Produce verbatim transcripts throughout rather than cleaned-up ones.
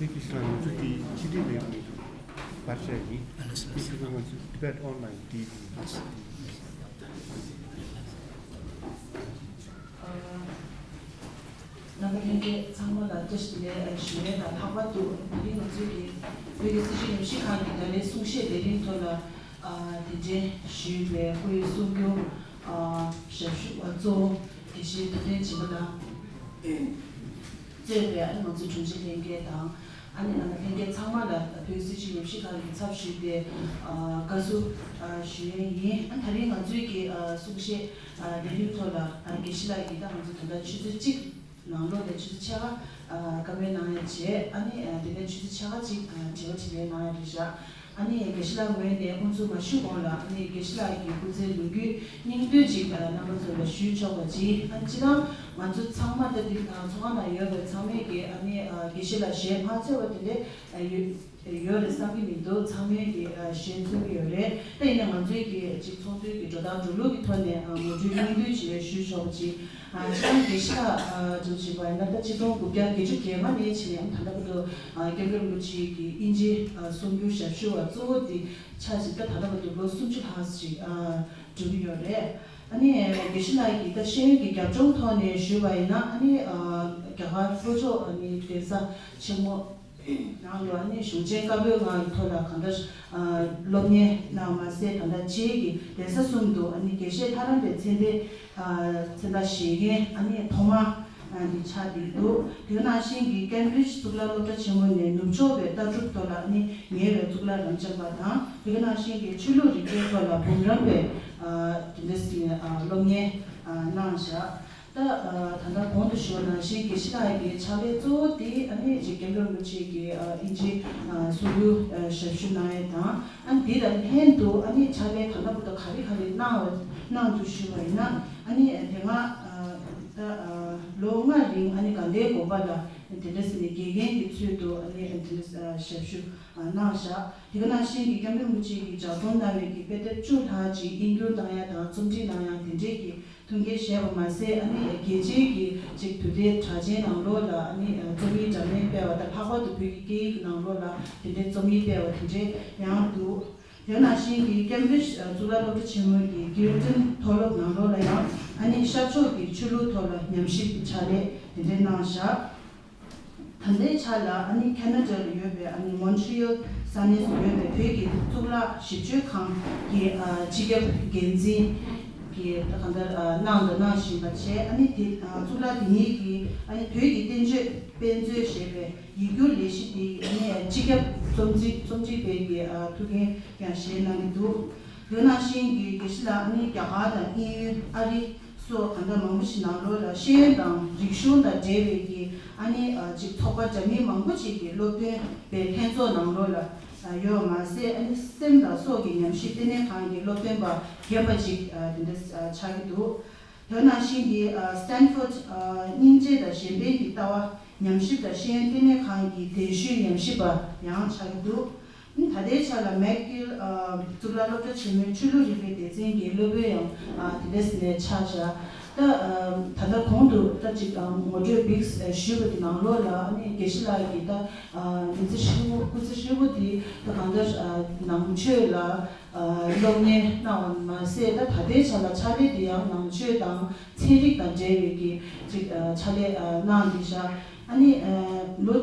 དེ་གི་ཤ་ང་ཚོ་གི་ཕྱི་དྲིལ་ལས་ཁུངས་ཀྱི་བར་ཆད་ཡིན། དེ་གི་ང་ཚོ་Tibet Online T V ཡིན། རྣམ་པ་ལྷན་རྒྱས་ཚང་མ་ལ་བཀྲ་ཤིས་བདེ་ལེགས་ཞུ་ཡས་དང་། ལྷག་པར་དུ་དེ་རིང་ང་ཚོའི་གི་བོད་ཀྱི་སྲིད་བྱུས་ཉམས་ཞིབ་ཁང་གི་ད་ལན་གསུང་བཤད་ལས་རིམ་ཐོག་ལ་ཨ་གདན་འདྲེན་ཞུས་པའི་སྐུའི་གསུང་སྒྱུར་ཨ་ཞབས་ཞུ་བ་གཙོ་བོ་དགེ་བཤེས་ཐུབ་བསྟན་སྦྱིན་པ་ལགས་གཙོས་པའི་ཨ་ནི་ང་ཚོའི་དྲུང་ཆེ་ལྷན་རྒྱས་དང་། ཨ་ནི་རྣམ་པ་ལྷན་རྒྱས་ཚང་མ་ལ་བོད་སྲིད་བྱུས་ཉམས་ཞིབ་ཁང་གི་ཚབ་ཞུས་ཏེ་ཨ་དགའ་བསུ་ཨ་ཞུ་ཡས་ཡིན། ཨ་ད་རིང་ང་ཚོའི་གི་ཨ་གསུང་བཤད་ཨ་ལས་རིམ་ཐོག་ལ་ཨ་དགེ་བཤེས་ལགས་ཀྱིས་ད་ང་ཚོ་ད་ལྟ་ཆུ་ཚོད་གཅིག་ནང་ལོགས་ནས་ཆུ་ཚོད་ཕྱེད་ཀ་ཨ་བཀའ་མོལ་གནང་ཡ་བྱས། ཨ་ནི་ཨ་དེ་ནས་ཆུ་ཚོད་ཕྱེད་ཀ་གཅིག་ཨ་དྲི་བ་དྲིས་ལན་གནང་ཡ་རེད་བཞག་ཨ་ནི་དགེ་བཤེས་ལགས་ངོས་ནས་དབུ་འཛུགས་མ་ཞུ་གོང་ལ་ཨ་ནི་དགེ་བཤེས་ལགས་ཀྱི་སྐུ་ཚེའི་ལོ་རྒྱུས་སྙིང་བསྡུས་ཅིག་ཨ་རྣམ་པ་ཚོ་ལ་ཞུས་ཆོག་པ་ཅིག་ཨ་ནི་སྤྱིར་བཏང་ང་ཚོ་ཚང་མ་ད་འདི་ཨ་ཚོགས་ཁང་ནང་ཡོད་པའི་ཚང་མས་ཀྱི་ཨ་ནི་ཨ་དགེ་བཤེས་ལགས་ཞལ་མ་མཇལ་བ་དེ་འདྲ་ཨ་ཡོད་ཡོད་རེད་བསམ་གྱི་མི་འདུག་ཚང་མས་ཀྱི་ཨ་ཞལ་མཇལ་གྱི་ཡོད་རེད། ད་ཡིན་ན་ང་ཚོས་ཀྱི་ཅིག་ཚོགས་འདུའི་གི་འགྲོ་སྟངས་འགྲོ་ལུགས་ཀྱི་ཐོག་ནས་ཨ་ངོ་སྤྲོད་སྙིང་བསྡུས་ཅིག་ཞུས་ཆོག་པ་ཅིག་ཨ་ཅང་དགེ་བཤེས་ལགས་ཨ་འགྲོ་བཞིན་པ་ཡིན་ན། ད་ཆིག་སྟོང་དགུ་བརྒྱ་བརྒྱད་ཅུ་གྱ་མ་ནས་བྱས་ནས་ད་ལྟ་བར་དུ་ཨ་སྐྱབས་མགོན་རིན་པོ་ཆེ་གི་དབྱིན་ཇི་ཨ་གསུང་སྒྱུར་ཞབས་ཞུ་བ་གཙོ་བོ་དེ་ཆགས་ཤིང་། ད་ད་ལྟ་བར་དུ་ལོ་སུམ་ཅུ་ལྷག་ཅིག་ཨ་འགྲོ་གི་ཡོད་རེད། ཨ་ནི་དགེ་བཤེས་ལགས་ཀྱིས་ད་ཤེས་ཡོན་གྱི་རྒྱབ་ལྗོངས་ཐོག་ནས་ཞུས་པ་ཡིན་ན། ཨ་ནི་ཨ་རྒྱ་གར་ལྷོ་ཕྱོགས་ཨ་ནི་གདན་ས་ཆེན་མོ་ནང་ལ་ཨ་ནི་གཞུང་ཆེན་བཀའ་པོད་ལྔ་ཡི་ཐོག་ལ་གང་ལྟར་ཨ་སློབ་གཉེར་གནང་བ་མ་ཟད། ད་ལྟ་རྗེས་ཀྱི་གདན་ས་གསུམ་དུ་ཨ་ནི་དགེ་བཤེས་ལྷ་རམས་པའི་མཚན་གཏེར་ཨ་མཚན་རྟགས་བཞེས་མཁན་ཨ་ནི་ཐོག་མ་ཨ་ནི་ཆགས་བསྡད་འདུག་དེ་ནང་བཞིན་གྱི་ཀེམ་བྷྲིཇ་གཙུག་ལག་སློབ་གྲྭ་ཆེན་མོ་ནས་ནུབ་ཕྱོགས་པའི་ལྟ་གྲུབ་ཐོག་ལ་ཨ་ནི་ཉེ་བའི་གཙུག་ལག་རབ་འབྱམས་པ་དང་། དེ་ནང་བཞིན་གྱི་ཆོས་ལུགས་རིག་པའི་ཐོག་ལ་འབུམ་རམས་པའི་ཨ་དེ་འདྲ་ཟེར་ནས་ཨ་སློབ་གཉེར་ཨ་གནང་བཞག་ད་ཨ་ད་ལྟ་གོང་དུ་ཞུས་པ་ནང་བཞིན་དགེ་བཤེས་ལགས་ཀྱི་ཕྱག་ལས་གཙོ་བོ་དེ་ཨ་ནི་རྗེ་སྐྱབས་མགོན་རིན་པོ་ཆེ་གི་ཨ་དབྱིན་ཇི་ཨ་གསུང་སྒྱུར་ཨ་ཞབས་ཞུ་གནང་ཡས་དང་། ཨ་ནི་དེ་དང་ལྷན་དུ་ཨ་ནི་ཕྱག་ལས་ད་ལྟ་བར་དུ་ག་རེ་ག་རེ་གནང་བ་གནང་འདུག་ཞུས་པ་ཡིན་ན། ཨ་ནི་དེ་སྔ་ཨ་ད་ཨ་ལོ་ལྔ་རིང་ཨ་ནི་དགའ་ལྡན་དགོན་པ་ལ་དེ་འདྲ་ཟེར་ནས་དགེ་རྒན་གྱི་ཚུལ་དུ་ཨ་ནི་དེ་འདྲ་ཨ་ཞབས་ཞུ་ཨ་གནང་བཞག་དེ་ག་ནང་བཞིན་གྱི་སྐྱབས་མགོན་རིན་པོ་ཆེ་གིས་ལྗགས་རྩོམ་གནང་བའི་གི་དཔེ་དེབ་བཅུ་ལྷག་ཅིག་དབྱིན་བསྒྱུར་གནང་ཡ་དང་རྩོམ་སྒྲིག་གནང་ཡ་དེ་འདྲས་ཀྱི་ཐུགས་འགན་བཞེས་པ་མ་ཟད། ཨ་ནི་རྒྱལ་སྤྱིའི་གི་ཅིག་དུས་དེབ་གྲགས་ཅན་ནང་ལོགས་ལ་ཨ་ནི་རྩོམ་ཡིག་འདྲ་མིན་སྤེལ་བ་དང་། ལྷག་པར་དུ་བོད་ཀྱི་སྐད་ཡིག་ནང་ལོགས་ལ་དེ་འདྲའི་རྩོམ་ཡིག་སྤེལ་བ་དེ་འདྲས་ཡང་འདུག་དེ་ནང་བཞིན་གྱི་ཀེམ་བྷྲིཇ་གཙུག་ལག་སློབ་གྲྭ་ཆེན་མོའི་གི་གིལ་ཊོན་མཐོ་སློབ་ནང་ལོགས་ལ་ཡང་ཨ་ནི་ཤར་ཕྱོགས་ཀྱི་ཆོས་ལུགས་ཐོག་ལ་ཉམས་ཞིབ་ཀྱི་ཕྱག་ལས་དེ་འདྲས་གནང་བཞག་ད་ལྟའི་ཆ་ལ་ཨ་ནི་ཁེ་ན་ཌ་ལ་ཡོད་པའི་ཨ་ནི་མོན་ཊི་རི་ཡལ་ས་གནས་སུ་ཡོད་པའི་བོད་ཀྱི་གཙུག་ལག་ཞིབ་དཔྱོད་ཁང་གི་ཨ་སྤྱི་ཁྱབ་འགན་འཛིན་གྱིས་ད་གང་ལྟར་ཨ་གནང་དང་གནང་བཞིན་པ་བྱས། ཨ་ནི་དེ་ཨ་གཙུག་ལག་དེ་ཉིད་ཀྱིས་ཨ་ནི་བོད་ཀྱི་བསྟན་བཅོས་དཔེ་མཛོད་ཞེས་པའི་ཡིག་སྒྱུར་ལས་གཞི་དེ་ཨ་ནི་སྤྱི་ཁྱབ་རྩོམ་སྒྲིག་རྩོམ་སྒྲིག་པའི་གི་ཨ་ཐུགས་འགན་ཡང་བཞེས་གནང་གི་འདུག་དེ་ནང་བཞིན་གྱི་དགེ་བཤེས་ལགས་ཨ་ནི་རྒྱ་གར་དང་དབྱིན་ཡུལ། ཨ་རི། སོགས་གང་འདྲ་མང་པོ་ཞིག་ནང་ལོགས་ལ་ཤེས་ཡོན་དང་རིག་གཞུང་དང་འབྲེལ་བའི་གི་ཨ་ནི་ཨ་ཅིག་ཚོགས་པ་འདྲ་མིན་མང་པོ་ཞིག་གི་སློབ་སྟོན་པའི་ལྷན་ཚོགས་ནང་ལོགས་ལ་ཨ་ཡོད་པ་མ་ཟད། ཨ་ནི་སེམས་དང་སྲོག་གི་ཉམས་ཞིབ་ལྟེ་གནས་ཁང་གི་སློབ་སྟོན་པ་རྒན་པ་ཅིག་ཨ་དེ་འདྲ་ཨ་ཆགས་ཀྱི་འདུག་དེ་ནང་བཞིན་གྱི་ཨ་སི་ཊན་ཕོར་ཌི་ཨ་སྙིང་རྗེ་དང་གཞན་ཕན་གྱི་ལྟ་བ་ཉམས་ཞིབ་དང་ཤེས་ཡོན་ལྟེ་གནས་ཁང་གི་གདན་ཞུའི་ཉམས་ཞིབ་པ་ཡང་ཆགས་ཀྱི་འདུག་ད་ལྟའི་ཆ་ལ་མེག་གྷིལ་ཨ་གཙུག་ལག་སློབ་གྲྭ་ཆེན་མོའི་ཆོས་ལུགས་རིག་པའི་སྡེ་ཚན་གྱི་སློབ་དཔོན་ཡང་ཨ་དེ་འདྲ་ཟེར་ནས་ཆགས་བཞག་ད་ཨ་ད་ལྟ་གོང་དུ་ད་ཅིག་ཨ་ངོ་སྤྲོད་བིག་ཞུས་པ་དེ་ནང་ལོགས་ལ་ཨ་ནི་དགེ་བཤེས་ལགས་ཀྱིས་ད་ཨ་མི་ཚེ་ཧྲིལ་པོ་སྐུ་ཚེ་ཧྲིལ་པོ་དེ་ད་གང་ལྟར་ཨ་ནང་ཆོས་ལ་ཨ་སློབ་གཉེར་གནང་བ་མ་ཟད། ད་ད་ལྟའི་ཆ་ལ་ཕྱག་ལས་དེ་ཡང་ནང་ཆོས་དང་ཚན་རིག་དང་འབྲེལ་བའི་གི་ཅིག་ཨ་ཕྱག་ལས་ཨ་གནང་བསྡད་བཞག་ཨ་ནི་ཨ་ལོ་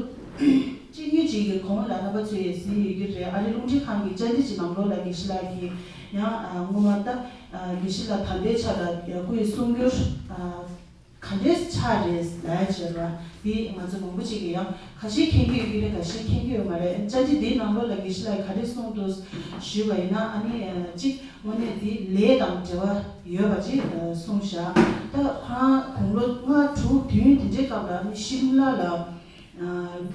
གཅིག་གཉིས་ཅིག་གི་གོང་ལ་རྣམ་པ་ཚོས་ཡང་གཟིགས་ཡོད་ཀྱི་རེད། ཨ་རི་རླུང་འཕྲིན་ཁང་གི་བཅར་འདྲི་ཅིག་ནང་ལོགས་ལ་དགེ་བཤེས་ལགས་ཀྱིས་ཡང་ཨ་སྔོན་མ་ད་ཨ་དགེ་བཤེས་ལགས་ད་ལྟའི་ཆ་ལ་ཡ་སྐུ་ཡི་གསུང་སྒྱུར་ཨ་ག་འདྲས་ཆགས་རེད་ལབ་བྱས་པ་འདི་ང་ཚོ་མང་པོ་ཅིག་གིས་ཡང་ཁ་ཤས་མཁྱེན་གྱི་ཡོད་ཀྱི་རེད། ཁ་ཤས་མཁྱེན་གྱི་ཡོད་མ་རེད། བཅར་འདྲི་འདིའི་ནང་ལོགས་ལ་དགེ་བཤེས་ལགས་ཀྱིས་ག་རེ་གསུངས་འདུག་ཞུས་པ་ཡིན་ན། ཨ་ནི་ཨ་གཅིག་དངོས་གནས་འདི་ལས་དང་འབྲེལ་བ་ཡོད་པ་ཅིག་གསུངས་བཞག་ད་ཁོ་རང་དགུང་ལོ་ལྔ་དྲུག་བདུན་དེ་འདྲའི་སྐབས་ལ་ཨ་ནི་ཤིམ་ལ་ལ་ ད་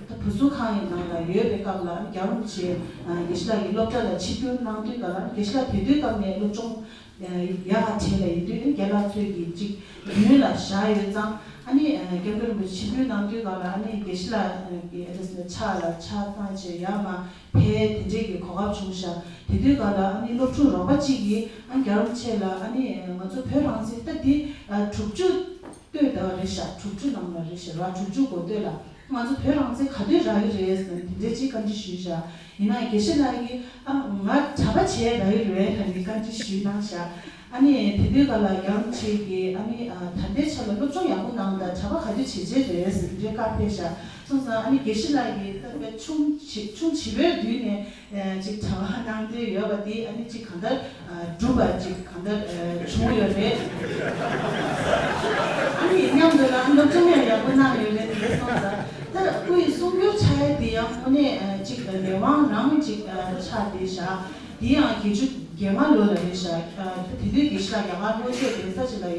བུ་གསོ་ཁང་ཡི་ནང་ལ་ཡོད་པའི་སྐབས་ལ་རྒྱལ་བ་རིན་པོ་ཆེ་དགེ་བཤེས་ལགས་ཀྱི་སློབ་གྲྭ་ལ་ཆིབས་བསྒྱུར་གནང་དུས་སྐབས་ལ་དགེ་བཤེས་ལགས་དེ་དུས་སྐབས་ནས་སློབ་སྦྱོང་ཡག་ག་བྱས་ལ་ཡིན་དུས་རྒན་ལགས་ཚོས་ཀྱིས་ཅིག་མདུན་ལ་བཞག་ཡོད་ཙང་ཨ་ནི་སྐྱབས་མགོན་རིན་པོ་ཆེ་ཆིབས་བསྒྱུར་གནང་དུས་སྐབས་ལ་ཨ་ནི་དགེ་བཤེས་ལགས་ཀྱི་ཨ་ནི་ཕྱག་ལ་ཕྱག་བཏང་བྱས་ཡར་མར་ཕེབས་དེ་འདྲས་ཀྱི་གོ་སྐབས་བྱུང་ཤག་དེ་དུས་སྐབས་ལ་ཨ་ནི་སློབ་ཕྲུག་རོགས་པ་གཅིག་གིས་ཨ་ནི་རྒྱལ་བ་རིན་པོ་ཆེ་ལ་ཨ་ནི་ང་ཚོ་བོད་རང་བཙན་ད་འདི་དྲུག་ཅུ་སྟོད་ཟླ་བ་རེད་ཤག་དྲུག་ཅུ་ནང་ལ་རེད་ཤག་ར་དྲུག་ཅུ་འགོ་སྟོད་ལ་ང་ཚོ་བོད་རང་བཙན་ག་དུས་རག་གི་རེད་ཟེར་ནས་དེ་འདྲའི་ཅིག་བཀའ་འདྲི་ཞུས་ཤག་ཡིན་ན་དགེ་བཤེས་ལགས་ཀྱིས་ཨ་ང་གྲྭ་པ་བྱས་རག་གི་རེད་ལབ་ནས་བཀའ་འདྲི་ཞུས་གནང་ཤག་ཨ་ནི་དེ་དུས་སྐབས་ལ་རྒྱལ་བ་རིན་པོ་ཆེ་གིས་ཨ་ནི་ད་ལྟའི་ཆ་ལ་སློབ་སྦྱོང་ཡག་པོ་གནང་དང་གྲྭ་པ་ག་དུས་བྱེད་བྱེད་རེད་ཟེར་དེ་འདྲའི་བཀའ་ཕེབས་ཤག་སོང་ཙང་ཨ་ནི་དགེ་བཤེས་ལགས་ཀྱིས་ད་དཔེ་ཆུང་བྱིས་ཆུང་བྱིས་པའི་དུས་ནས་ཅིག་གྲྭ་པ་གནང་འདོད་ཡོད་པ་དེ་ཨ་ནི་ཅིག་གང་ལྟར་སྒྲུབ་པ་ཅིག་གང་ལྟར་བྱུང་ཡོད་རེད། ཨ་ནི་མཉམ་དུ་ལ་སློབ་སྦྱོང་ཡང་ཡག་པོ་གནང་ཡོད་རེད། དེ་འདྲ་སོང་ཙང་ད་སྐུ་ཡི་གསུང་སྒྱུར་ཆགས་ཡ་དེ་ཡང་དངོས་གནས་ཅིག་ལས་དབང་རང་ཅིག་ཆགས་བསྡད་ཤག་དེ་ཡང་བརྒྱད་ཅུ་གྱ་ལྔ་ལོ་ལ་རེད་ཤག་དེ་དུས་དགེ་བཤེས་ལགས་རྒྱ་གར་ལྷོ་ཕྱོགས་གདན་ས་ཅིག་ལ་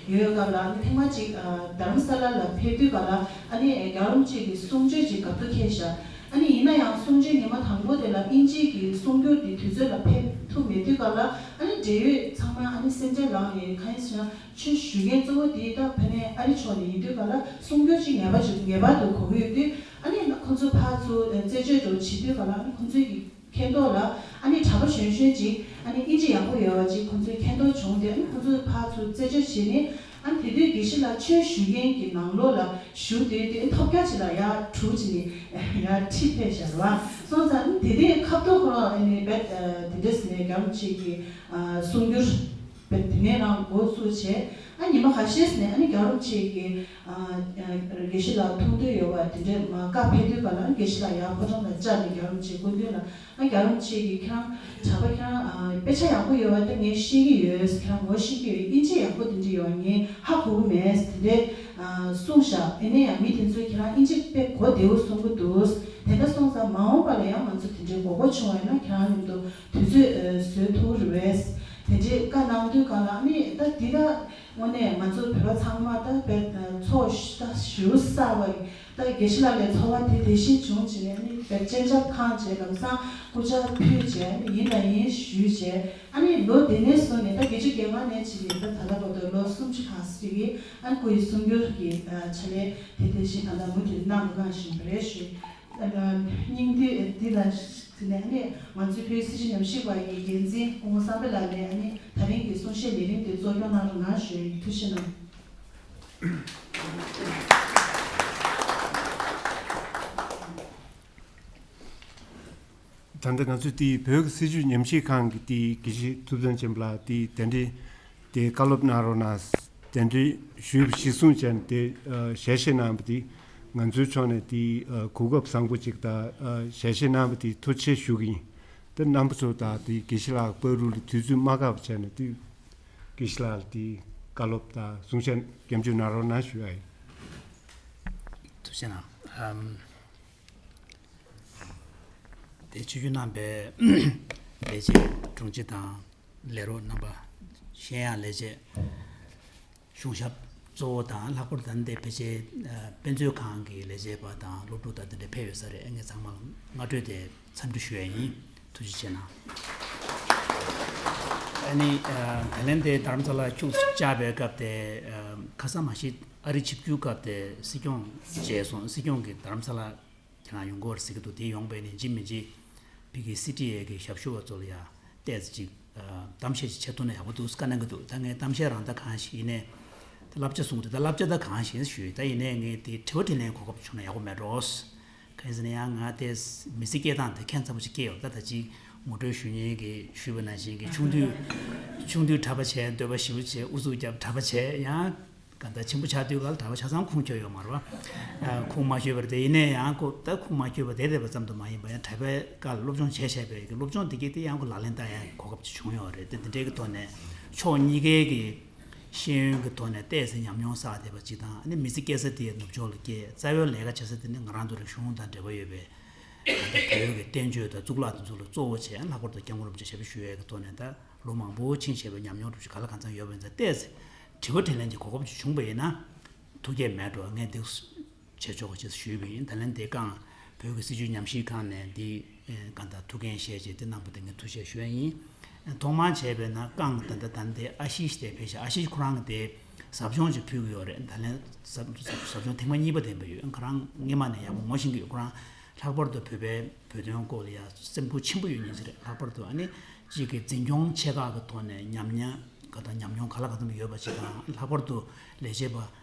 ཡོད་སྐབས་ལ་ཨ་ནི་ཐེངས་མ་ཅིག་རྡ་རམ་ས་ལ་ལ་ཕེབས་དུས་སྐབས་ལ་ཨ་ནི་རྒྱལ་བ་རིན་པོ་ཆེ་གི་གསུང་ཆོས་ཅིག་གབ་ཏུ་འཁེལ་ཤག་ཨ་ནི་ཡིན་ན་ཡང་གསུང་ཆོས་ཉི་མ་དང་པོ་དེ་ལ་དབྱིན་ཇིའི་གི་གསུང་སྒྱུར་དེ་དུས་ཚོད་ལ་ཕེབས་ཐུབ་མེད་དུས་སྐབས་ལ་ཨ་ནི་འབྲེལ་ཡོད་ཚང་མ་ཨ་ནི་སེམས་ཁྲལ་ལངས་ནས་གང་ཡིན་ཟེར་ན་ཆོས་ཞུ་མཁན་གཙོ་བོ་དེ་ད་ཕ་ནས་ཨ་རི་ཕྱོགས་ནས་ཡིན་དུས་སྐབས་ལ་གསུང་སྒྱུར་ཅིག་ངེས་པ་ཅིག་ངེས་པར་དུ་དགོས་ཀྱི་ཡོད་དུས་ཨ་ནི་ཁོང་ཚོ་ཕར་ཚུར་རྩད་གཅོད་འགྲོ་བྱེད་དུས་སྐབས་ལ་ཨ་ནི་ཁོང་ཚོའི་གི་མཁྱེན་རྟོགས་ལ་ཨ་ནི་གྲྭ་པ་གཞོན་གཞོན་ཅིག་ཨ་ནི་དབྱིན་ཇི་ཡག་པོ་ཡོད་པ་ཅིག་ཁོང་ཚོས་མཁྱེན་རྟོགས་བྱུང་སྟེ་ཨ་ནི་ཁོང་ཚོས་ཕར་ཚུར་རྩད་གཅོད་བྱས་ནས་ཨ་ནི་དེ་དུས་དགེ་བཤེས་ལགས་ཆོས་ཞུ་མཁན་གྱི་ནང་ལོགས་ལ་ཞུགས་བསྡད་དེ་ཐོབ་རྒྱ་ཅིག་ལ་ཡར་གྲུ་ཅིག་ནས་ཡར་ཁྲིད་ཕེབས་བཞག་རེད་བ། སོང་ཙང་ཨ་ནི་དེ་དུས་ཁ་ཐུག་ཁོ་རང་ཨ་ནི་རྦད་དེ་འདྲས་ནས་རྒྱ་རོབ་ཅིག་གི་གསུང་སྒྱུར་རྦད་དེ་ནས་རང་འགོ་བཙུགས་བྱས་ཨ་ཉི་མ་ཁ་ཤས་ནས་ཨ་ནི་རྒྱ་རོབ་ཅིག་གི་དགེ་བཤེས་ལགས་མཐོང་འདོད་ཡོད་པ་དེ་འདྲས་མ་བཀའ་ཕེབས་དུས་སྐབས་ལ་ཨ་ནི་དགེ་བཤེས་ལགས་ཡར་ཕོ་བྲང་ལ་བཅར་ནས་རྒྱ་རོབ་ཅིག་སྐུ་མདུན་ལ། ཨ་རྒྱ་རོབ་ཅིག་གིས་ཁྱེད་རང་གྲྭ་པ་ཁྱེད་རང་ཨ་དཔེ་ཆ་ཡག་པོ་ཡོད་པ་ད་ངས་ཤེས་ཀྱི་ཡོད། ཁྱེད་རང་ངོ་ཤེས་ཀྱི་ཡོད། དབྱིན་ཇི་ཡག་པོ་དེ་འདྲ་ཡོད་ངས་ཧ་གོ་གི་མེད་དེ་འདྲས་ཨ་གསུངས་ཤག་ཨེ་ནས་ཡང་མི་དེ་ཚོས་ཁྱེད་རང་དབྱིན་ཇི་དཔེ་གོ་བདེ་བོ་གསུང་གི་འདུག་དེ་འདྲ་སོང་ཙང་མ་འོངས་པ་ལ་ཡང་ང་ཚོ་དེ་འདྲའི་དགོས་མཁོ་བྱུང་བ་ཡིན་ན་ཁྱེད་རང་མཉམ་དུ་དུས་ཚོད་ཨ་བཟོས་ཐུབ་རེད་པས། དེ་འདྲའི་བཀའ་གནང་དུས་སྒང་ལ་ཨ་ནི་ད་འདི་ད་དངོས་གནས་ང་ཚོ་བོད་པ་ཚང་མ་ད་དཔེ་ཚོགས་ད་ཞེ་པོ་བསགས་པ་ཡིན། ད་དགེ་བཤེས་ལགས་ལ་ཚོར་བ་དེ་དེ་བཞིན་བྱུང་བྱས་ནས་ནི་བེད་སྤྱན་ཆབ་བསྐྱངས་བྱས་ལམ་སང་སྐུ་ཕྱག་ཕུལ་བྱས་ནི་ཡིན་ལ་ཡིན་ཞུས་བྱས་ཨ་ནི་ལོ་དེ་ནས་བཟུང་ནས་ད་བརྒྱད་ཅུ་གྱ་ལྔ་ནས་བྱས་ནས་ད་ད་ལྟ་བར་དུ་ལོ་སུམ་ཅུ་ལྷག་ཙམ་གྱི་ཨ་ནི་སྐུ་ཡི་གསུང་སྒྱུར་གྱི་ཕྱག་ལས་དེ་དེ་བཞིན་ད་ལྟ་མུ་མཐུད་གནང་དུ་གནང་བཞིན་པ་རེད་ཞུ། སྙིང་བསྡུས་འདི་ལ་དེ་ནས་ནི་ང་ཚོའི་བོད་སྲིད་བྱུས་ཉམས་ཞིབ་པ་ཡི་འགན་འཛིན་སྐུ་ངོ་བསམ་འཕེལ་ལགས་ནས་ནི་ད་རིང་གི་གསུང་བཤད་ལས་རིམ་དེ་གཙོ་སྐྱོང་གནང་རོགས་གནང་ཞུ་ཡི། ཐུགས་རྗེ་གནང་། ད་ལྟ་ང་ཚོས་དེའི་བོད་ཀྱི་སྲིད་བྱུས་ཉམས་ཞིབ་ཁང་གི་དེའི་དགེ་བཤེས་ཐུབ་བསྟན་ཆེན་པོ་ལགས་དེའི་གདན་འདྲེན་དེ་བཀའ་སློབ་གནང་རོགས་གནང་གདན་འདྲེན་ཞུས་པ་གཞིར་བཟུང་བྱས་ནས་དེ་ཞལ་བཞེས་གནང་བ་དེ་ང་ཚོའི་ཕྱོགས་ནས་དེའི་གོ་སྐབས་བཟང་པོ་ཅིག་དང་ཞལ་བཞེས་གནང་བ་དེ་ཐུགས་རྗེ་ཆེ་ཞུ་གི་ཡིན། དེ་རྣམ་པ་ཚོ་དང་དེའི་དགེ་བཤེས་ལགས་བར་དུ་ལ་དུས་ཚོད་མ་འགོར་བ་བྱས་ནས་དེ། དགེ་བཤེས་ལགས་ལ་དེའི་བཀའ་སློབ་དང་གསུང་བཤད་སྐྱབས་འཇུག་གནང་རོགས་གནང་ཞུ་ཡ་ཡིན། ཐུགས་རྗེ་གནང་། ཨམ། དེ་ཆིབས་བསྒྱུར་གནང་པའི་ལས་བྱེད་དྲུང་ཆེ་དང་ལས་རོགས་རྣམ་པ། གཞན་ཡང་ལས་བྱེད་གཞུང་ཞབས་གཙོ་བོ་དང་ལྷག་པར་དུ་ད་ལྟའི་ཕལ་ཆེར་དཔེ་མཛོད་ཁང་གི་ལས་བྱེད་པ་དང་སློབ་ཕྲུག་དང་དེ་འདྲ་ཕེབས་ཡོད་ས་རེད། ངས་ཚང་མ་ལ་སྔ་གྲོས་དེ། འཚམས་འདྲི་ཞུ་ཡ་ཡིན། ཐུགས་རྗེ་ཆེ་གནང་། ཨ་ནི་ད་ལན་དེ་རྡ་རམ་ས་ལ་ཁྱུག་ཙམ་བཅར་བའི་སྐབས་དེ་ཁ་སང་མ་གཞི་ཨ་རི་ཆིབས་བསྒྱུར་སྐབས་དེ་སྲིད་སྐྱོང་མཇལ་སོང་། སྲིད་སྐྱོང་གིས་རྡ་རམ་ས་ལ་ཁྱེད་རང་ཡོང་གི་ཡོད་རེད་ཟེར་གྱི་འདུག་དེ་ཡོང་བས་ནི་ཡིན་གཅིག་མིན་གཅིག་ཕ་གི་སི་ཊི་ཨེ་གི་ཞབས་ཞུ་བ་ཚོ་ལ་ཡ་ཏོག་ཙམ་ཅིག་གཏམ་བཤད་ཅིག་བྱེད་ཐུབ་ན་ཡག་པོ་འདུག་བཀའ་གནང་གི་འདུག་ད་ངས་གཏམ་བཤད་རང་ད་གང་ཞིག་ཡིན་ནའི་ད་བསླབ་བྱ་གསུངས་འདུག་ད་བསླབ་བྱ་ད་གང་ཞིག་ཞུས་ད་ཡིན་ནའི་ངས་དེ་དྲི་བ་དྲིས་ལན་གོ་སྐབས་བྱུང་ན་ཡག་པོ་མེད་འགྲོ། གང་ཡིན་ཟེར་ན་ཡང་ང་དེ་མི་ཚེ་སྐྱེལ་སྟངས་དེ་ཁྱད་མཚར་པོ་ཅིག་སྐྱེས་ཡོད། ད་ད་ཅིག་ངོ་སྤྲོད་ཞུ་མཁན་གྱིས་ཞུས་པ་ནང་བཞིན་གྱི་ཆུང་དུས་ཆུང་དུས་གྲྭ་པ་བྱས། འདོད་པ་ཞེ་པོ་བྱས། ཨུ་ཚུགས་བརྒྱབ། གྲྭ་པ་བྱས། ཡང་གང་ལྟར་ཆེན་པོ་ཆགས་དུས་ག་ལ་གྲྭ་པ་ཆ་ཚང་ཁུངས་འཁྱོལ་ཡོད་མ་རེད་པ། ཁུངས་མ་འཁྱོལ་བར་དེ་ཡིན་ནའི་ཡང་ཁོ་ད་ཁུངས་མ་འཁྱོལ་བ་དེ་བསྡད་པ་ཙམ་དུ་མ་ཡིན་པ་ཡང་གྲྭ་པའི་སྐབས་ལ་སློབ་སྦྱོང་བྱས་བྱས་པའི་གི་སློབ་སྦྱོང་དེ་གས་དེ་ཡང་ཁོ་ལག་ལེན་བསྟར་ཡག་གི་གོ་སྐབས་ཅིག་བྱུང་ཡོད་རེད། དེ་འདི་འདྲའི་གི་ཐོག་ནས་ཕྱོགས་གཉིས་ཀའི་གི་ཤེས་ཡོན་གྱི་ཐོག་ནས་ཏོག་ཙམ་ཉམས་མྱོང་བསགས་བསྡད་པ་ཅིག་དང་། ཨ་ནི་མི་ཚེ་སྐྱེལ་ས་དེ་ནུབ་ཕྱོགས་ལ་སྐྱེལ། རྩ་བའི་ལས་ཀ་བྱེད་ས་དེ་ནི་ང་རང་ཚོ་རིག་གཞུང་དང་འབྲེལ་བ་ཡོད་པའི་ད་ལྟ་བོད་ཀྱི་བསྟན་བཅོས་དང་གཙུག་ལག་དེ་ཚོ་ལ་གཙོ་བོ་བྱས། ལྷག་པར་དུ་སྐྱབས་མགོན་རིན་པོ་ཆེ་ཞབས་ཕྱི་ཞུ་ཡས་ཀྱི་ཐོག་ནས་ད་ལོ་མང་པོ་ཕྱིན་བྱས་པའི་ཉམས་མྱོང་འདྲ་པོ་ཅིག་ག་ལ་གང་འཚམ་ཡོད་པ་ཡིན་ཙང་། ཏོག་ཙམ་དྲི་བ་དྲིས་ལན་གྱི་གོ་སྐབས་ཅིག་བྱུང་བ་ཡིན་ན་ཐུགས་བསྐྱེད་མེད་འགྲོ། ངས་འདི་ བྱེད་ཆོག་ཅེས་ཞུས་པ་ཡིན། ད་ལན་དེ་གང་བོད་ཀྱི་སྲིད་བྱུས་ཉམས་ཞིབ་ཁང་ནས་འདི་གང་ལྟར་ཐུགས་འགན་བཞེས་བྱས་དེ་གནང་པ་དེ་ངས་ཐུགས་རྗེ་ཆེ་ཞུ་ཡ་ཡིན། ཐོག་མར་བྱས་པས་ན་གང་ད་ལྟ་ད་ལྟའི་ཨ་ཤི་ཞིག་དེ་ཕེབས་ཤག་ཨ་ཤི་ཁོ་རང་གི་དེ་ཟབ་སྦྱོང་ཅིག་ཕུལ་གྱི་ཡོད་རེད། ད་ལན་ཟབ་ཟབ་ཟབ་སྦྱོང་ཐེངས་མ་གཉིས་པ་དེ་ཡིན་པ་ཡོད། ཁོ་རང་སྔོན་མ་ནས་ཡག་པོ་ངོ་ཤེས་ཀྱི་ཡོད། ཁོ་རང་ལྷག་པར་དུ་བོད་པའི་བོད་དོན་སྐོར་ལ་ཡ་སེམས་ཁུར་ཆེན་པོ་ཡོད་མཁན་ཅིག་རེད། ལྷག་པར་དུ་ཨ་ནི་གཅིག་གི་འཛིན་སྐྱོང་ཆེ་ཁག་གི་ཐོག་ནས་ཉམས་མྱོང་ག་དང་ཉམས་མྱོང་ག་ལ་ག་ཙམ་ཡོད་པ་ཅིག་དང་། ལྷག་པར་དུ་ལས་བྱེད་པ་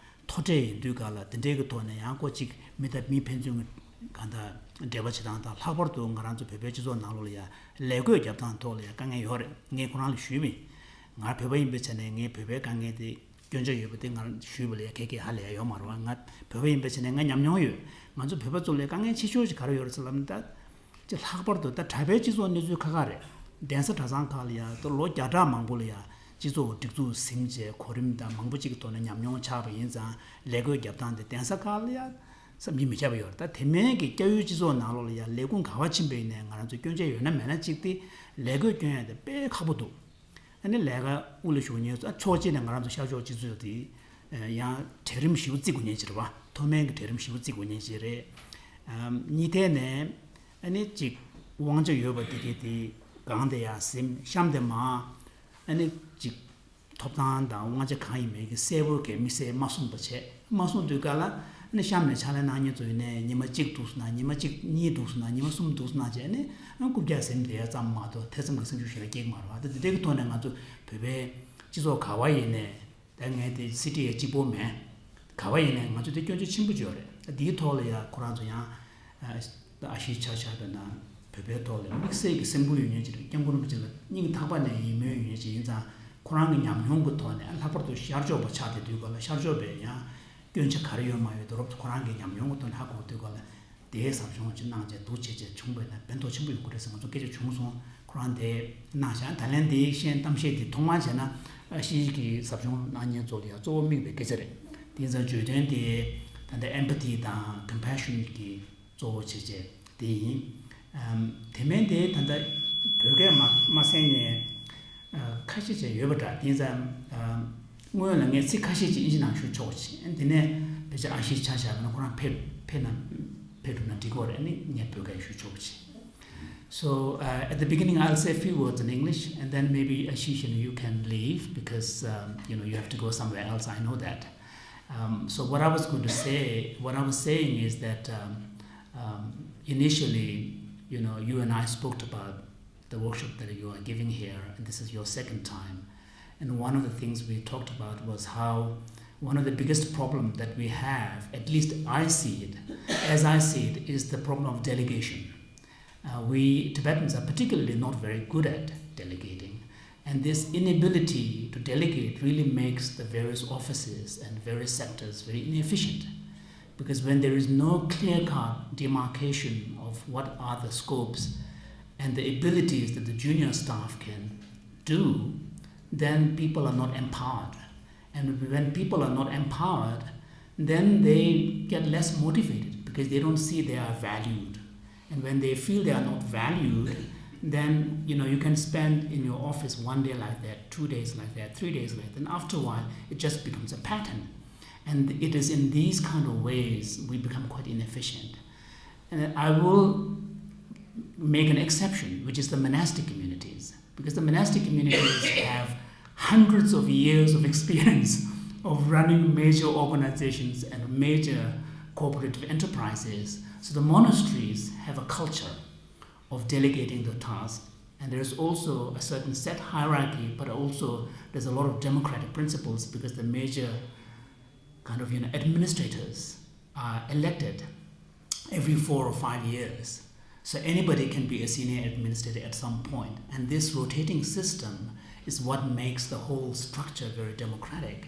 མཐོ་གྲས་ཡིན་དུས་ག་ལ་དེ་འདྲའི་གི་ཐོག་ནས་ཡང་ཁོ་གཅིག་མི་དང་མི་ཕན་ཚུན་གི་ག་ད་འབྲེལ་བ་བྱེད་སྟངས་དང་། ལྷག་པར་དུ་ང་རང་ཚོ་བོད་པའི་སྤྱི་ཚོགས་ནང་ལོགས་ལ་ཡ་ལས་བགོས་རྒྱབ་སྟངས་ཐོག་ལ་ཡ་དཀའ་ངལ་ཡོད་རེད། ངས་ཁོ་རང་ལ་ཞུས་པ་ཡིན། ང་བོད་པ་ཡིན་པའི་ཆ་ནས་ངས་བོད་པའི་དཀའ་ངལ་དེ་སྐྱོན་ཆ་ཡོད་པ་དེ་ང་ཞུས་པ་ལ་ཡ་ཁྱེད་ཀྱིས་ཧ་ལས་ཡ་ཡོད་མ་རེད་བ། ང་བོད་པ་ཡིན་པའི་ཆ་ནས་ང་ཉམས་མྱོང་ཡོད། ང་ཚོ་བོད་པ་ཚོ་ལ་དཀའ་ངལ་ཆེ་ཤོས་ཅིག་ག་རེ་ཡོད་རེད་ཟེར་ལབ་ན། ད་ཅིག་ལྷག་པར་དུ་ད་གྲྭ་པའི་སྤྱི་ཚོགས་གནས་ཚུལ་ཁག་ཁག་རེད། གདན་ས་གྲྭ་ཚང་ཁག་ལ་ཡ་ད་ལོ་བརྒྱ་ཕྲག་མང་པོ་ལ་ཡ་སྤྱི་ཚོགས་སྒྲིག་འཛུགས་ཟིན་བྱས་གོ་རིམ་དང་མང་པོ་ཅིག་གི་ཐོག་ནས་ཉམས་མྱོང་ཆགས་པ་ཡིན་ཙང་། ལས་བགོས་རྒྱབ་སྟངས་དེ་གདན་ས་ཁག་ལ་ཡ་བསམ་གྱིས་མི་ཁྱབ་པ་ཡོད་རེད། ད་དེ་མིན་གྱི་སྐྱ་བོའི་སྤྱི་ཚོགས་ནང་ལོགས་ལ་ཡ་ལས་ཁུངས་ག་པར་ཕྱིན་པ་ཡིན་ནའི་ང་རང་ཚོ་སྐྱོན་ཆ་ཡོད་ན་མེད་ན་གཅིག་དེ་ལས་བགོས་སྐྱོན་ཡ་དེ་དཔེ་ཁག་པོ་འདུག་ཨ་ནི་ལས་ཀ་དབུ་ལ་ཞུགས་མཁན་ཚོ། ཨ་ཕྱོགས་གཅིག་ནས་ང་རང་ཚོ་ཤར་ཕྱོགས་སྤྱི་ཚོགས་དེ་ཡང་གྲལ་རིམ་ཞེ་པོ་བརྩི་དགོས་མཁན་ཅིག་རེད་བ། མཐོ་དམན་གྱི་གྲལ་རིམ་ཞེ་པོ་བརྩི་དགོས་མཁན་ཅིག་རེད། ཨམ། གཉིས་ཐད་ནས་ཨ་ནི་གཅིག་དབང་ཆ་ཡོད་པ་དེ་གས་དེ་སྒང་དེ་ཡར་ཟིན། གཤམ་དེ་མར་ཨ་ནི་གཅིག་ཐོབ་ཐང་དང་དབང་ཆ་གང་ཡིན་མིན་གྱི་གསལ་པོ་གས་དམིགས་བསལ་མ་གསུངས་པ་བྱས། མ་གསུངས་དུས་ག་ལ་ཨ་ནི་གཤམ་ནས་ཕྱག་ལས་གནང་མཁན་ཚོ་ཡིན་ནའི་ཉི་མ་གཅིག་འདུག་སོང་ན། ཉི་མ་གཅིག་གཉིས་འདུག་སོང་ན། ཉི་མ་གསུམ་འདུག་སོང་ན་བྱས་ནས་ཨ་རྐུབ་བཀྱག་ཟིན་བསྡད་ཡ་ཙམ་མ་གཏོགས་ཐེ་ཚོམ་གྱི་སེམས་ཤུགས་ཞེ་དྲག་སྐྱེ་གི་མ་རེད་བ། ད་དེ་འདྲའི་གི་ཐོག་ནས་ང་ཚོ་བོད་པའི་སྤྱི་ཚོགས་ག་བ་ཡིན་ནའི། ད་ངས་དེ་སི་ཊི་ཡ་གཅིག་པོ་མིན། ག་བ་ཡིན་ནའི་ང་ཚོ་དེ་སྐྱོན་ཆ་ཆེན་པོ་ཅིག་ཡོད་རེད། ད་འདིའི་ཐོག་ལ་ཡ་ཁོ་རང་ཚོ་ཡང་ཨ་ཨ་ཤི་ཆ་བཞག་པ་ན་བོད་པའི་ཐོག་ལ་དམིགས་བསལ་གྱི་སེམས་ཁུར་ཡོད་མཁན་ཅིག་རེད། སྐྱབས་མགོན་རིན་པོ་ཆེ་ལ་སྙིང་ཐག་པ་ནས་ཡིད་སྨོན་ཡོད་མཁན་ཅིག་ཡིན་ཙང་། ཁོ་རང་གི་ཉམས་མྱོང་གི་ཐོག་ནས་ལྷག་པར་དུ་ཤར་ཕྱོགས་པ་ཆགས་བསྡད་དུས་ག་ལ་ཤར་ཕྱོགས་པའི་ཡང་སྐྱོན་ཆ་ག་རེ་ཡོད་མ་ཡོད་དོ་རོབ་ཏུ་ཁོ་རང་གི་ཉམས་མྱོང་གི་ཐོག་ནས་ཧ་གོ་དུས་ག་ལ། དེའི་ཟབ་སྦྱོང་ཅིག་གནང་བྱས་འདུག་བྱས་བྱས་བྱུང་བས་ན་ཕན་ཐོགས་ཆེན་པོ་ཡོང་གི་རེད་ཟེར་ང་ཚོ་སྐད་ཆ་བྱུང་སོང་། ཁོ་རང་དེ་གནང་བཞག་ད་ལན་དེའི་ཤན་གཏམ་བཤད་དེ་ཐོག་མར་བྱས་ན་ཨ་ཤི་གི་ཟབ་སྦྱོང་གནང་མཁན་ཚོ་ལ་ཡང་གཙོ་བོ་དམིགས་པའི་སྐད་ཆ་རེད། དེ་ཡིན་ཙང་བརྗོད་དོན་དེ་ད་ལྟ་empathy་དང་compassion་གི་གཙོ་བོ་བྱས་བྱས་དེ་ཡིན། ཨམ། དེ་མིན་དེ་ད་ལྟ་བོད་སྐད་མ་མ་གསན་མཁན་ཨ། ཁ་ཤས་ཅིག་ཡོད་པ་འདྲ། དེ་ཙམ། ཨ། སྔོན་ལ་ངས་ཚིག་ཁ་ཤས་ཅིག་ཨིན་ཇི་ནང་ཞུ་ཆོག་ཅིག་དེ་ནས་ཕལ་ཆེར་ཨ་ཤི་ཆ་བཞག་པ་ན་ཁོ་རང་ཕེབས་ཕེབས་ན་ཕེབས་ཐུབ་ན་འགྲིག་གི་རེད། ཨ་ནི་ངས་བོད་སྐད་ཞུ་ཆོག་ཅིག So, uh, at the beginning, I'll say a few words in English, and then maybe Ashish, you know, you can leave because, um, you know, you have to go somewhere else. I know that. Um, so what I was going to say, what I was saying is that, um, um, initially, you know, you and I spoke about the workshop that you are giving here, and this is your second time. And one of the things we talked about was how one of the biggest problem that we have, at least I see it, as I see it, is the problem of delegation. Uh, we Tibetans are particularly not very good at delegating, and this inability to delegate really makes the various offices and various sectors very inefficient. Because when there is no clear-cut demarcation of what are the scopes and the abilities that the junior staff can do, then people are not empowered. And when people are not empowered, then they get less motivated because they don't see they are valued. And when they feel they are not valued, then, you know, you can spend in your office one day like that, two days like that, three days like that. And after a while, it just becomes a pattern. And it is in these kind of ways we become quite inefficient. And I will make an exception, which is the monastic communities, because the monastic communities have hundreds of years of experience of running major organizations and major cooperative enterprises. So the monasteries have a culture of delegating the task. And there's also a certain set hierarchy, but also there's a lot of democratic principles because the major kind of, you know, administrators are elected every four or five years. So anybody can be a senior administrator at some point. And this rotating system is what makes the whole structure very democratic.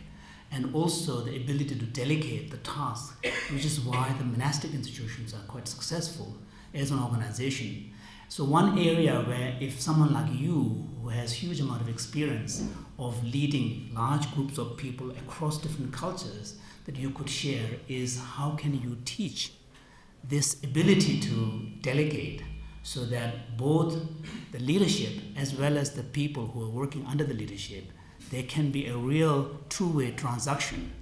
And also the ability to delegate the task, which is why the monastic institutions are quite successful as an organization. So one area where if someone like you who has huge amount of experience of leading large groups of people across different cultures that you could share is how can you teach this ability to delegate so that both the leadership as well as the people who are working under the leadership, there can be a real two-way transaction.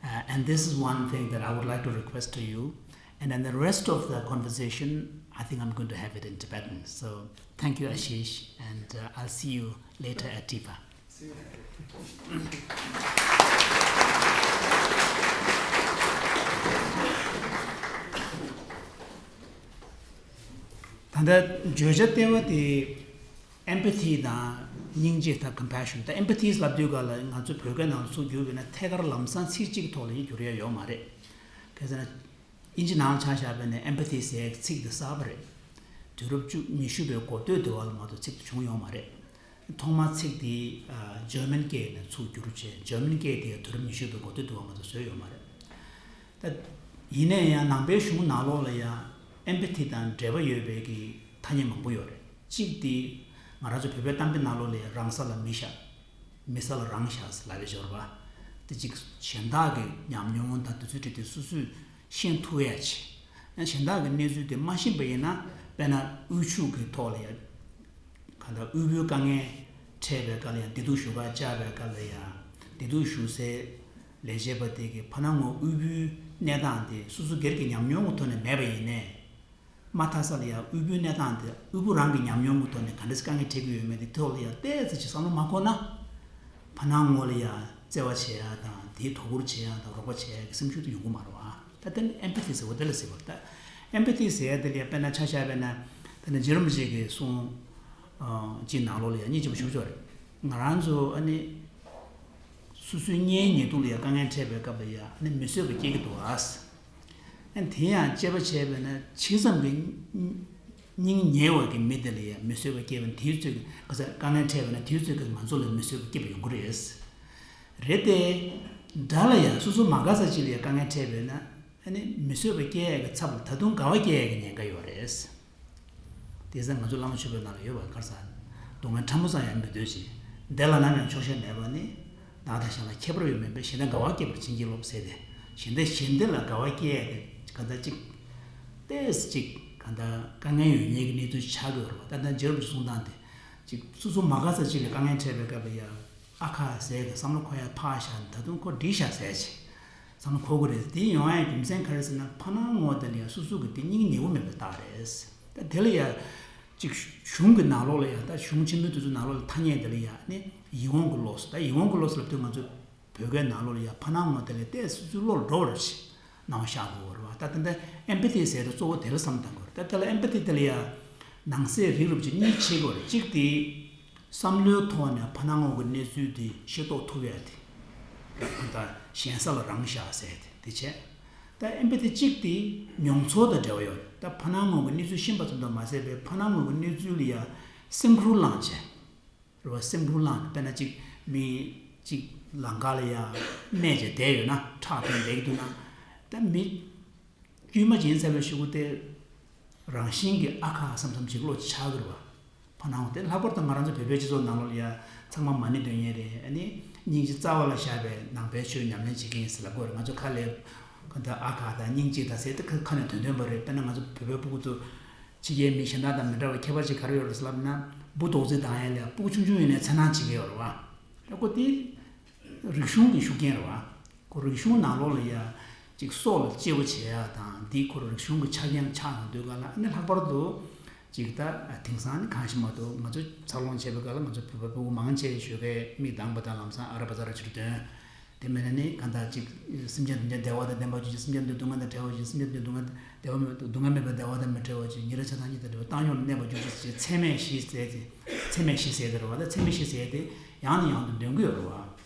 Uh, and this is one thing that I would like to request to you. And then the rest of the conversation, I think I'm going to have it in Tibetan. So thank you, Ashish, and uh, I'll see you later at TIFA. ད་ལྟ་བརྗོད་བྱ་ལྟེ་བ་དེ་empathy དང་སྙིང་རྗེ་དང་compassion། ད་empathy ལབ་དུས་ག་ལ་ང་ཚོ་བོད་སྐད་ནང་ལ་ཚུར་བསྒྱུར་བས་ན་ཐད་ཀར་ལམ་སང་ཚིག་གཅིག་ཐོག་ལ་ཡིད་སྒྱུར་ཡ་ཡོད་མ་རེད། གལ་སྲིད་ན་ཨིན་ཇི་ནང་ལ་ཆ་བཞག་པ་ན་empathy ཟེར་ཡག་ཚིག་དེ་གསར་པ་རེད། དུས་རབས་བཅུ་ཉི་ཤུ་པའི་འགོ་སྟོད་དེ་བ་ལ་མ་གཏོགས་ཚིག་དེ་བྱུང་ཡོད་མ་རེད། ཐོག་མར་ཚིག་དེ་ཨ་German སྐད་ནས་ཚུར་བསྒྱུར་བྱས། German སྐད་དེ་དུས་རབས་ཉི་ཤུ་པའི་འགོ་སྟོད་དེ་བ་མ་གཏོགས་བཟོས་ཡོད་མ་རེད། ད་ཡིན་ན་ཡང་ནང་པའི་གཞུང་ནང་ལོགས་ལ་ཡང་empathy དང་འབྲེལ་བ་ཡོད་པའི་གི་ཐ་སྙད་མང་པོ་ཡོད་རེད། གཅིག་དེ་ང་རང་ཚོ་བོད་པའི་གཏམ་དཔེ་ནང་ལོགས་ལ་ཡང་རང་ས་ལ་མི་བཞག་མི་ས་ལ་རང་བཞག་ལབ་པའི་སྦྱོར་བ། དེ་གཅིག་གཞན་དག་གི་ཉམས་མྱོང་དང་དེ་ཚོའི་གྲས་དེ་སོ་སོས་ཤེས་ཐུབ་ཡ་ཆེ། ཡང་གཞན་དག་གི་གནས་ཚུལ་དེ་མ་ཤེས་པ་ཡིན་ན་དཔེར་ན་དབུལ་ཕྱུག་གི་ཐོག་ལ་ཡ་གང་ལྟར་དབུལ་པོའི་དཀའ་ངལ་འཕྲད་པའི་སྐབས་ལ་ཡང་བདེ་སྡུག་ཞུ་ག་བཅར་བའི་སྐབས་ལ་ཡང་བདེ་སྡུག་ཞུ་སའི་ལས་བྱེད་པ་དེ་གིས་ཕ་ནང་ངོ་དབུལ་པོའི་གནས་སྟངས་དེ་སོ་སོ་སྒེར་གྱི་ཉམས་མྱོང་གི་ཐོག་ནས་མེད་པ་ཡིན་ནའི། མ་མཐའ་ས་ལ་ཡང་དབུལ་པོའི་གནས་སྟངས་དེ་དབུལ་པོ་རང་གི་ཉམས་མྱོང་གི་ཐོག་ནས་ག་འདྲ་ཞིག་དཀའ་ངལ་འཕྲད་ཀྱི་ཡོད་མེད་དེ་ཐོག་ལ་ཡང་ཏོག་ཙམ་ཅིག་བསམ་བློ་མ་འཁོར་ན། ཕ་ནང་ངོ་ལ་ཡང་བརྩེ་བ་བྱེད་ཡ་དང་དེའི་དོ་ཁུར་བྱེད་ཡ་དང་རོགས་པ་བྱེད་ཡ་གི་སེམས་ཤུགས་དེ་ཡོང་གི་མ་རེད་བ། ད་དེ་ནི་empathy ཟེར་བ་དེ་ལ་ཟེར་བ། ད་empathy ཟེར་ཡ་དེ་ལ་ཡང་དཔེར་ན་ཆ་བཞག་པ་ན་དེ་ནི་རྗེ་རིན་པོ་ཆེ་གི་གསུང་ཅིག་ནང་ལོགས་ལ་ཡང་སྙིང་རྗེ་པོ་ཞུ་ཆོག་རེད། ང་རང་ཚོ་ཨ་ནི། སོ་སོའི་གཉེན་ཉེ་དུ་ལ་ཡང་དཀའ་ངལ་འཕྲད་པའི་སྐབས་ལ་ཡང་ནི་མི་བཟོད་པ་སྐྱེ་གི་འདུག་ཨ། ཨ་དེ་ཡང་དཔྱད་པ་བྱས་པས་ན་ཇི་ཙམ་གྱི་སྙིང་ཉེ་བ་གི་མི་དེ་ལ་ཡང་མི་བཟོད་པ་སྐྱེས་པ་ན་དེའི་ཚོད་ཀྱི་ག་ས་དཀའ་ངལ་འཕྲད་པས་ན་དེའི་ཚོད་ཀྱི་ང་ཚོ་ལ་མི་བཟོད་པ་སྐྱེས་པ་ཡོང་གི་རེད། རེད་དེ། དགྲ་ལ་ཡང་སོ་སོ་མ་དགའ་ས་ཅིག་ལ་ཡང་དཀའ་ངལ་འཕྲད་པས་ན། ཨ་ནི་མི་བཟོད་པ་སྐྱེ་ཡས་ཀྱི་ཚབ་ལ་ད་དུང་དགའ་བ་སྐྱེ་ཡས་ཀྱི་ཉེན་ཁ་ཡོད་རེད། དེ་ཚེ་ང་ཚོ་བླ་མ་མཆོད་པའི་ནང་ལ་ཡོད་པ་ག་རེ་ཟེར། སྡུག་བསྔལ་ཕྲ་མོ་ཙམ་ཡང་མི་འདོད་ཅིང་། བདེ་ལ་ནམ་ཡང་ཆོག་ཤེས་མེད་པ་ནི། བདག་དང་གཞན་ལ་ཁྱད་པར་ཡོད་མིན་པས། གཞན་དོན་དགའ་བ་སྐྱེད་པར་བྱིན་གྱིས་རློབས་ཟེར་ཏེ། གཞན་དོན་གཞན་དོན་ལ་དགའ་བ་སྐྱེ་ཡས་དེ་ག་འདྲ་ཅིག་ཏོག་ཙམ་ཅིག་ག་འདྲ་དཀའ་ངལ་ཡོད་མཁན་གྱི་གནས་ཚུལ་ཆགས་དགོས་རེད་བ། ད་ལྟ་རྗེ་རིན་པོ་ཆེ་གསུང་སྟངས་དེ། ཅིག་སོ་སོ་མ་དགའ་ས་ཅིག་ལ་དཀའ་ངལ་འཕྲད་པའི་སྐབས་ལ་ཡང་། ཨ་ཁ་ཟེར་གི་བསམ་བློ་འཁོར་ཡ་ཕར་བཞག་ད་དུང་ཁོ་འགྲིག་ཤག་ཟེར་ཅིག་བསམ་བློ་འཁོར་གི་རེད། དེ་ཡོང་ཡ་རྒྱུ་མཚན་ག་རེ་ཟེར་ན་ཕ་ནང་ངོ་དེ་ལ་ཡང་སོ་སོ་གི་དེ་སྙིང་ཉེ་བོ་མེད་པའི་རྟགས་རེད། ད་དེ་ལ་ཡང་ཅིག་གཞུང་གི་ནང་ལོགས་ལ་ཡང་ད་གཞུང་ཆེན་པོའི་དུས་ཚོད་ནང་ལོགས་ལ་ཐ་སྙད་དེ་ལ་ཡང་ནི་ཡིད་འོང་གི་ལོགས་སུ། ད་ཡིད་འོང་གི་ལོགས་སུ་ལབ་དུས་ང་ཚོ་བོད་སྐད་ནང་ལོགས་ལ་ཡང་ཕ་ནང་ངོ་དེ་ལ་ཏོག་ཙམ་བློ་ལ་འགྲོ་བ་རེད། སྣང་བ་ཤར་དགོས་པ་རེད་བ། ད་ད་ལྟ་empathy ཟེར་དེ་གཙོ་བོ་དེ་ལ་བསམ་བཏང་དགོས་རེད། ད་དེ་ལ་empathy དེ་ལ་ཡང་ནང་གསེས་རིགས་རུབ་ཅིག་གཉིས་ཕྱེ་དགོས་རེད། གཅིག་དེ། བསམ་བློའི་ཐོག་ནས་ཕ་ནང་ངོ་གི་གནས་ཚུལ་དེ་ཤེས་རྟོགས་ཐུབ་ཡ་དེ། ད་གཞན་ས་ལ་རང་བཞག་ཟེར་དེ་དེ་བྱས། ད་empathy གཅིག་དེ་མྱོང་ཚོར་དང་འབྲེལ་བ་ཡོད་རེད། ད་ཕ་ནང་ངོ་གི་གནས་ཚུལ་ཤེས་པ་ཙམ་དུ་མ་ཟད་པའི་ཕ་ནང་ངོ་གི་གནས་ཚུལ་ལ་ཡ་སེམས་ཁུར་བླངས་བྱས། རེད་བ། སེམས་ཁུར་བླངས། དཔེར་ན་གཅིག་མི་གཅིག་ལམ་ཁ་ལ་ཡ་གནས་བྱས་བསྡད་ཡོད་ན་ཁྲག་འཐུང་བསྡད་ཀྱི་འདུག་ན། ད་མི། དཀྱུས་མ་ཅན་ཟེར་བའི་ཤོག་གུ་དེ། རང་བཞིན་གྱིས་ཨ་ཁ་བསམ་བསམ་ཅིག་བློ་ཆགས་ཀྱི་རེད་བ། ཕ་ནང་དེ་ལྷག་པར་དུ་ང་རང་ཚོ་བོད་པའི་སྤྱི་ཚོགས་ནང་ལོགས་ལ་ཡ་ཚང་མ་མ་ཎི་འདོན་མཁན་རེད། ཨ་ནི་སྙིང་རྗེ་རྩ་བ་ལ་བཞག་པའི་ནང་པའི་ཆོས་ཉམས་ལེན་བྱེད་མཁན་ཡིན་ཟེར་ལབ་ཀྱི་ཡོད་རེད། ང་ཚོ་ཁ་ལས་ག་འདྲ་ཨ་ཁ་དང་སྙིང་རྗེ་དང་ཟེར་དེ་ཁ་ཁ་ནས་འདོན་འདོན་པ་རེད། དཔེར་ན་ང་ཚོ་བོད་པའི་སྤུ་གུ་ཚོ་ཕྱི་རྒྱལ་མི་གཞན་དག་དང་མི་འདྲ་བའི་ཁྱད་པར་ཅིག་ག་རེ་ཡོད་རེད་ཟེར་ལབ་ན། འབུ་རྡོག་རྫིས་བཏང་ཡ་ལ་ཡ་སྤུ་གུ་ཆུང་ཆུང་ཡིན་ནའི་འཚེར་སྣང་བྱེད་ཀྱི་ཡོད་རེད་བ། ཨ་ཁོ་དེ། རིག་གཞུང་གི་ཤུགས་རྐྱེན་རེད་བ། ཁོ་རིག་གཞུང་ནང་ལོགས་ལ་ཡ་ཅིག་སྲོག་ལ་གཅེས་པོ་བྱེད་ཡ་དང་འདི་ཁོ་རིག་གཞུང་གི་ཆ་རྐྱེན་ཆགས་ཡོང་དུས་ག་ལ་ཨ་ནི་ལྷག་པར་དུ་ཅིག་ད་དེང་སང་ནི་གང་ཞིག་མ་གཏོགས་ང་ཚོ་འཚར་ལོངས་བྱེད་པའི་སྐབས་ལ་ང་ཚོ་བོད་པ་ཕྲུ་གུ་མང་ཆེ་ཞོགས་ཀས་མིག་གདངས་པ་དང་ལམ་སང་ཨ་ར་པ་ཙ་ར་ཕྱིར་ཐོན། དེ་མིན་ན་ནི་གང་ལྟར་ཅིག་སེམས་ཅན་དོན་ཆེན་བདེ་བ་དང་ལྡན་པ་བཅུག་ཅིག་སེམས་ཅན་དོན་སྡུག་བསྔལ་དང་བྲལ་བ་བཅུག་སེམས་ཅན་དོན་སྡུག་བསྔལ་བདེ་བ་མེད་སྡུག་བསྔལ་མེད་པར་བདེ་བ་དང་མི་བྲལ་བ་བཅུག་ཉིན་རེ་ཆ་ཚང་གཉིས་དང་བྲལ་བ་བཏང་སྙོམས་ལ་གནས་པ་བཅུག་ཅིག་ཚད་མེད་བཞི་ཟེར་ཏེ། ཚད་མེད་བཞི་ཟེར་ཏེ་རེད་བ། ད་ཚད་མེད་བཞི་ཟེར་ཏེ་ཡང་ནས་ཡང་དུ་འདོན་གྱི་ཡོད་རེད་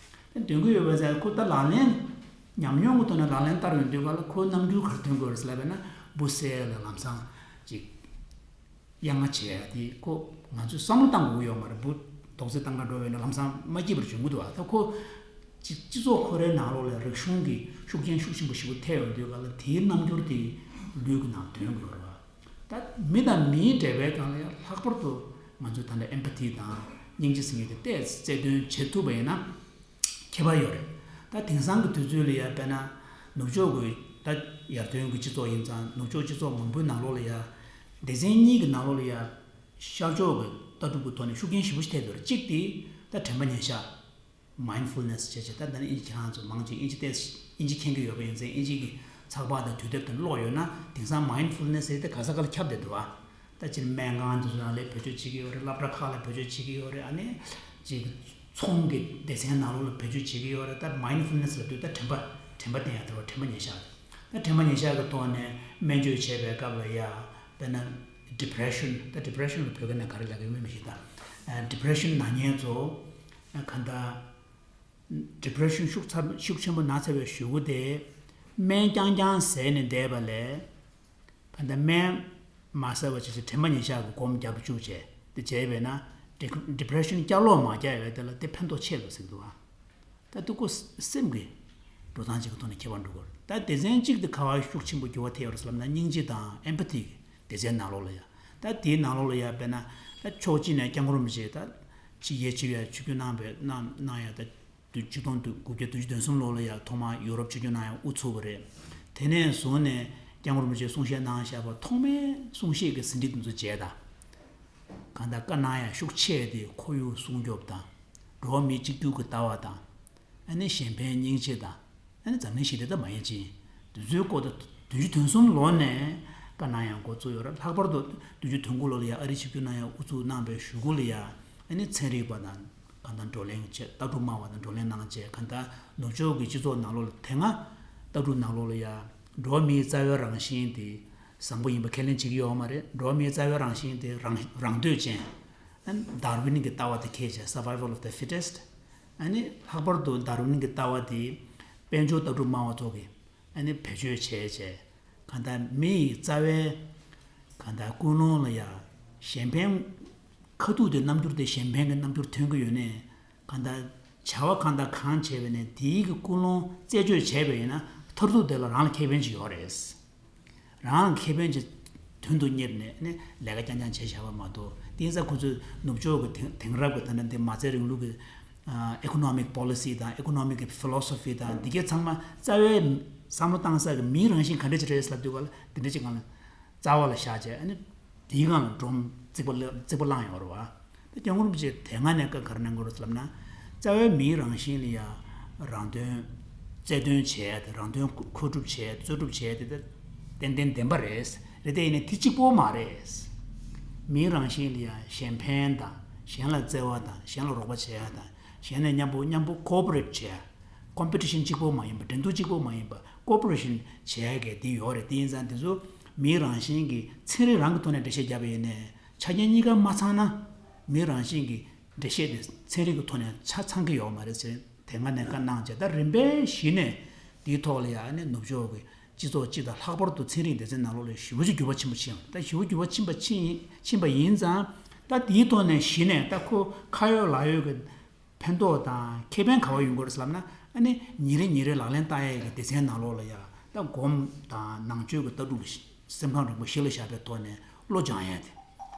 བ། འདོན་གྱི་ཡོད་པའི་ཚེ་ཁོ་ད་ལག་ལེན། ཉམས་མྱོང་གི་ཐོག་ནས་ལག་ལེན་བསྟར་ཡོང་དུས་ག་ལ་ཁོའི་རྣམ་འགྱུར་ག་རེ་སྟོན་དགོས་རེད་ཟེར་ལབ་པ་ན་འབུ་བསད་ལ་ལམ་སང་ཅིག་གཡང་ང་བྱས་ཡ་དེ་ཁོ་ང་ཚོས་བསམ་བློ་བཏང་དགོས་ཀྱི་ཡོད་མ་རེད། འབུ་རྡོག་རྫིས་བཏང་ག་འགྲོ་བས་ན་ལམ་སང་མ་སྐྱིད་པར་བྱུང་གི་འདུག་བ། ད་ཁོ་སྤྱི་སྤྱི་ཚོགས་ཁོ་རའི་ནང་ལོགས་ལ་རིག་གཞུང་གི་ཤུགས་རྐྱེན་ཤུགས་ཆེན་པོ་ཞེ་པོ་ཐེབས་ཡོང་དུས་ག་ལ་དེའི་རྣམ་འགྱུར་དེ་ལུས་ཀྱི་ནང་འདོན་དགོས་རེད་བ། ད་མི་དང་མིའི་འབྲེལ་བའི་སྒང་ལ་ཡང་ལྷག་པར་དུ་ང་ཚོས་ད་ལྟ་empathy དང་སྙིང་རྗེ་ཟེར་མཁན་དེ་ཏོག་ཙམ་རྩལ་འདོན་བྱེད་ཐུབ་པ་ཡིན་ན་ཁྱད་པར་ཡོད་རེད། ད་དེང་སང་གི་དུས་ཚོད་ལ་ཡང་དཔེར་ན་ནུབ་ཕྱོགས་ཀྱི་ད་ཡར་ཐོན་གྱི་སྤྱི་ཚོགས་ཡིན་ཙང་ནུབ་ཕྱོགས་སྤྱི་ཚོགས་མང་པོའི་ནང་ལོགས་ལ་ཡང་སྡེ་ཚན་གཉིས་ཀྱི་ནང་ལོགས་ལ་ཡང་ཤར་ཕྱོགས་ཀྱི་ལྟ་གྲུབ་ཀྱི་ཐོག་ནས་ཤུགས་རྐྱེན་ཞེ་པོ་ཞིག་ཐེབས་ཡོད་རེད། གཅིག་དེ་ད་དྲན་པ་ཉེར་བཞག Mindfulness བྱས་བྱས། ད་ད་ནི་ཨིན་ཇི་ཁྱེད་རང་ཚོ་མང་ཆེ་ཨིན་ཇི་ཏོག་ཙམ་ ཨིན་ཇི་མཁྱེན་གྱི་ཡོད་པ་ཡིན་ཙང་ཨིན་ཇི་གི་ཚགས་པར་དང་དུས་དེབ་དེ་ཀློག་ཡོད་ན་དེང་སང་མའིན་ཌ་ཕུལ་ནེ་སི་ཟེར་དེ་ག་ས་ག་ལ་ཁྱབ་བསྡད་འདུག་ཨ། ད་སྤྱིར་སྨན་ཁང་དེ་ཚོ་ནང་ལ་བེད་སྤྱོད་བྱེད་ཀྱི་ཡོད་རེད། སློབ་གྲྭ་ཁག་ལ་བེད་སྤྱོད་བྱེད་ཀྱི་ཡོད་རེད། ཨ་ནི་ཅིག་ཚོང་གི་སྡེ་ཚན་ནང་ལོགས་ལ་བེད་སྤྱོད་བྱེད་ཀྱི་ཡོད་རེད། ད་མའིན་ཌ་ཕུལ་ནེ་སི་ལབ་དུས་ད་དྲན་པ་དྲན་པ་བསྟེན་ཡ་དེ་རེད། དྲན་པ་ཉེར་བཞག་ད་དྲན་པ་ཉེར་བཞག་གི་ཐོག་ནས་སྨན་བཅོས་བྱེད་པའི་སྐབས་ལ་ཡ་དཔེར་ན་ཌི་པི་རེ་ཤན། ད་ཌི་པི་རེ་ཤན་ལ་བོད་སྐད་ནང་ག་རེ་ལབ་ཀྱི་ཡོད་མེད་མི་ཤེས། ད་ཌི་པི་རེ་ཤན་ན་མཁན་ཚོ་གང་ལྟར། ཌི་པི་རེ་ཤན་ཤུགས་ཚ་ཤུགས་ཆེན་པོ་ན་ཚར་བའི་གཞུག་གུ་དེ་སྨན་རྐྱང་རྐྱང་བཟས་ནས་བསྡད་པ་ལས། གང་ལྟར་སྨན་མ་བཟས་པ་བྱས་ཙང་དྲན་པ་ཉེར་བཞག་གི་སྒོམ་རྒྱབ་བཅུག་བྱས་དེ་བྱས་པས་ན་ཌི་ཌི་པི་རེ་ཤན་བསྐྱར་ལོག་མ་རྒྱག་ཡ་དེ་ལ་དེ་ཕན་ཐོགས་ཆེ་འདུག་ཟེར་གྱི་འདུག་ཨ། ད་དེ་ཀོ་སེམས་ཀྱི་འགྲོ་སྟངས་ཅིག་གི་ཐོག་ནས་ཁྱད་པར་འགྲོ་གི་རེད། ད་སྡེ་ཚན་གཅིག་དེ་ག་པར་ཤུགས་ཆེན་པོ་འགྱུར་བ་ཐེབས་ཡོད་རེད་ཟེར་ལབ་ན་སྙིང་རྗེ་དང་ཨེམ་པ་ཐི་གི་སྡེ་ཚན་ནང་ལོགས་ལ་ཡ། ད་དེའི་ནང་ལོགས་ལ་ཡ་དཔེར་ན་ད་ཕྱོགས་གཅིག་ནས་སྐྱབས་མགོན་རིན་པོ་ཆེ་ད་ཕྱི་རྒྱལ་ཕྱི་ཡ་ཆིབས་བསྒྱུར་གནང་བའི་གནང་གནང་ཡ་ད་དུས་ཆིག་སྟོང་དགུ་བརྒྱ་བདུན་ཅུ་དོན་གསུམ་ལོ་ལ་ཡ་ཐོག་མར་ཡུ་རོབ་ཆིབས་བསྒྱུར་གནང་ཡ་དབུ་ཚུགས་པ་རེད། དེ་ནས་བཟུང་ནས་སྐྱབས་མགོན་རིན་པོ་ཆེས་གསུང་བཤད་གནང་བཞག་པ་ཐོག་མའི་གསུང་བཤད་ཀྱི་ཟིན་བྲིས་དེ་ཚོ་མཇལ་དང་། གང་ལྟར་བཀའ་གནང་ཡ་ཤུགས་ཆེ་དེ་ཁོར་ཡུག་སྲུང་སྐྱོབ་དང་། འགྲོ་བ་མིའི་གཅིག་གྱུར་གྱི་ལྟ་བ་དང་། ཨ་ནི་གཞན་ཕན་སྙིང་རྗེ་དང་། ཨ་ནི་འཛམ་གླིང་ཞི་བདེ་དང་མ་ཡིན་ཅིང་། དེ་ཚོའི་སྐོར་དུ་བདུན་ཅུ་དོན་གསུམ་ལོ་ནས་བཀའ་གནང་ཡང་འགོ་བཙུགས་ཡོད་རེད། ལྷག་པར་དུ་བདུན་ཅུ་དོན་དགུ་ལོ་ལ་ཡང་ཨ་རིའི་ཆིབས་བསྒྱུར་གནང་ཡང་དབུ་ཚུགས་གནང་པའི་གཞུག་གུ་ལ་ཡང་ཨ་ནི་ཚན་རིག་པ་དང་གང་ལྟར་བགྲོ་གླེང་བྱས། ལྟ་གྲུབ་སྨྲ་བ་དང་བགྲོ་གླེང་གནང་བྱས། གང་ལྟར་ནུབ་ཕྱོགས་ཀྱི་སྤྱི་ཚོགས་ནང་ལོགས་ལ་དེ་སྔ་ལྟ་གྲུབ་ནང་ལོགས་ལ་ཡང་འགྲོ་བ་མིའི་རྩ་བའི་རང་བཞིན་དེ་བཟང་པོ་ཡིན་པ་ཁས་ལེན་བྱེད་ཀྱི་ཡོད་མ་རེད། འགྲོ་བ་མིའི་རྩ་བའི་རང་བཞིན་དེ་རང་རང་འདོད་ཅན། ཨ་ནི་ཌར་ཝིན་གྱི་ལྟ་བ་དེ་ཁས་བྱས། survival of the fittest། ཨ་ནི་ལྷག་པར་དུ་ཌར་ཝིན་གྱི་ལྟ་བ་དེ་དཔལ་འབྱོར་ལྟ་གྲུབ་སྨྲ་བ་ཚོ་གིས་ཨ་ནི་བེད་སྤྱོད་བྱས་བྱས། གང་ལྟར་མི་ཡི་རྩ་བའི་གང་ལྟར་ཀུན་སློང་ལ་ཡང་གཞན་ཕན། ཁ་ཐུག་དེ་རྣམ་འགྱུར་དེ་གཞན་ཕན་གྱི་རྣམ་འགྱུར་ཐོན་གྱི་ཡོད་ནའི། གང་ལྟར་བྱ་བ་གང་དང་གང་བྱས་པ་ནས་དེའི་གི་ཀུན་སློང་རྩད་གཅོད་བྱས་པ་ཡིན་ན་མཐར་ཐུག་དེ་ལ་རང་ལ་ཁེ་ཕན་ཅིག་ཡོད་རེད། རང་ལ་ཁེ་ཕན་ཅིག་དོན་དུ་གཉེར་ནས་ནི་ལས་ཀ་རྐྱང་རྐྱང་བྱས་བཞག་པ་མ་གཏོགས། དེང་སང་ཁོ་ཚོས་ནུབ་ཕྱོགས་ཀྱི་དེང་དེང་རབས་ཀྱི་ད་ལྟ་འདི་མ་རྩའི་རིང་ལུགས་ཀྱི་ཨ་ཨི་ཀོ་ནོ་མིག་པོ་ལི་སི་དང་ཨི་ཀོ་ནོ་མིག་གི་ཕི་ལོ་སོ་ཕི་དང་འདི་གའི་ཚང་མ་རྩ་བའི་བསམ་བློ་བཏང་ས་གི་མིའི་རང་བཞིན་ག་འདྲ་ཅིག་རེད་ལབ་དུས་ག་ལ་འདི་འདྲ་ཅིག་གང་ལ་རྩ་བ་ལ་བཞག་བྱས། ཨ་ནི་དེའི་སྒང་ལ་སྒྲོམ་རྩིག་པ་ལ་རྩིག་པ་བསླངས་ཡོད་རེད་བ། ད་སྐྱབས་མགོན་རིན་པོ་ཆེས་དེ་སྔ་ནས་བཀའ་ག་རེ་གནང་གི་རེད་ལབ་ན། རྩ་བའི་མིའི་རང་བཞིན་ལ་ཡང་རང་དོན་རྩལ་འདོན་བྱས་ཏེ་རང་དོན་མཁོ་སྒྲུབ་བྱས་རྩོལ་སྒྲུབ་བྱས་ཏེ་ཏན་ཏན་བདེན་པ་རེད། རེད་དེ་ཡིན་ནའི་དེ་གཅིག་པོ་མ་རེད། མིའི་རང་བཞིན་ལ་ཡང་གཞན་ཕན་དང་གཞན་ལ་བརྩེ་བ་དང་གཞན་ལ་རོགས་པ་བྱེད་ཡ་དང་གཞན་ནས་མཉམ་པོ་མཉམ་པོ་ཀོ་པོ་རེ་ཊི་བྱེད་ཡ། ཀོམ་པི་ཊི་ཤན་གཅིག་པོ་མ་ཡིན་པ། འགྲན་བསྡུར་གཅིག་པོ་མ་ཡིན་པ། ཀོ་པོ་རེ་ཤན་བྱེད་ཡ་གི་དེ་ཡོད་རེད། དེ་ཡིན་ཙང་དེ་ཚོ་མིའི་རང་བཞིན་གྱི་ཚན་རིག་རང་གི་ཐོག་ནས་འགྲེལ་བཤད་བརྒྱབ་པ་ཡིན་ནའི་ཆ་རྐྱེན་གཉིས་ཀ་མ་ཚང་ན་མིའི་རང་བཞིན་གྱི་འགྲེལ་བཤད་དེ་ཚན་རིག་གི་ཐོག་ནས་ཆ་ཚང་གི་ཡོད་མ་རེད་ཟེར་དེ་སྔ་ནས་བཀའ་གནང་བྱས། ད་རིམ་པས་གཞི་ནས་དེའི་ཐོག་ལ་ཡང་ནི་ནུབ་ཕྱོགས་ཀྱི་སྤྱི་ཚོགས་སྤྱི་དང་ལྷག་པར་དུ་ཚན་རིག་སྡེ་ཚན་ནང་ལོགས་ལ་ཞེ་པོ་ཅིག་འགྱུར་བ་ཆེན་པོ་ཕྱིན་ཡོད། ད་ཞེ་པོ་འགྱུར་བ་ཕྱིན་པ་ཕྱིན་ཡིན་ཕྱིན་པ་ཡིན་ཙང་ད་དེའི་ཐོག་ནས་གཞི་ནས་ད་ཁོ་ཁ་ཡོད་ལག་ཡོད་ཀྱི་ཕན་ཐོགས་དང་ཁེ་ཕན་ག་པར་ཡོང་གི་རེད་ལབ་ན། ཨ་ནི་ཉིན་རེ་ཉིན་རེ་ལག་ལེན་བསྟར་ཡས་ཀྱི་སྡེ་ཚན་ནང་ལོགས་ལ་ཡང་ད་སྒོམ་དང་ནང་ཆོས་ཀྱི་ལྟ་གྲུབ་ལ་སེམས་ཁམས་རིག་པ་གཞི་ལ་བཞག་པའི་ཐོག་ནས་བློ་སྦྱང་ཡས་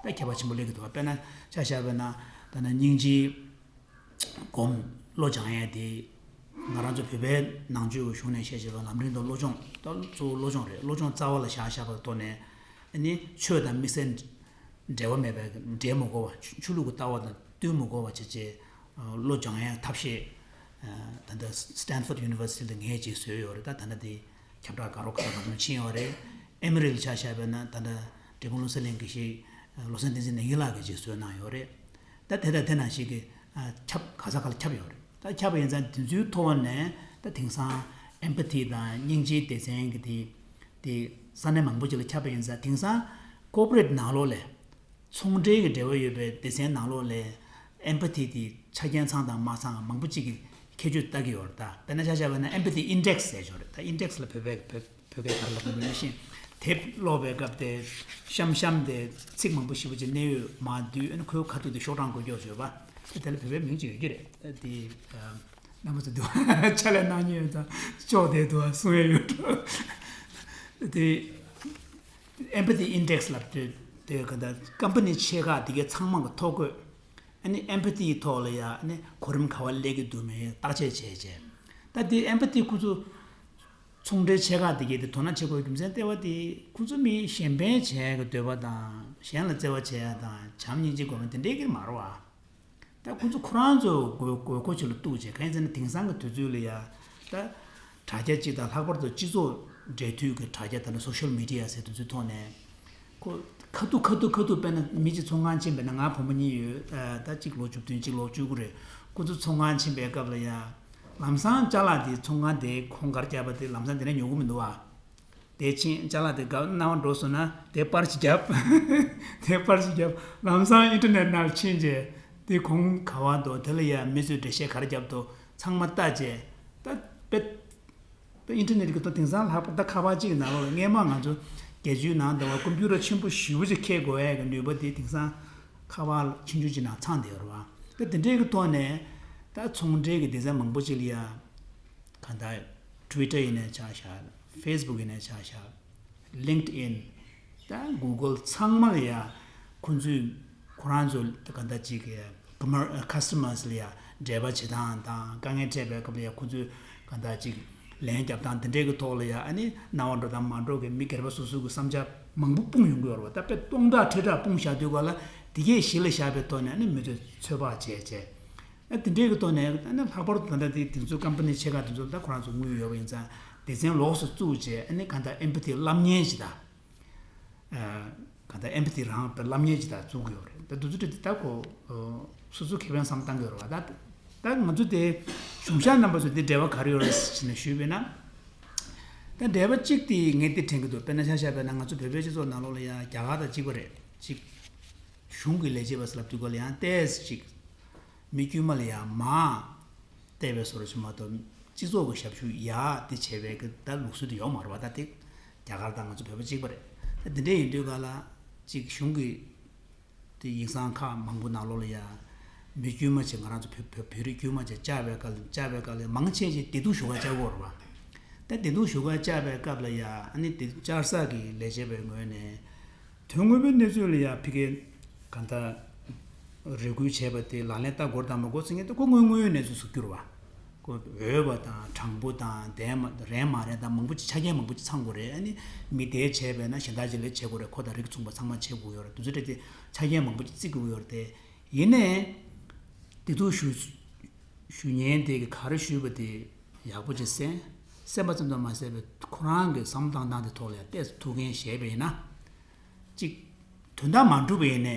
དེ་ད་ཁྱད་པར་ཆེན་པོ་སླེབས་ཀྱི་འདུག་དཔེར་ན་ཆ་བཞག་པ་ན་ད་ནི་སྙིང་རྗེའི་སྒོམ་བློ་སྦྱང་ཡས་དེ་ང་རང་ཚོ་བོད་པའི་ནང་ཆོས་ཀྱི་གཞུང་ནས་བཤད་བྱས་པ་ལམ་རིམ་དང་བློ་སྦྱོང་ད་གཙོ་བོ་བློ་སྦྱོང་རེད། བློ་སྦྱོང་རྩ་བ་ལ་བཞག་བཞག་པའི་ཐོག་ནས་ཨ་ནི་ཆོས་དང་དམིགས་བསལ་འབྲེལ་བ་མེད་པའི་འབྲེལ་མི་དགོས་པ། ཆོས་ལུགས་ཀྱི་ལྟ་བ་དང་བསྟུན་མི་དགོས་པ་བྱས་བྱས་བློ་སྦྱང་ཡའི་ཐབས་ཤེས། ད་ལྟ་Stanford University ལ་ངས་ཅིག་བཟོས་ཡོད་རེད། ད་ད་ལྟ་དེ་ཁྱབ་བསྒྲགས་དགའ་རོགས་ཁག་མང་ཙམ་ཕྱིན་ཡོད་རེད། ཨེ་མི་རི་ལ་ཆ་བཞག་པ་ན་ད་ལྟ་འབྲས་སྤུངས་བློ་གསལ་གླིང་དགེ་བཤེས་བློ་བཟང་བསྟན་འཛིན་ནགས་ཀྱི་ལགས་ཀྱིས་ཅིག་བཟོས་གནང་ཡོད་རེད། ད་དེ་དང་དེ་ནང་བཞིན་གྱི་ཁྱབ་ག་ས་ག་ལ་ཁྱབ་ཡོད་རེད། ད་ཁྱབ་པ་ཡིན་ཙང་དེ་ཚོའི་ཐོག་ནས་ད་དེང་སང་ཨེམ་པ་ཐི་དང་སྙིང་རྗེའི་སྡེ་ཚན་གྱི་དེ་དེ་ས་གནས་མང་པོ་ཅིག་ལ་ཁྱབ་པ་ཡིན་ཙང་དེང་སང་ཀོ་པོ་རེ་ཊི་ནང་ལོགས་ལ། ཚོང་འབྲེལ་གྱི་འབྲེལ་བ་ཡོད་པའི་སྡེ་ཚན་ནང་ལོགས་ལ་ཨེམ་པ་ཐི་དེ་ཆ་རྐྱེན་ཚང་དང་མ་ཚང་མང་པོ་ཅིག་གིས་ཁྱད་ཆོས་ལྟ་གི་ཡོད་རེད། ད་དཔེར་ན་ཆ་བཞག་པ་ན་ཨེམ་པ་ཐི་ཨིན་ཌེག་སི་ཟེར་ཡོད་རེད། ད་ཨིན་ཌེག་སི་ལ་བོད་པའི་བོད་བོད་སྐད་ག་རེ་ལབ་དགོས་མིན་ཤེས། དེབ་ཀློག་པའི་སྐབས་དེ་གཤམ་གཤམ་དེ་ཚིག་མང་པོ་ཞེ་པོ་ཅིག་གནད་ཡོད་མ་བསྡུས། ཨ་ནི་ཁོའི་ཁ་ཐུག་དེ་ཤོག་གྲངས་འགོད་རྒྱུ་ཡོད་པ། དེ་ལ་བོད་པའི་མིང་ཅིག་ཡོད་ཀྱི་རེད། ད་དེ་རྣམ་པ་ཚོ་འདུག་ཕྱག་ལས་གནང་མཁན་ཡོད་ཙང་ཅོག་བསྡད་འདུག་གསུང་ཡས་ཡོད་འགྲོ། དེ་ཨེམ་པ་ཐི་ཨིན་ཌེག་སི་ལབ་དུས་དེ་ག་ད་ཀམ་པ་ནི་ཆེ་ཁག་དེ་གའི་ཚང་མ་གི་ཐོ་འགོད། ཨ་ནི་ཨེམ་པ་ཐི་ཐོག་ལ་ཡ་ཨ་ནི་གོ་རིམ་ག་པར་སླེབས་ཀྱི་འདུག་མེད་བརྟག་དཔྱད་བྱས་བྱས། ད་དེ་ཨེམ་པ་ཐི་ཁོ་ཚོ་ཚོང་འབྲེལ་ཆེ་ཁག་དེ་གའི་དེ་དོ་སྣང་བྱེད་དགོས་རྒྱུ་མཚན་ལྟེ་བ་དེ་ཁོ་ཚོ་མིའི་གཞན་ཕན་བྱེད་ཀྱི་འདོད་པ་དང་གཞན་ལ་བརྩེ་བ་བྱེད་ཡ་དང་བྱམས་སྙིང་རྗེ་དགོས་མཁན་དེ་འདྲའི་གི་མ་རེད་བ། ད་ཁོ་ཚོ་ཁོ་རང་ཚོ་དགོས་དགོས་མཁོ་ཆེ་ལ་གཏུགས་བྱས། གང་ཡིན་ཟེར་ན་དེང་སང་གི་དུས་ཚོད་ལ་ཡ་ད་ དྲ་རྒྱ་གཅིག་དང་ལྷག་པར་དུ་སྤྱི་ཚོགས་འབྲེལ་མཐུད་ཀྱི་དྲ་རྒྱ་དང་social media ཟེར་དེ་ཚོའི་ཐོག་ནས། ཁོ། ཁ་ཐུག་ཁ་ཐུག་ཁ་ཐུག་དཔེར་ན་མི་གཅིག་ཚོང་ཁང་ཕྱིན་པས་ན། ང་བུ་མོ་གཉིས་ཡོད། ཨ། ད་གཅིག་ལོ་བཅུ་བདུན་གཅིག་ལོ་བཅུ་དགུ་རེད། ཁོ་ཚོ་ཚོང་ཁང་ཕྱིན་པའི་སྐབས་ལ་ཡ། ལམ་སང་ཅ་ལག་དེ་ཚོང་ཁང་དེ་ཁོང་གར་བརྒྱབ་པ་དེ་ལམ་སང་དེ་ནས་ཉོ་གི་མི་འདུག་བ། དེ་ཕྱིན་ཅ་ལག་དེ་ག་སྣང་བ་འགྲོ་སོང་ན་དེ་པར་ཅིག་བརྒྱབ། དེ་པར་ཅིག་བརྒྱབ། ལམ་སང་ཨིན་ཊར་ནེཊ་ནང་ཕྱིན་རྗེས་དེ་གོང་ག་བ་འདུག་དེ་ལ་ཡ་མི་ཚོས་འགྲེལ་བཤད་ག་རེ་བརྒྱབ་འདུག་ཚང་མ་ལྟ་རྗེས། ད་དཔེ། ད་ཨིན་ཊར་ནེཊ་གི་ཐོག་དེང་སང་ལྷག་པར་ད་ཁ་པར་གཅིག་གི་ནང་ལོགས་ལ། སྔས་མ་ང་ཚོ་རྒྱལ་སྤྱིའི་ནང་དུ་བ་ཀམ་པུ་ཊར་ཆེན་པོ་ཞེ་པོ་ཅིག་འཁྱེར་དགོས་ཡས་ཀྱི་ནུས་པ་དེ་དེང་སང་ཁ་པར་ཆུང་ཆུང་ཅིག་ནང་ཚང་བསྡད་ཡོད་རེད་བ། ད་དེ་འདྲའི་གི་ཐོག་ནས་ད་ཚོང་འབྲེལ་གྱི་སྡེ་ཚན་མང་པོ་ཅིག་ལ་ཡ། གང་ལྟར་ཊུའི་ཊར་ཡིན་ནའི་ཆ་བཞག་ཕེ་སི་བུག་ཡིན་ནའི་ཆ་བཞག་ལིང་ཀིཌ་ཨིན། ད་གུ་གལ་ཚང་མ་ལ་ཡ་ཁོང་ཚོས་ཁོ་རང་ཚོ་གང་ལྟར་ཅིག་གི་ཀ་སི་ཊ་མར་སི་ལ་ཡ་འབྲེལ་བ་བྱེད་སྟངས་དང་། དཀའ་ངལ་འཕྲད་པའི་སྐབས་ལ་ཡ་ཁོང་ཚོས་གང་ལྟར་ཅིག་ལན་རྒྱབ་སྟངས་དེ་འདྲའི་གི་ཐོག་ལ་ཡ། ཨ་ནི་སྣང་བ་འགྲོ་དང་མ་འགྲོ་གི་མི་སྒེར་པ་སོ་སོ་གི་བསམ་འཆར་མང་པོ་སྤུངས་ཡོང་གི་ཡོད་རེད་བ། ད་དཔེ་སྟོང་ཕྲག་ཁྲི་ཕྲག་སྤུངས་བཞག་དུས་ག་ལ་དེ་གས་གཞི་ལ་བཞག་པའི་ཐོག་ནས་ཨ་ནི་མི་ཚོས་ཚོད་དཔག་བྱས་བྱས། ཨ། དེ་འདྲའི་གི་ཐོག་ནས། ཨ་ནི་ལྷག་པར་དུ་ད་ལྟ་དེ་དེ་ཚོའི་ཀམ་པ་ནི་ཆེ་ཁག་དེ་ཚོ་ད་ཁོ་རང་ཚོ་དངུལ་ཡོད་པ་ཡིན་ཙང་སྡེ་ཚན་ལོགས་སུ་བཙུགས་བྱས། ཨ་ནི་གང་ལྟར་ཨེམ་པ་ཐི་བསླབ་མཁན་ཞིག་དང་། ཨ། གང་ལྟར་ཨེམ་པ་ཐི་རང་བསླབ་མཁན་ཞིག་དང་བཙུགས་ཀྱི་ཡོད་རེད། ད་དེ་ཚོ་དེ་ད་ཁོ་སོ་སོ་ཁེ་ཕན་བསམ་བཏང་གི་ཡོད་རེད་བ། ད་ད་ང་ཚོ་དེ་གཞུང་ཞབས་རྣམ་པ་ཚོ་དེ་འབྲེལ་བ་ག་རེ་ཡོད་རེད་ཟེར་ནས་ཞུས་པས་ན། ད་འབྲེལ་བ་གཅིག་དེ་ངས་དེ་དྲན་གྱི་འདུག་དཔེར་ན་ཆ་བཞག་པས་ན། ང་ཚོ་བོད་པའི་སྤྱི་ཚོགས་ནང་ལོགས་ལ་ཡང་རྒྱ་གར་དང་གཅིག་པ་རེད། གཅིག་གཞུང་གི་ལས་བྱེད་པ་ཟེར་ལབ་དུས་སྐབས་ལ་ཡང་ཏོག་ཙམ་ཅིག་མི་དཀྱུས་མ་ལ་ཡང་མར་བལྟས་པའི་བཟོ་འདྲ་ཞིག་མ་གཏོགས། སྤྱི་ཚོགས་ཀྱི་ཞབས་ཞུ་ཡར་དེ་བྱས་པའི་གི་ད་ལུགས་སྲོལ་དེ་ཡོད་མ་རེད་བ། ད་དེ་རྒྱ་གར་དང་ང་ཚོ་བོད་པ་གཅིག་པ་རེད། ད་དེ་འདྲ་ཡིན་དུས་ག་ལ་ཅིག་གཞུང་གི་དེ་ཡིག་ཚང་ཁག་མང་པོ་ནང་ལོགས་ལ་ཡང་མི་དཀྱུས་མ་ཅིག་ང་རང་ཚོ་བོད་བོད་བོད་རིགས་དཀྱུས་མ་ཅིག་བཅར་བའི་སྐབས་ལ། བཅར་བའི་སྐབས་ལ་མང་ཆེ་ཅིག་བདེ་སྡུག་ཞུ་ག་བཅར་གྱི་ཡོད་རེད་བ། ད་བདེ་སྡུག་ཞུ་ག་བཅར་བའི་སྐབས་ལ་ཡང་། ཨ་ནི་དེ་བཅར་ས་གི་ལས་བྱེད་པའི་ངོས་ནས། དོན་དངོས་པོའི་གནས་ཚུལ་ལ་ཡང་ཕ་གིར་གང་ལྟར་རེ་སྐུལ་བྱས་པ་དེ་ལག་ལེན་བསྟར་དགོས་དང་མ་དགོས་ཟེར་མཁན་དེ་ཁོ་དངོས་དངོས་ཡོད་གནས་ཚུལ་སུ་གྱུར་བ། ཁོ་འོས་པ་དང་དྲང་པོ་དང་བདེན་མ་རེད་མ་རེད་དང་མང་པོ་ཅིག་ཆ་རྐྱེན་མང་པོ་ཅིག་ཚང་དགོས་རེད། ཨ་ནི་མི་དེ་བྱས་པས་ན་གཞན་དག་ཅིག་ལ་བྱེད་དགོས་རེད། ཁོ་དང་རིགས་མཚུངས་པ་ཚང་མ་བྱེད་དགོས་ཡོད་རེད། དེ་ཚོ་དེ་དེ་ཆ་རྐྱེན་མང་པོ་ཅིག་བརྩི་དགོས་ཡོད་རེད་དེ། ཡིན་ནའི་དེ་ཚོ་ཞུ་ཞུ་མཁན་དེ་གིས་ག་རེ་ཞུས་པ་དེ་ཡག་པོ་ཅིག་གསན། གསན་པ་ཙམ་དུ་མ་ཟད་པའི་ཁོ་རང་གི་བསམ་བློ་བཏང་སྟངས་དེ་ཐོག་ལ་ཡང་ཏོག་ཙམ་ཐུགས་འགན་བཞེས་པ་ཡིན་ན། གཅིག་དོན་དག་མ་འགྲུབ་པ་ཡིན་ནའི་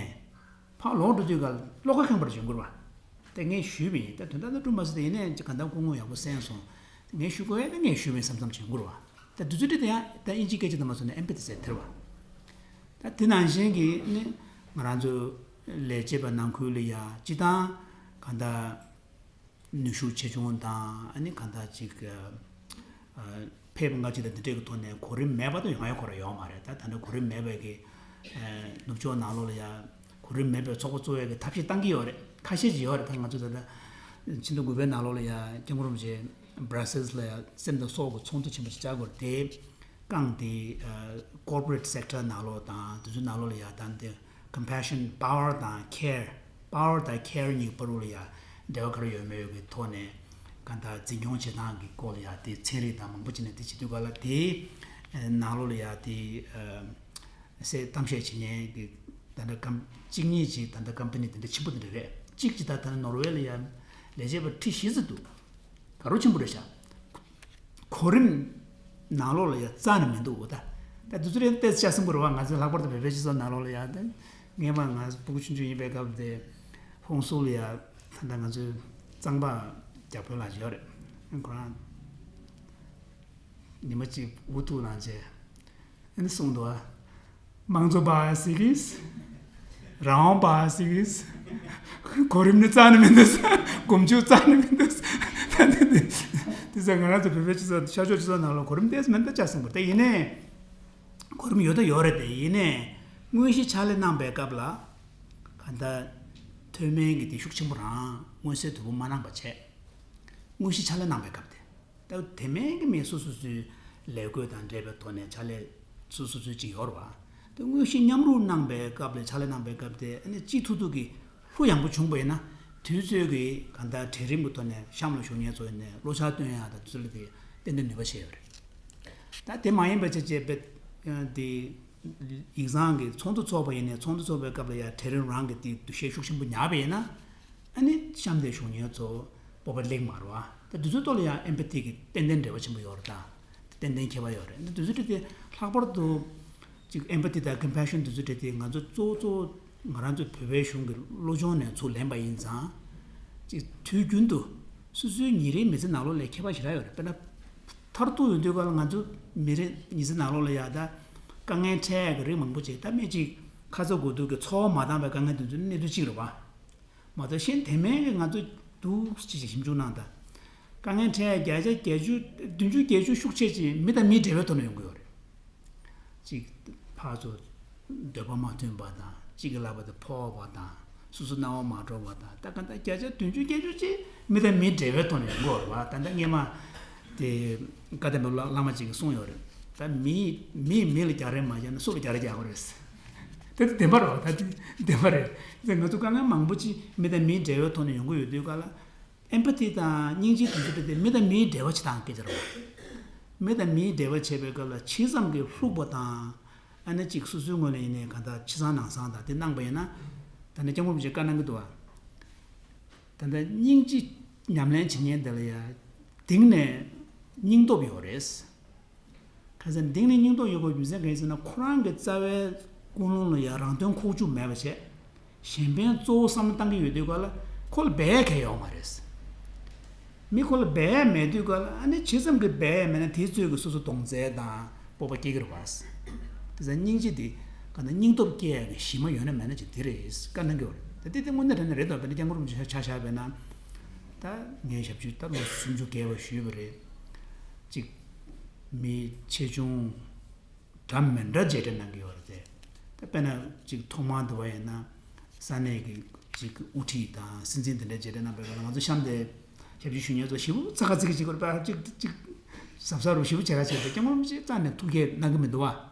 ཕར་ལོག་འགྲོ་དུས་ག་བློ་ཁ་ཁེངས་པར་བྱུང་དགོས་རེད་བ། དེ་ངས་ཞུས་པ་ཡིན། ད་དོན་དག་ད་འགྲུབ་མ་སོང་། དེ་ཡིན་ནའི་གཅིག་གང་ལྟར་སྐུ་ངོ་ཡག་པོ་གསན་སོང་། ངས་ཞུ་དགོས་ཡ་ད་ངས་ཞུས་པ་ཡིན་བསམ་བསམ་བྱུང་དགོས་རེད་བ། ད་དུས་ཚོད་དེ་ཡང་ད་ཨིན་ཇི་སྐད་ཆ་དུ་མ་སོང་ནས་ཨེམ་པ་ཐི་ཟེར་དེ་རེད་བ། ད་དེ་ནང་བཞིན་གྱི་ནི་ང་རང་ཚོ་ལས་བྱེད་པ་ནང་ཁུལ་ལ་ཡ་སྤྱི་བཏང་གང་ལྟར་ནུས་ཤུགས་ཆེ་ཆུང་དང་། ཨ་ནི་གང་ལྟར་ཅིག་ཨ་ཕེབས་སྔ་ཕྱི་དང་འདི་འདྲའི་གི་ཐོག་ནས་གོ་རིམ་མེད་པ་དང་ཡོང་ཡ་ཁོ་རང་ཡོད་མ་རེད། ད་ད་ལྟ་གོ་རིམ་མེད་པའི་གི་ཨ་ནུབ་ཕྱོགས་ནང་ལོགས་ལ་ཡ་གོ་རིམ་མེད་པའི་ཚོགས་པ་གཙོ་བོའི་གི་ཐབས་ཤེས་བཏང་གི་ཡོད་རེད། ཁ་ཤས་ཅིག་ཡོད་རེད། ད་ང་ཚོ་ད་ལྟ་ཕྱི་ཟླ་དགུ་པའི་ནང་ལོགས་ལ་ཡ་སྐྱབས་མགོན་རིན་པོ་ཆེ་བྷ་ར་སེལ་ལ་ཡ་སེམས་དང་སྲོག་གི་ཚོགས་འདུ་ཆེན་པོ་ཞིག་བཅར་དགོས་རེད། དེ་རྐང་དེ་ཨ་corporate sector ནང་ལོགས་དང་དེ་ཚོའི་ནང་ལོགས་ལ་ཡ་ད་འདི་compassion, power དང་care, power དང་care གཉིས་བར་ལ་ཡ་འབྲེལ་བ་ག་རེ་ཡོད་མེད་ཀྱི་ཐོག་ནས་གང་ལྟར་འཛིན་སྐྱོང་བྱེད་སྟངས་ཀྱི་སྐོར་ལ་ཡ་དེ་ཚན་རིག་དང་མང་པོ་བྱས་ནས་དེ་བྱེད་དུས་ག་ལ་དེ་ནང་ལོགས་ལ་ཡ་དེ་ཨ་གསལ་གཏམ་བཤད་བྱེད་མཁན་གྱི་ད་ལྟ་ཀམ་གཅིག་གཉིས་ཅིག་ད་ལྟ་ཀམ་པ་ནི་དེ་འདྲ་ཆེན་པོ་དེ་འདྲ་རེད། གཅིག་ཅིག་ད་ལྟ་ནོར་ཝེ་ལ་ཡ་ལས་བྱེད་པ་ཁྲི་བཞི་ཙམ་འདུག་དགའ་རབ་ཆེན་པོ་རེད་ཤག་གོ་རིམ་ནང་ལོགས་ལ་ཡ་རྩ་ནས་མི་འདུག་འོ་ད། ད་དུས་ཚོད་རེད་ཏོག་ཙམ་ཆ་ཚང་པོ་རེད་བ། ང་ཚོ་ལྷག་པར་དུ་བོད་པའི་སྤྱི་ཚོགས་ནང་ལོགས་ལ་ཡ། ད་སྔས་མ་ང་ཕྲུ་གུ་ཆུང་ཆུང་ཡིན་པའི་སྐབས་དེ་ཧོང་སུར་ལ་ཡ་ད་ལྟ་ང་ཚོའི་གཙང་པ་རྒྱ་བོད་ལགས་ཡོད་རེད། ཁོ་རང་ཉི་མ་གཅིག་འུ་ཐུག་གནང་བྱས། ཨ་ནི་གསུངས་འདུག་ཨ། དམངས་གཙོ་བ་ཟིག་གིས། རང་དབང་བ་ཟིག་གིས། གོ་རིམ་ནི་རྩ་ནས་མི་འདུག་ཀུན་སྤྱོད་རྩ་ནས་མི་འདུག་ད་དེ་དེ་དེ་ཚོ་ང་རང་ཚོ་བོད་པའི་སྤྱི་ཚོགས་ཤར་ཕྱོགས་སྤྱི་ཚོགས་ནང་ལ་གོ་རིམ་ཏོག་ཙམ་མེད་པ་ཆ་ཚང་པོ་རེད། དེ་ཡིན་ནའི་གོ་རིམ་ཡོད་ད་ཡོད་རེད། དེ་ཡིན་ནའི་དངོས་གཞི་ཕྱག་ལས་གནང་པའི་སྐབས་ལ་གང་ལྟར་མཐོ་དམན་གྱི་དེ་ཤུགས་ཆེན་པོ་རང་མངོན་གསལ་དོད་པོ་མ་གནང་པ་བྱས། དངོས་གཞི་ཕྱག་ལས་གནང་པའི་སྐབས་དེ། ད་དེ་མིན་གྱི་མི་སོ་སོ་སོའི་ལས་བགོས་དང་འབྲེལ་བའི་ཐོག་ནས་ཕྱག་ལས་སོ་སོ་སོའི་ཅིག་ཡོད་རེད་བ། དེ་དངོས་གཞི་མཉམ་རུབ་གནང་པའི་སྐབས་ལ་ཕྱག་ལས་གནང་པའི་སྐབས་དེ་ཨ་ནི་གཅིག་ཐུག་ཐུག་གི་ལྷུ་ཡངས་པོ་བྱུང་པ་ཡིན་ན། དུས་ཚོད་ཀྱི་གང་ལྟར་གྲལ་རིམ་གྱི་ཐོག་ནས་གཤམ་ལ་ཞུགས་མཁན་ཚོ་ཡིན་ནའི་བློ་འཆར་བཏོན་ཡག་དང་དེ་ཚོ་ལ་དེ་ཏན་ཏན་ནུས་པ་ཆེ་ཡོད་རེད། ད་དེ་མ་ཡིན་པ་བྱས་བྱས་པའི་དེ་ཡིག་ཚང་གི་ཚོགས་འདུ་ཚོགས་པ་ཡིན་ནའི་ཚོགས་འདུ་ཚོགས་པའི་སྐབས་ལ་ཡ་གྲལ་རིམ་རང་གི་དེ་འདུ་ཤེས་ཤུགས་ཆེན་པོ་ཉར་བ་ཡིན་ན། ཨ་ནི་གཤམ་དེ་ཞུགས་མཁན་ཚོ་སྤོབས་པ་སླེབས་མ་རེད་བ། ད་དེ་ཚོའི་ཐོག་ལ་ཡང་ཨེམ་པ་ཐི་གི་ཏན་ཏན་འབྲེལ་བ་ཆེན་པོ་ཡོད་རེད་ད། ཏན་ཏན་ཁྱད་པར་ཡོད་རེད། འདི་དེ་ཚོ་དེ་ལྷག་པར་དུ་ཅིག་ཨེམ་པ་ཐི་དང་ཀམ་པེ་ཤན་དེ་ཚོ་དེ་ང་ཚོ་གཙོ་བོ་གཙོ་བོ་ང་རང་ཚོའི་བོད་པའི་གཞུང་གི་སློབ་སྦྱོང་ནས་ཚུར་ལེན་པ་ཡིན་ཙང་། ཅིག་དུས་རྒྱུན་དུ་སོ་སོའི་ཉིན་རེའི་མི་ཚེ་ནང་ལོགས་ལ་ཁྱད་པར་ཞེ་དྲག་ཡོད་རེད། དཔེར་ན། མཐར་ཐུག་ཡོང་དུས་སྐབས་ལ་ང་ཚོ་མི་རེ་ཉི་ཚེ་ནང་ལོགས་ལ་ཡ་ད་དཀའ་ངལ་འཕྲད་ཡག་གི་རིགས་མང་པོ་ཅིག་ད་སྨད་ཅིག་ཁ་ཚ་དགོས་གཏུགས་ཀྱི་འཚོ་བ་མ་འདང་བའི་དཀའ་ངལ་དེ་ཚོ་གནད་དོན་གཅིག་རེད་བ། མ་གཏོགས་གཞན་དེ་མིན་གྱི་ང་ཚོ་འདུག་ཅིག་ཅིག་ཞིབ་འཇུག་གནང་དང་། དཀའ་ངལ་འཕྲད་ཡག་བརྒྱ་ཆ་བརྒྱད་ཅུ་བདུན་ཅུ་བརྒྱད་ཅུ་ཤུགས་ཆེ་ཅིག་མི་དང་མིའི་འབྲེལ་བའི་ཐོག་ནས་ཡོང་གི་ཡོད་རེད། གཅིག་ཕར་ཚུར་འདོད་པ་མ་མཐུན་པ་དང་གཅིག་གི་ལབ་པ་དེ་ཕོག་པ་དང་སོ་སོ་སྣང་བ་མ་འགྲོ་བ་དང་ད་ག་ད་བརྒྱ་ཆ་བདུན་ཅུ་བརྒྱད་ཅུ་ཅིག་མི་དང་མིའི་འབྲེལ་བའི་ཐོག་ནས་ཡོང་གི་ཡོད་རེད་བ། ད་ལྟ་སྔས་མ་དེ་བཀའ་གདམས་པའི་བླ་བླ་མ་ཅིག་གིས་གསུངས་ཡོད་རེད། ད་མིས་མིས་མི་ལ་རྒྱག་རེས་མ་བརྒྱབ་ན་སུ་ལ་རྒྱག་རེས་རྒྱག་དགོས་རེད། དེ་དེ་བདེན་པ་རེད་བ། ད་དེ་བདེན་པ་རེད། དེ་ང་ཚོ་དཀའ་ངལ་མང་པོ་ཅིག་མི་དང་མིའི་འབྲེལ་བའི་ཐོག་ནས་ཡོང་གི་ཡོད་དུས་ག་ལ། ཨེམ་པ་ཐི་དང་སྙིང་རྗེ་དེ་ཚོ་དེ་མི་དང་མིའི་འབྲེལ་བ་བྱེད་སྟངས་སྐད་ཆ་རེད་བ། མི་དང་མིའི་འབྲེལ་བ་བྱེད་པའི་སྐབས་ལ་ཇི་ཙམ་གྱིས་ལྷུག་པ་དང་། ཨ་ནི་གཅིག་སོ་སོའི་ངོས་ནས་ཡིན་ནའི་གང་ལྟར་ཆེ་ཚང་ནང་ཚང་དང་དེ་གནང་པ་ཡིན་ན། ད་ནི་སྐྱབས་མགོན་རིན་པོ་ཆེས་བཀའ་གནང་གི་འདུག་བ། ད་ལྟ་སྙིང་རྗེ་ཉམས་ལེན་བྱེད་མཁན་དེ་ལ་ཡང་གཏིང་ནས་སྙིང་སྟོབས་ཡོད་རེད། གང་ཟེར་ན་གཏིང་ནས་སྙིང་སྟོབས་ཡོད་དགོས་རྒྱུ་མཚན་གང་ཡིན་ཟེར་ན་ཁོ་རང་གི་རྩ་བའི་ཀུན་སློང་ལ་ཡང་རང་དོན་ཁོག་བཅུག་མེད་པ་བྱས། གཞན་ཕན་གཙོ་བོ་བསམ་བློ་བཏང་གི་ཡོད་དུས་ག་ལ་ཁོ་ལ་འབད་ཡ་གང་ཡང་ཡོད་མ་རེད། མི་ཁོ་ལ་འབད་ཡ་མེད་དུས་ག་ལ་ཨ་ནི་ཇི་ཙམ་གྱིས་འབད་ཡ་མེད་ན་དེའི་ཚོད་ཀྱིས་སོ་སོ་གདོང་བཙལ་དང་སྤོབས་པ་སྐྱེ་གི་རེད་བ། དེ་ཚོ་སྙིང་རྗེ་དེ་ག་ན་སྙིང་སྟོབས་སྐྱེ་ཡ་གི་གཞི་མ་ཡོད་ན་མེད་ན་ཅིག་དེ་རེད་བཀའ་གནང་གི་ཡོད་རེད། ད་དེ་དེ་དངོས་གནས་དྲང་གནས་རེད་དོ། དཔེར་ན་སྐྱབས་མགོན་རིན་པོ་ཆེ་ཆ་བཞག་པ་ཡིན་ན། ད་ངའི་ཞབས་ཕྱི་ད་ལོ་སུམ་ཅུ་བརྒལ་བ་ཞུས་པ་རེད། གཅིག་མི་ཆེ་ཆུང་འདྲ་མི་འདྲ་མཇལ་འཕྲད་གནང་གི་ཡོད་རེད་དེ། ད་དཔེར་ན་གཅིག་ཐོག་མར་འདུག་པ་ཡིན་ན་ས་གནས་ཀྱི་གཅིག་དབུ་ཁྲིད་དང་སྲིད་འཛིན་དེ་འདྲ་མཇལ་འཕྲད་གནང་པའི་སྐབས་ལ་ང་ཚོ་གཤམ་དེ་ཞབས་ཕྱི་ཞུ་མཁན་ཚོ་ཞེ་པོ་ཚ་ག་ཚི་གི་བྱེད་དགོས་རེད་པ། གཅིག་གཅིག་གཟབ་གཟབ་རུ་ཞེ་པོ་བྱེད་ག་བྱེད་དེ་སྐྱབས་མགོན་རིན་པོ་ཆེ་རྩ་ནས་ཐུགས་ཁྲལ་གནང་གི་མི་འདུག་བ།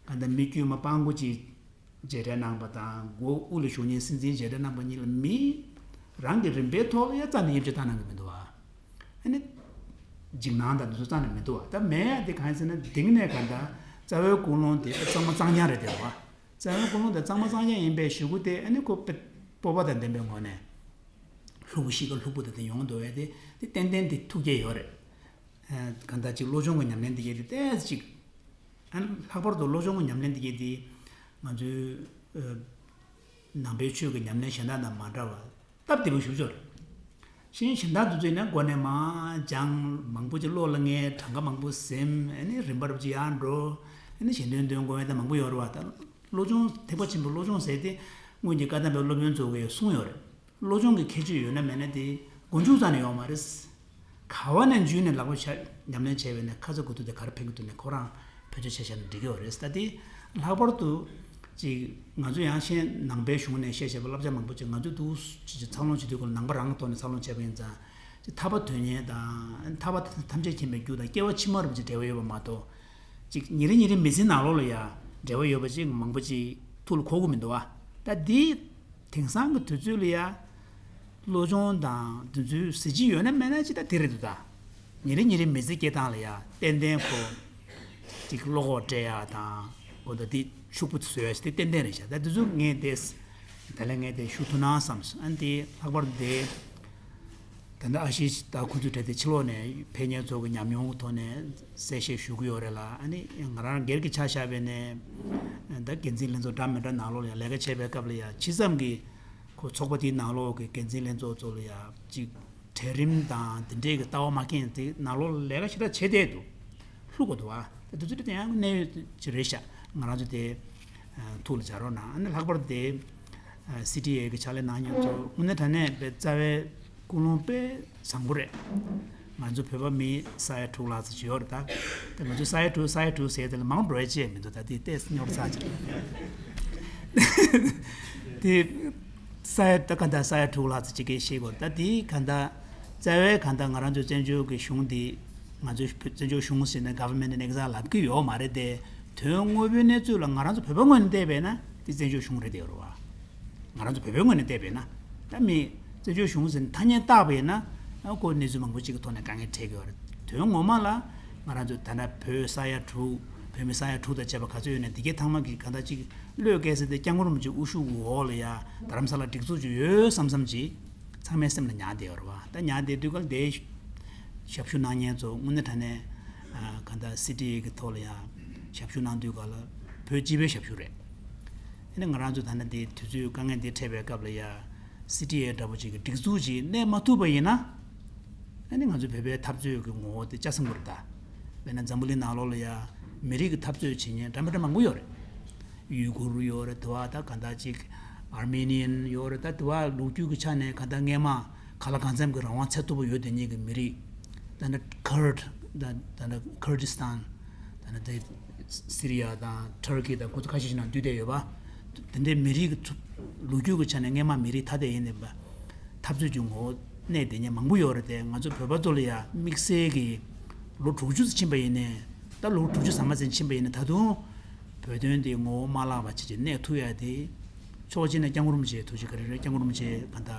གང་ལྟར་མི་དཀྱུས་མ་སྤྲང་པོ་གཅིག་མཇལ་འཕྲད་གནང་པ་དང་མགོ་དབུ་ལ་བཞུགས་མཁན་སྲིད་འཛིན་མཇལ་འཕྲད་གནང་པ་གཉིས་ལ་མི་རང་གི་རིམ་པའི་ཐོག་ལ་ཡང་རྩ་ནས་དབྱེ་འབྱེད་བཏང་གནང་གི་མི་འདུག་བ། ཨ་ནི། འཇིགས་སྣང་དང་འདི་ཚོ་རྩ་ནས་མི་འདུག་བ། ད་མེད་ཡ་དེ་གང་ཡིན་ཟེར་ན་འདིང་ནས་གང་ལྟར་རྩ་བའི་ཀུན་སློང་དེ་གཙང་མ་གཙང་རྐྱང་རེད་དེ་བ། རྩ་བའི་ཀུན་སློང་དེ་གཙང་མ་གཙང་རྐྱང་ཡིན་པའི་གཞུག་གུ་དེ་ཨ་ནི་ཁོ་དཔེ་སྤོབས་པ་དང་ལྡན་པའི་ངོས་ནས་ལྷུག་པོ་གཤིས་ཀ་ལྷུག་པོ་དེ་དེ་ཡོང་འདུག་བས་དེ་དེ་ཏན་ཏན་དེ་ཐུགས་བསྐྱེད་ཡོད་རེད། གང་ལྟར་ཅིག་བློ་སྦྱོང་གི་ཉམས་ལེན་དེ་གས་དེ་ཏོག་ཙམ་ཅིག་ཨ་ནི་ལྷག་པར་དུ་བློ་སྦྱོང་གི་ཉམས་ལེན་དེ་གས་དེ་ང་ཚོའི་ནང་པའི་ཆོས་ཀྱི་ཉམས་ལེན་གཞན་དག་དང་མ་འདྲ་བར་སྟབས་བདེ་པོ་ཞེ་པོ་ཅིག་རེད། གཞན་གཞན་དག་དེ་ཚོ་ཡིན་ན་མགོ་ནས་མར་སྦྱངས་མང་པོ་ཅིག་བློ་ལ་ངེས་གྲངས་ཀ་མང་པོ་ཟིན་ཨ་ནི་རིམ་པར་ཅིག་ཡར་འགྲོ། ཨ་ནི་གཞན་དོན་དོན་དགོས་ཡ་དང་མང་པོ་ཡོད་རེད་བ། ད་བློ་སྦྱོང་ཐེག་པ་ཆེན་པོའི་བློ་སྦྱོང་ཟེར་དེ་སྔོན་གྱི་བཀའ་གདམས་པའི་སློབ་དཔོན་ཚོ་གིས་གསུངས་ཡོད་རེད། བློ་སྦྱོང་གི་ཁྱད་ཆོས་ཡོད་ན་མེད་ན་དེ་མགོ་མཇུག་རྩ་ནས་ཡོད་མ་རེད། ག་བ་ནས་འཇུས་ནས་ལག་པ་ཆ་ཉམས་ལེན་བྱས་པས་ན་ཁ་ཚ་དགོས་གཏུགས་དེ་ག་རེ་ཕན་གྱི་འདུག་ནས་ཁོ་རང་བེད་སྤྱོད་བྱས་བཞག་ན་འགྲིག་གི་ཡོད་རེད། ད་དེ་ལྷག་པར་དུ་ཅིག་ང་ཚོ་ཡང་ཤེས་ནང་པའི་གཞུང་ནས་བཤད་བྱས་པ་བསླབ་བྱ་མང་པོ་ཅིག་ང་ཚོས་འདུག་ཅིག་ཅིག་འཚར་ལོངས་བྱེད་དུས་སྐོར་ལ་ནང་པ་རང་གི་ཐོག་ནས་འཚར་ལོངས་བྱས་པ་ཡིན་ཙང་ཅིག་ཐར་པ་དོན་གཉེར་དང་ཐར་པ་ཐམས་ཅད་མཁྱེན་པའི་རྒྱུ་དང་སྐྱེ་བ་ཕྱི་མར་རིན་པོ་ཆེ་འབྲེལ་བ་ཡོད་པ་མ་གཏོགས། ཅིག་ཉིན་རེ་ཉིན་རེ་མི་ཚེའི་ནང་ལོགས་ལ་ཡ་འབྲེལ་བ་ཡོད་པ་ཅིག་མང་པོ་ཅིག་ཐུགས་ལ་འཁོར་གྱི་མི་འདུག་བ། ད་འདི་དེང་སང་གི་དུས་ཚོད་ལ་ཡ་བློ་སྦྱོང་དང་དེ་ཚོའི་གཟི་བརྗིད་ཡོད་ན་མེད་ན་ཅིག་ད་དེ་རེད་འདུག་ད་ཉིན་རེ་ཉིན་རེ་མི་ཚེ་སྐྱེལ་སྟངས་ལ་ཡ་ཏན་ཏན་ཁོ་ཅིག་བློ་ཁོག་སྤྲད་ཡ་དང་འོ་ད་འདི་ཕྱུག་པོ་བཟོ་ཡ་ཞིག་དེ་ཏན་ཏན་རེད་ཤག་ད་དེ་ཚོ་ངས་དེ་ད་ལན་ངས་དེ་ཞུ་ཐུབ་ན་བསམ་སོང་། ཨ་ནི་དེ་ལྷག་པར་དུ་དེ། ད་ལྟ་ཨ་ཤི་ད་ཁོ་ཚོའི་གྲས་དེ་ཕྱི་ལོགས་ནས་ཕེབས་མཁན་ཚོ་གི་ཉམས་མྱོང་གི་ཐོག་ནས་གསལ་བཤད་ཞུ་གི་ཡོད་རེད་ལ། ཨ་ནི་ང་རང་སྒེར་གྱི་ཆ་བཞག་པ་ཡིན་ན་ད་འགན་འཛིན་ལྷན་ཚོགས་འདྲ་མི་འདྲ་ནང་ལོགས་ལ་ཡང་ལས་ཀ་བྱེད་པའི་སྐབས་ལ་ཡང་ཇི་ཙམ་གྱི་ཁོ་ཚོགས་པ་དེའི་ནང་ལོགས་ཀྱི་འགན་འཛིན་ལྷན་ཚོགས་ཚོ་ལ་ཡང་ཅིག་གྲལ་རིམ་དང་དེ་འདྲའི་གི་ལྟ་བ་མ་ཁེངས་དེ་ནང་ལོགས་ལ་ལས་ཀ་ཞེ་དྲག་བྱེད་བསྡད་འདུག་ལྷུག་གོ་འདུག་ཨ། ད་དུས་ཚོད་དེ་ཡང་གནད་ཡོད་ཅིག་རེད་ཤག་ང་རང་ཚོ་དེ་ཐུགས་ལ་འཇགས་རོགས་གནང་། ཨ་ནི་ལྷག་པར་དུ་དེ་སི་ཊི་ཨེ་གི་ཕྱག་ལས་གནང་མཁན་ཚོ་དངོས་གནས་དྲང་གནས་དཔེ་རྩ་བའི་ཀུན་སློང་དཔེ་བཟང་པོ་རེད། ང་ཚོ་བོད་པ་མི་ས་ཡ་དྲུག་ལྷག་ཙམ་ཅིག་ཡོད་རེད་ད། དེ་ང་ཚོ་ས་ཡ་དྲུག་ས་ཡ་དྲུག་ཟེར་དེ་ལ་མང་འགྲོ་ཡ་ཅིག་མི་འདུག་ད་དེ་ཏོག་ཙམ་རྙོག་དྲ་ཚ་ཅིག་རེད། དེ་ས་ཡ་ད་ག་འདྲ་ས་ཡ་དྲུག་ལྷག་ཙམ་ཅིག་གིས་ཤེས་དགོས་རེད་ད། དེ་ག་འདྲ་རྩ་བའི་ག་འདྲ་ང་རང་ཚོ་བཙན་བྱོལ་གྱི་གཞུང་འདི་ང་ཚོ་བཙན་བྱོལ་གཞུང་ཟེར་ནས་government in exile ལབ་ཀྱི་ཡོད་མ་རེད་དེ། དོན་དངོས་པོའི་གནས་ཚུལ་ལ་ང་རང་ཚོ་བོད་པའི་ངོས་ནས་བལྟས་པས་ན་དེ་བཙན་བྱོལ་གཞུང་རེད་དེ་ཡོད་རེད་བ། ང་རང་ཚོ་བོད་པའི་ངོས་ནས་བལྟས་པས་ན། ད་མི་བཙན་བྱོལ་གཞུང་ཟེར་ནས་ཐ་སྙད་བཏགས་པས་ན་ཨ་ཁོ་གནས་ཚུལ་མང་པོ་ཅིག་གི་ཐོག་ནས་དཀའ་ངལ་འཕྲད་ཀྱི་ཡོད་རེད། དོན་ངོ་མ་ལ་ང་རང་ཚོ་ད་ལྟ་བོད་ས་ཡ་དྲུག་བོད་མི་ས་ཡ་དྲུག་དང་བཅས་པ་ག་ཚོད་ཡོད་ན་འདི་གའི་ཚང་མ་གི་ག་འདྲ་ཅིག་བློས་བཀལ་ཟེར་ཏེ་སྐྱབས་མགོན་རིན་པོ་ཆེ་དབུ་བཞུགས་འོག་ལ་ཡ་རྡ་རམ་ས་ལ་སྒྲིག་འཛུགས་ཅིག་ཡོད་བསམ་བསམ་ཅིག་ཚང་མའི་སེམས་ལ་ཉར་བསྡད་ཡོད་རེད་བ། ད་ཉར་བསྡད་དུས་ག་ལ་དེ་ ཞབས་ཞུ་གནང་མཁན་ཚོ་དངོས་གནས་དྲང་གནས་ཨ་གང་ལྟར་སི་ཊི་ཨེ་གི་ཐོག་ལ་ཡང་ཞབས་ཞུ་གནང་དུས་ག་ལ་བོད་སྤྱི་པའི་ཞབས་ཞུ་རེད། དེ་ནས་ང་རང་ཚོ་ད་ནི་འདི་དུས་ཚོད་དཀའ་ངལ་འདི་འཕྲད་པའི་སྐབས་ལ་ཡང་སི་ཊི་ཨེ་འདྲ་པོ་ཅིག་གི་སྒྲིག་འཛུགས་ཅིག་གནས་མ་ཐུབ་པ་ཡིན་ན། ཨ་ནི་ང་ཚོ་བོད་པའི་འཐབ་རྩོད་ཀྱི་ངོ་བོ་དེ་ཆ་ཚང་པོ་རེད་ད། དཔེར་ན་འཛམ་བུ་གླིང་ནང་ལོགས་ལ་ཡང་མི་རིགས་ཀྱི་འཐབ་རྩོད་བྱེད་མཁན་འདྲ་མི་འདྲ་མང་པོ་ཡོད་རེད། ཡུ་གུར་ཡོད་རེད། དེ་བ་ད་ག་འདྲ་ཅིག་ཨར་མེ་ནི་ཡན་ཡོད་རེད། ད་དེ་བ་ལོ་རྒྱུས་ཀྱི་ཆ་ནས་ག་འདྲ་སྔས་མ་ག་ལ་གང་འཚམ་གྱི་རང་དབང་འཚོལ་ཐུབ་པ་ཡོད་དེ་ཉིད་ཀྱི་མི་རིགས། ད་ནི་ཁར་ཌི། ད་ད་ནི་ཁར་ཌི་སི་ཐན། ད་ནི་དེ་སི་རི་ཡ་དང་ཊར་ཀི་དང་ཁོ་ཚོ་ཁ་ཤས་ཤིག་ནང་འདུས་བསྡད་ཡོད་པ། དེ་འདྲའི་མི་རིགས་ཀྱི་ཚོ་ལོ་རྒྱུས་ཀྱི་ཆ་ནས་སྔས་མ་མི་རིགས་ཐ་དད་ཡིན་ནའི་འཐབ་རྩོད་ཀྱི་ངོ་བོ་གནས་བསྡད་མཁན་མང་པོ་ཡོད་རེད་དེ། ང་ཚོ་བོད་པ་ཚོ་ལ་ཡང་དམིགས་བསལ་གྱི་ལོ་དྲུག་ཅུ་ཙམ་ཕྱིན་པ་ཡིན་ནའི། ད་ལོ་དྲུག་ཅུ་ཟ་མ་ཟིན་ཕྱིན་པ་ཡིན་ནའི་ད་དུང་བོད་དོན་དེ་ངོ་བོ་མ་བརླག་པ་བྱས་བྱས་གནས་ཐུབ་ཡ་དེ། ཕྱོགས་གཅིག་ནས་སྐྱབས་མགོན་རིན་པོ་ཆེའི་ཐུགས་རྗེ་བཀའ་དྲིན་རེད། སྐྱབས་མགོན་རིན་པོ་ཆེ་ག་ད་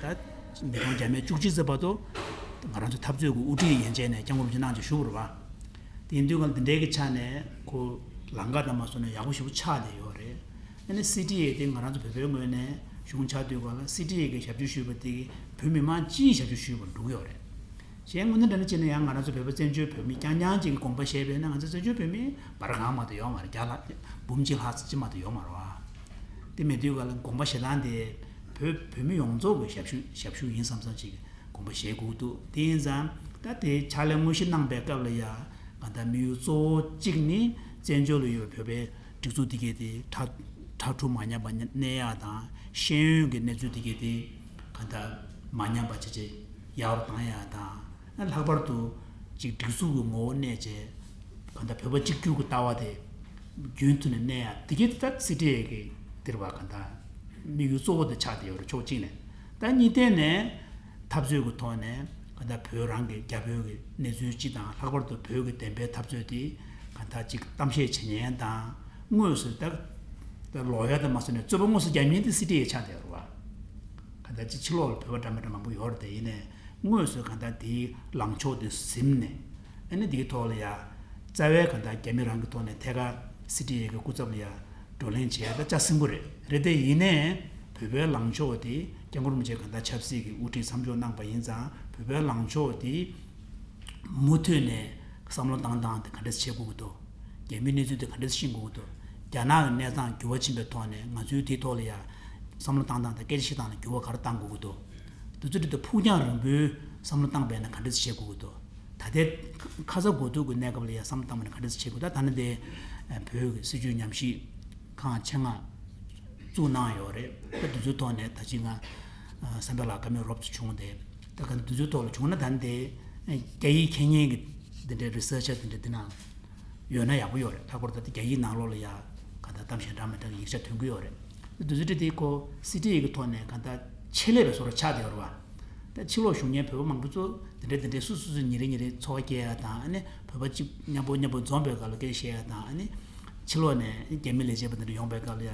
ད་ཉིས་སྟོང་བརྒྱ་མེད་བཅུ་གཅིག་ཙམ་བར་དུ་ང་རང་ཚོ་འཐབ་རྩོད་ཀྱི་དབུ་ཁྲིད་ཡན་ཆད་ནས་སྐྱབས་མགོན་རིན་པོ་ཆེ་གནང་བྱས་བཞུགས་པ་རེད་པ། དེ་ཡིན་དུས་ཀ་འདི་འདྲའི་གི་ཆ་ནས་ཁོ་ལམ་ཁ་དང་མ་སོང་ནས་ཡག་པོ་ཞེ་པོ་ཆགས་བསྡད་ཡོད་རེད། ཨ་ནི་སི་ཊི་ཨེ་དེ་ང་རང་ཚོ་བོད་པའི་ངོས་ནས་གཞུང་ཆགས་དུས་ཀ་ལ་སི་ཊི་ཨེ་གི་ཞབས་ཞུ་ཞུས་པ་དེ་གི་བོད་མི་མང་སྤྱིའི་ཞབས་ཞུ་ཞུས་པར་འགྲོ་གི་ཡོད་རེད། གཞན་དངོས་གནས་དྲང་གནས་བྱས་ན་ཡང་ང་རང་ཚོ་བོད་པ་བཙན་བྱོལ་བོད་མི་རྐྱང་རྐྱང་ཅིག་གི་དགོངས་པ་བཞེས་པས་ན། ང་ཚོ་བཙན་བྱོལ་བོད་མི་བར་གང་མ་གཏོགས་ཡོད་མ་རེད། བརྒྱ་ལྷག་འབུམ་གཅིག་ལྷག་ཙམ་ཅིག་མ་གཏོགས་ཡོད་མ་རེད་པ། དེ་མེད་དུས་ཀ་ལ་དགོངས་པ་བཞེས་སྟངས་དེ་བོད་བོད་མི་ཡོངས་རྫོགས་ཀྱི་ཞབས་ཞུ་ཞབས་ཞུ་ཡིན་བསམ་བསམ་ཅིག་དགོངས་པ་བཞེས་དགོས་འདུག་དེ་ཡིན་ཙང་ད་དེ་ཕྱག་ལས་དངོས་གཞི་གནང་པའི་སྐབས་ལ་ཡང་ག་ད་དམིགས་ཡུལ་གཙོ་བོ་གཅིག་ནི་བཙན་བྱོལ་ལ་ཡོད་པའི་བོད་པའི་སྒྲིག་འཛུགས་འདི་གས་དེ་ཁྲ་ཁྲ་ཁྲུག་མ་ཉམས་པ་གནས་ཡག་དང་། ཤེས་ཡོན་གྱི་གནས་ཚུལ་འདི་གས་དེ་ག་ད་མ་ཉམས་པ་བྱས་བྱས་ཡག་རུ་བཏང་ཡག་དང་། ལྷག་པར་དུ་ཅིག་སྒྲིག་འཛུགས་ཀྱི་ངོ་བོ་གནས་བྱས་གང་ལྟར་བོད་པ་གཅིག་གྱུར་གྱི་ལྟ་བ་དེ་རྒྱུན་མཐུད་ནས་གནས་ཡག་དེ་གས་ད་སི་ཊི་ཨེ་གི་འདིར་བ་གང་ལྟར་དམིགས་ཡུལ་གཙོ་བོ་དེ་ཆགས་བསྡད་ཡོད་རེད། ཕྱོགས་གཅིག་ནས། ད་གཉིས་ཐད་ནས་འཐབ་རྩོད་ཀྱི་ཐོག་ནས་གང་ལྟར་བོད་རང་གི་རྒྱ་བོད་ཀྱི་གནས་ཚུལ་སྤྱི་དང་། ལྷག་པར་དུ་བོད་ཀྱི་བདེན་པའི་འཐབ་རྩོད་དེ་གང་ལྟར་ཅིག་གཏམ་བཤད་བྱེད་མཁན་དང་། དངོས་སུ་ད་ད་ལོག་ཡ་དང་མ་སོང་ནས་རྩོད་པ་དངོས་སུ་རྒྱག་མཁན་དེ་སི་ཊི་ཨེ་ཆགས་བསྡད་ཡོད་རེད་བ། གང་ལྟར་ཅིག་ཕྱི་ལོགས་ལ་བོད་པ་འདྲ་མི་འདྲ་མང་པོ་ཡོད་རེད་དེ། ཡིན་ནའི་དངོས་སུ་གང་ལྟར་དེའི་ལངས་ཕྱོགས་དེ་ཟིན་ནས། ཨ་ནི་དེའི་ཐོག་ལ་ཡ་རྩ་བའི་གང་ལྟར་རྒྱ་མི་རང་གི་ཐོག་ནས་ཐད་ཀར་སི་ཊི་ཨེ་གི་སྐུ་ཚབ་ལ་ཡ་བགྲོ་གླེང་བྱེད་ཡ་ད་ཆ་སྲིན་པོ་རེད། རེད་དེ། ཡིན་ནའི་བོད་པའི་ལངས་ཕྱོགས་དེ་སྐྱབས་མགོན་རིན་པོ་ཆེ་གང་ལྟར་ཆབ་སྲིད་ཀྱི་དབུ་ཁྲིད་མཚམས་འཇོག་གནང་པ་ཡིན་ཙང་། བོད་པའི་ལངས་ཕྱོགས་དེ་མུ་མཐུད་ནས་བསམ་བློ་བཏང་སྟངས་དེ་ག་འདྲས་བྱེད་དགོས་ཀྱི་འདུག་རྒྱ་མིའི་གནས་ཚུལ་དེ་ག་འདྲས་ཤེས་དགོས་ཀྱི་འདུག་རྒྱ་ནག་གི་གནས་སྟངས་འགྱུར་བ་ཕྱིན་པའི་ཐོག་ནས་ང་ཚོའི་དེའི་ཐོག་ལ་ཡ་བསམ་བློ་བཏང་སྟངས་དང་སྐད་ཆ་བཤད་སྟངས་ལ་འགྱུར་བ་ག་རེ་གཏང་དགོས་ཀྱི་འདུག་དེ་ཚོ་དེ་ཕུགས་རྒྱང་རིང་པོའི་བསམ་བློ་བཏང་པས་ན་ག་འདྲས་བྱེད་དགོས་ཀྱི་འདུག་ད་ལྟའི་ཁ་ཚ་དགོས་གཏུག་གི་གནས་སྐབས་ལ་ཡ་བསམ་བློ་བཏང་པས་ན་ག་འདྲས་བྱེད་དགོས། ད་ད་ནི་དེ་བོད་ཀྱི་སྲིད་བྱུས་ཉམས་ཞིབ་ཁང་ཆེད་མངགས་བཙུགས་གནང་ཡོད་རེད། ད་དེ་ཚོའི་ཐོག་ནས་ད་ཅི་ང་བསམ་པའི་ལ་བཀའ་མོལ་རོབ་ཙམ་བྱུང་སྟེ། ད་ག་དེ་ཚོའི་ཐོག་ལ་བྱུང་ན་ད་ནི་དེ་རྒྱ་ཡིག་མཁས་མཁན་གྱི་དེ་འདྲའི་རི་སར་ཆར་དེ་འདྲ་དེ་ནང་ཡོད་ན་ཡག་པོ་ཡོད་རེད། ལྷག་པར་དུ་རྒྱ་ཡིག་ནང་ལོགས་ལ་ཡ་ག་ད་གཏམ་གཞན་འདྲ་མི་འདྲ་གི་ཡིག་ཆ་ཐོན་གྱི་ཡོད་རེད། དེ་ཚོ་དེ་དེ་ཁོ་སི་ཊི་ཨེ་གི་ཐོག་ནས་ག་ད་ཆེད་ལས་པའི་བཟོ་འདྲ་ཆགས་བསྡད་ཡོད་རེད་བ། ད་ཕྱི་ལོགས་བཞུགས་མཁན་བོད་པ་མང་པོ་ཚོ་དེ་འདྲ་དེ་འདྲའི་སུ་སུ་སུ་ཉིན་རེ་ཉིན་རེ་འཚོ་བ་སྐྱེལ་ཡ་དང་། ཨ་ནི་བོད་པ་གཅིག་མཉམ་པོ་མཉམ་པོ་འཛོམས་པའི་སྐབས་ལ་སྐད་ཆ་བཤད་ཡ་དང་། ཨ་ནི་ཕྱི་ལོགས་ནས་རྒྱ་མི་ལས་བྱེད་པ་དེ་འདྲ་ཡོང་པའི་སྐབས་ལ་ཡ་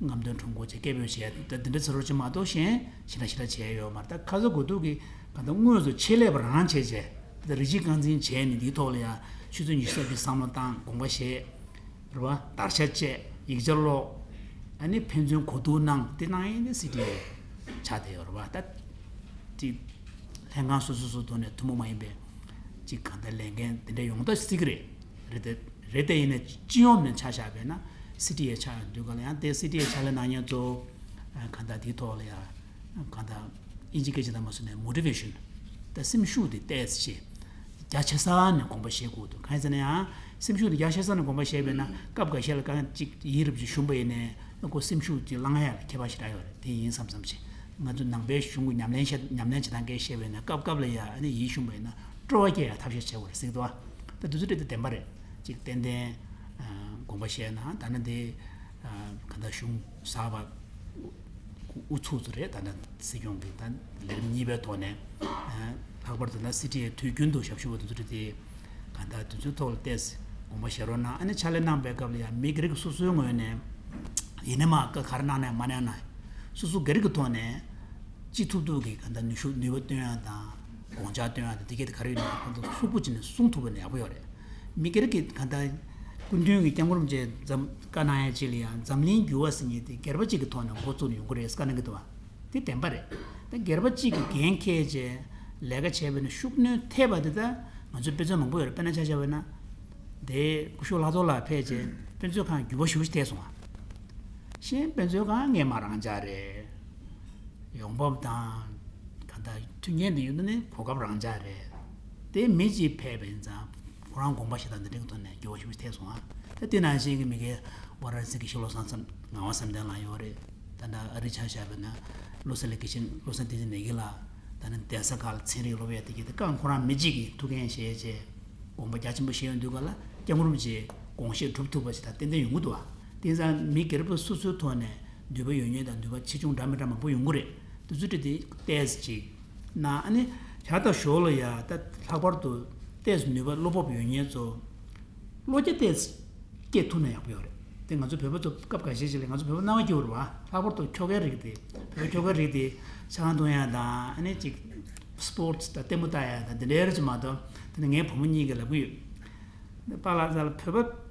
རྔམ་སྟོན་ཁྲོམ་སྐོར་བྱས་སྐད་འབོད་བྱས་ད་དེ་འདྲ་ཚོ་རོ་ཅིག་མ་གཏོགས་གཞན་ཞེ་དྲག་ཞེ་དྲག་བྱས་ཡོད་མ་རེད། ད་ཁ་ཚ་དགོས་གཏུག་གི་ག་ད་དངོས་སུ་ཆེད་ལས་པ་རང་བྱས་བྱས་ད་རི་ཆིག་རྐང་འཛིན་བྱས་ནས་འདིའི་ཐོག་ལ་ཡ་ཆུ་ཚོད་ཉི་ཤུ་རྩ་བཞི་བསམ་བློ་བཏང་དགོངས་པ་བཞེས། རེད་བ། དར་ཆ་བཅད། ཡིག་ཆ་ཀློག་ཨ་ནི་ཕན་ཚུན་གོ་བསྡུར་གནང་། དེ་གནང་ཡས་ནི་སི་ཊི་ཨེ་ཆགས་བསྡད་ཡོད་རེད་བ། ད་ཅིག་ལྷན་ཁང་སོ་སོ་སོ་ཐོག་ནས་ཐུན་མོང་མ་ཡིན་པའི་ཅིག་གང་ལྟར་ལས་འགན་དེ་འདྲ་ཡོང་ད་སྲིད་ཀྱི་རེད། རེད་དེ། རེད་དེ། ཡིན་ནའི་སྤྱི་ཡོངས་ནས་ཆ་བཞག་པས་ན་སི་ཊི་ཨེ་ཆགས་ཡོང་དུས་ག་ལ་ཡང་དེ་སི་ཊི་ཨེ་ཕྱག་ལས་གནང་མཁན་ཚོ་གང་ལྟར་དེའི་ཐོག་ལ་ཡང་། གང་ལྟར་ཨིན་ཇི་སྐད་ཆ་དང་མ་སོང་ནས་མོ་ཊི་ཝེ་ཤན། ད་སེམས་ཤུགས་དེ་ཏོག་ཙམ་ཅིག་རྒྱ་ཆེ་ས་ནས་དགོངས་པ་བཞེས་དགོས་འདུག་གང་ཡིན་ཟེར་ན་ཡང་སེམས་ཤུགས་དེ་རྒྱ་ཆེ་ས་ནས་དགོངས་པ་བཞེས་པས་ན་སྐབས་འགའ་ཤས་ལ་གང་ཅིག་ཡིད་རབ་ཅིག་ཞུམ་པ་ཡིན་ནའི་ཁོ་སེམས་ཤུགས་ཅིག་བསླང་ཡ་ལ་ཁྱད་པར་ཞེ་དྲག་ཡོད་རེད། དེ་ཡིན་བསམ་བསམ་ཞིག་ང་ཚོ་ནང་པའི་གཞུང་གི་ཉམས་ལེན་བྱེད་ཉམས་ལེན་བྱེད་སྟངས་སྐད་བཤད་པས་ན་སྐབས་སྐབས་ལ་ཡ་ཨ་ནི་ཡིད་ཞུམ་པ་ཡིན་ན་སྤྲོ་བ་སྐྱེ་ཡ་ཐབས་ཤེས་བྱེད་དགོས་རེད་ཟེར་གི་འདུག་ད་དུས་ཚོད་དེ་བདེན་པ་རེད། ཅིག་ཏན་ཏན་དགོངས་པ་བཞེས་ན་ད་ནི་དེ་གང་ལྟར་གཞུང་གསར་པ་དབུ་ཚུགས་ཚུགས་རེད། ད་ནི་སྲིད་སྐྱོང་གི་ད་ལས་རིམ་གཉིས་པའི་ཐོག་ནས་ལྷག་པར་དུ་ན་སི་ཊི་ཨེ་དུས་རྒྱུན་དུ་ཞབས་ཞུ་བ་དེ་ཚོ་རེད་དེ། གང་ལྟར་དེ་ཚོའི་ཐོག་ལ་ཏོག་ཙམ་དགོངས་པ་བཞེས་རོགས་གནང་། ཨ་ནི་ཕྱག་ལས་གནང་པའི་སྐབས་ལ་ཡང་མི་སྒེར་གྱི་སོ་སོའི་ངོས་ནས་ཡིན་ན་མ་ག་ག་རེ་གནང་ན་མ་གནང་ན་སོ་སོ་སྒེར་གྱི་ཐོག་ནས་ཅི་ཐུབ་ཐུབ་ཀྱིས་གང་ལྟར་ནུས་ཤུགས་ནུས་པ་བཏོན་ཡ་དང་དགོངས་འཆར་བཏོན་ཡ་དང་དེ་གས་དེ་ག་རེ་ཡིན་ན་ཁོང་ཚོ་ཚུགས་པོ་བྱས་ནས་གསུང་ཐུབ་པ་ན་ཡག་པོ་ཡོད་རེད། མི་སྒེར་གྱི་གང་ལྟར་སྐུ་མདུན་གྱི་སྐྱབས་མགོན་རིན་པོ་ཆེ་འཛམ་བཀའ་གནང་ཡ་ཅིག་ལ་ཡང་འཛམ་གླིང་འགྱུར་བ་ཟེར་མཁན་དེ་སྒེར་པ་གཅིག་གི་ཐོག་ནས་འགོ་བཙུགས་ནས་ཡོང་གི་རེད་བཀའ་གནང་གི་འདུག་བ། དེ་བདེན་པ་རེད། ད་སྒེར་པ་གཅིག་གིས་འགན་འཁྱེར་བྱས་ ལས་ཀ་བྱས་པ་ཡིན་ན་ཤུགས་སྣོན་ཐེབས་པ་དེ་ད་ང་ཚོའི་དཔེ་མཛོད་མང་པོ་ཡོད་རེད། དཔེར་ན་ཆ་བཞག་པ་ཡིན་ན། དེ་སྐུ་ཞབས་ལྷག་རྡོར་ལགས་ཕེབས་རྗེས་དཔེ་མཛོད་ཁང་འགྱུར་བ་ཞེ་པོ་ཅིག་ཐེབས་སོང་ང་། གཞན་དཔེ་མཛོད་ཁང་སྔས་མ་རང་འཇགས་རེད། ཡོང་འབབ་དང་གང་ལྟར་མཐུན་རྐྱེན་དེ་ཡོད་ན་ནི་གོ་སྐབས་རང་འཇགས་རེད། དེ་མི་གཅིག་ཕེབས་པ་ཡིན་ཙང་ཁོ་རང་དགོངས་པ་བཞེས་སྟངས་འདི་འདྲའི་ཐོག་ནས་འགྱུར་བ་ཞེ་པོ་ཅིག་ཐེབས་སོང་ང་། ད་དེ་ནང་བཞིན་གྱི་མི་སྒེར་ཝཱ་ར་ཎ་སི་གི་ཞི་བློ་བཟང་ངག་དབང་བསམ་གཏན་ལགས་ཡོད་རེད། ད་ལྟ་ཨ་རི་ཆ་བཞག་པ་ཡིན་ན་བློ་གསལ་ལགས་ཀྱི་ཤིང་བློ་བཟང་བསྟན་འཛིན་ནས་ཀྱི་ལགས། ད་ནི་གདན་ས་ཁག་ལ་ཚན་རིག་སློབ་ཡ་དེ་གྱིས་ད་རྐང་ཁོ་རང་མི་གཅིག་གིས་ཐུགས་འགན་བཞེས་བྱས་དགོངས་པ་རྒྱ་ཆེན་པོ་བཞེས་ཡོང་དུས་ག་ལ་སྐྱབས་མགོན་རིན་པོ་ཆེའི་དགོངས་བཞེད་སྒྲུབ་ཐུབ་པ་ཞིག་ད་ཏན་ཏན་ཡོང་གི་འདུག་བ། དེ་ཙང་མི་སྒེར་པ་སོ་སོའི་ཐོག་ནས་ནུས་པ་ཡོད་མཁན་དང་ནུས་པ་ཆེ་ཆུང་འདྲ་མི་འདྲ་མང་པོ་ཡོང་གི་རེད། དེ་ཚོ་དེ་ཏོག་ཙམ་ཅིག་ན་ཨ་ནི་བྱ་དང་ཞོར་ལ་ཡ་ད་ལྷག་པར་དུ་ཏོག་ཙམ་ནུས་པ་བློ་སྤོབས་ཡོད་མཁན་ཚོ་བློ་རྒྱ་ཏོག་ཙམ་སྐྱེད་ཐུབ་ན་ཡག་པོ་ཡོད་རེད། དེ་ང་ཚོ་བོད་པ་ཚོ་སྐབས་འགའ་ཤས་ཤིག་ལ་ང་ཚོ་བོད་པ་སྣང་བ་སྐྱིད་པོ་རེད་བ། ལྷག་པར་དུ་ཁྱོ་གའི་རིགས་དེ་བོད་ཁྱོ་གའི་རིགས་དེ་ཆང་འཐུང་ཡ་དང་ཨ་ནི་ཅིག་སི་པོར་ཊི་དང་ལྟད་མོ་ལྟ་ཡ་དང་དེ་འདྲའི་རིགས་ཅིག་མ་གཏོགས། དེ་ནི་ངའི་བུ་མོ་གཉིས་ཀྱིས་ལབ་ཀྱི་ཡོད། པཱ་ལགས་ས་ལ་བོད་པ་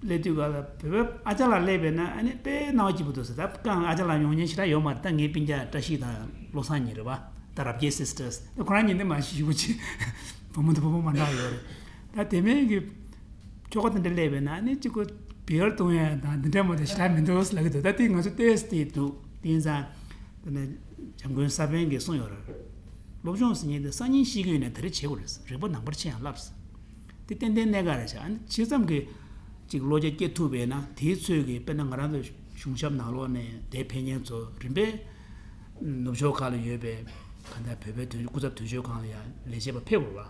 སླེབས་དུས་ག་ལ་བོད་པ་ཨ་ཅག་ལགས་སླེབས་པས་ན་ཨ་ནི་དཔེ་སྣང་བ་སྐྱིད་པོ་འདུག་ཟེར། ད་རྐང་ཨ་ཅག་ལགས་ཡོང་མཁན་ཞེ་དྲག་ཡོད་མ་རེད། ད་ངའི་སྤུན་ཀྱག་བཀྲ་ཤིས་དང་བློ་བཟང་གཉིས་རེད་བ། ད་རབ་རྒྱས་སིས་ཊར་སི། ད་ཁོ་རང་གཉིས་འདི་མ་གཞི་ཞུ་བ་ཅིག་བུ་མོ་དང་བུ་མོ་མ་འདྲ་ཡོད་རེད། ད་དེ་མིན་གྱི་ཁྱོ་ག་དེ་འདྲ་སླེབས་པས་ན་ཨ་ནི་གཅིག་པུ་བི་ཡར་བཏུང་ཡ་དང་འདི་འདྲ་མ་གཏོགས་ཞེ་དྲག་མི་འདུག་ལབ་ཀྱི་འདུག། ད་དེ་ང་ཚོ་ཏོག་ཙམ་དེ་འདུག། དེ་ཡིན་ཙང་དེ་ནས་འཇམ་མགོན་ས་པཎ་གྱིས་གསུངས་ཡོད་རེད། སློབ་སྦྱོང་ཟེར་མཁན་དེ་སང་ཉིན་ཤེས་ཀྱི་ཡོད་ནའི་ད་རེས་བྱེད་དགོས་རེད། རིག་པ་ནང་པར་ཕྱིན་ཡང་བསླབ་ཟེར། དེ་ཏན་ཏན་གནད་འགག་རེད་ཤག། ཨ་ནི་ཇི་ཙམ་གྱིས་ཅིག་བློ་རྒྱ་སྐྱེད་ཐུབ་པས་ན་དེའི་ཚོད་ཀྱིས་དཔེར་ན་ང་རང་ཚོ་གཞུང་ཞབས་ནང་ལོགས་ནས་དེ་ཕེབས་མཁན་ཚོ་རིམ་པས་ནུབ་ཕྱོགས་ཁག་ལ་ཡོད་པའི་གང་ལྟར་བོད་པའི་དོན་སྐུ་ཚབ་དོན་གཅོད་ཁང་ལ་ཡང་ལས་བྱེད་པ་ཕེབས་དགོས་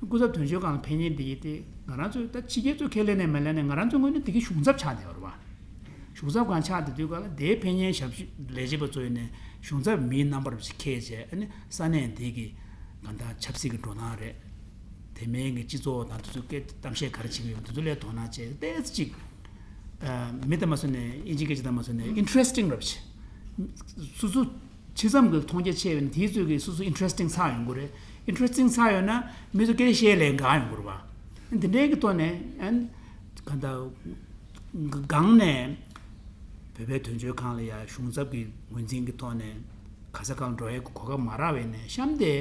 པ། སྐུ་ཚབ་དོན་གཅོད་ཁང་ལ་ཕེབས་མཁན་དེ་ཡིན་ཏེ་ང་རང་ཚོས་ད་ཕྱི་རྒྱལ་ཚོས་ཁས་ལེན་ནས་མ་ལེན་ནས་ང་རང་ཚོའི་ངོས་ནས་དེ་གའི་གཞུང་ཚབ་ཆགས་བསྡད་པ་རེད་བ། གཞུང་ཚབ་ཁང་ཆགས་བསྡད་དུས་ག་ལ་དེའི་ཕེབས་མཁན་ཞབས་ཞུ་ལས་བྱེད་པ་ཚོ་ཡིན་ནས་གཞུང་ཚབ་མིའི་རྣམ་པར་ཅིག་འཁྱེར་བྱས་ཨ་ནི་ས་གནས་དེ་གི་གང་ལྟར་ཆབ་སྲིད་ཀྱི་འགྲོ་སྟངས་རེད། དེ་མིན་གྱི་སྤྱི་ཚོགས་དང་དེ་ཚོ་སྐད་གཏམ་བཤད་ག་རེ་བྱེད་ཀྱི་ཡོད་དེ་ཚོ་སླད་དོ་སྣང་བྱས་ཏོག་ཙམ་ཅིག་ཨ་མི་དང་མ་སོང་ནས་དབྱིན་ཇིའི་སྐད་ཆ་དང་མ་སོང་ནས་ཨིན་ཊི་རེ་སི་ཊིང་རབ་བྱས། སོ་སོ་ཇི་ཙམ་གྱི་མཐོང་རྒྱ་ཆེ་བས་ན་དེའི་ཚོད་ཀྱིས་སོ་སོ་ཨིན་ཊི་རེ་སི་ཊིང་ཆགས་ཡོང་གི་རེད། ཨིན་ཊི་རེ་སི་ཊིང་ཆགས་ཡོད་ན་མི་ཚོ་སྐད་ཆ་བཤད་ལས་འགག་ཡོང་གི་རེད་བ། འདི་འདྲའི་གི་ཐོག་ནས་ཨན་ག་ད་སྒང་ནས་བོད་པའི་དོན་གཅོད་ཁང་ལ་ཡ་གཞུང་ཚབ་ཀྱི་ངོས་འཛིན་གྱི་ཐོག་ནས་ག་ས་ག་ལ་འགྲོ་ཡའི་གོ་སྐབས་མ་རག་པས་ནས་གཤམ་དེ་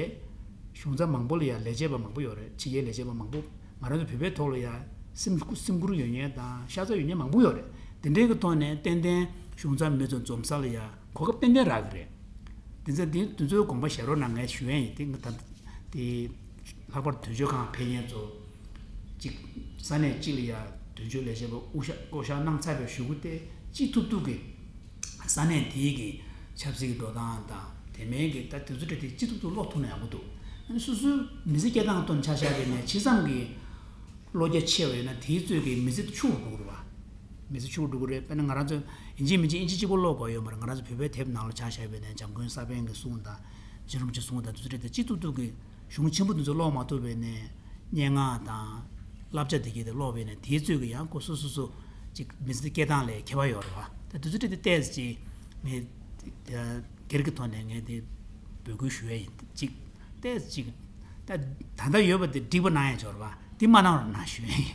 གཞུང་ཚབ་མང་པོ་ལ་ཡ་ལས་བྱེད་པ་མང་པོ་ཡོད་རེད། ཕྱི་རྒྱལ་ལས་བྱེད་པ་མང་པོ་ང་རང་ཚོ་བོད་པའི་ཐོག་ལ་ཡ་སེམས་སེམས་ཁུར་ཡོད་མཁན་དང་ཤ་ཚ་ཡོད་མཁན་མང་པོ་ཡོད་རེད། དེ་འདྲའི་གི་ཐོག་ནས་ཏན་ཏན་གཞུང་ཚབ་མི་ཚོ་འཛོམས་ས་ལ་ཡ་གོ་སྐབས་ཏན་ཏན་རག་གི་རེད། དེ་ཚོ་དེ་དེ་ཚོའི་དགོངས་པ་བཞེས་རོགས་གནང་ངས་ཞུ་ཡས་ཡིན། དེ་ང་ད་དེ་ལྷག་པར་དུ་དོན་གཅོད་ཁང་ཕེབས་མཁན་ཚོ་གཅིག་ས་གནས་གཅིག་ལ་ཡ་དོན་གཅོད་ལས་བྱེད་པ་དབུ་ཞྭ་བསྐོ་བཞག་གནང་ཚར་བའི་གཞུག་གུ་དེ་ཅི་ཐུབ་ཐུབ་ཀྱིས་ས་གནས་དེའི་གི་ཆབ་སྲིད་ཀྱི་འགྲོ་སྟངས་དང་དེ་མིན་གྱི་ད་དེ་ཚོ་འདྲ་དེ་ཅི་ཐུབ་ཐུབ་ཀློག་ཐུབ་ན་ཡག་པོ་འདུག། ཨ་ནི་སོ་སོའི་མི་ཚེ་སྐྱེལ་སྟངས་དོན་ཆ་བཞག་པ་ཡིན་ན་ཇི་ཙམ་གྱིས་བློ་རྒྱ་ཆེ་བ་ཡོད་ན་དེའི་ཚོད་ཀྱིས་མི་ཚེ་འདི་ཕྱུག་པོ་འགྲོ་གི་རེད་བ། མི་ཚེ་ཕྱུག་པོ་འགྲོ་གི་རེད། དཔེར་ན་ང་རང་ཚོ་ཡིན་གཅིག་མིན་གཅིག་ཨིན་ཇི་གཅིག་པོ་ཀློག་དགོས་ཡོད་མ་རེད། ང་རང་ཚོ་བོད་པའི་དེབ་ནང་ལ་ཆ་བཞག་པ་ཡིན་ན་འཇམ་མགོན་ས་པཎ་གྱི་གསུང་དང་རྗེ་རིན་པོ་ཆེའི་གསུང་དང་དེ་ཚོ་རེད་དེ་ཅི་ཐུབ་ཐུབ་ཀྱིས་གཞུང་ཆེན་པོ་དེ་ཚོ་ཀློག་མ་ཐུབ་པ་ཡིན་ན་སྙན་ངག་དང་བསླབ་བྱ་དེ་གྱད་དེ་ཀློག་པ་ཡིན་ན་དེའི་ཚོད་ཀྱིས་ཡང་ཁོ་སོ་སོ་སོ་ཅིག་མི་ཚེ་སྐྱེལ་སྟངས་ལ་ཁྱད་པར་ཡོད་རེད་བ། ད་དེ་ཚོ་རེད་དེ་ཏོག་ཙམ་ཅིག་ངས་སྒེར་གྱི་ཐོག་ནས་ངས་དེ་འབོད་སྐུལ་ཞུ་ཡ་ཡིན་ཅིག། ཏོག་ཙམ་ཅིག་ད་ད་ལྟ་ཡོད་པ་དེ་འགྲིག་པ་གནང་ཡ་འབྱོར་བ་འདི་མ་གནང་རོགས་གནང་ཞུ་ཡ་ཡིན།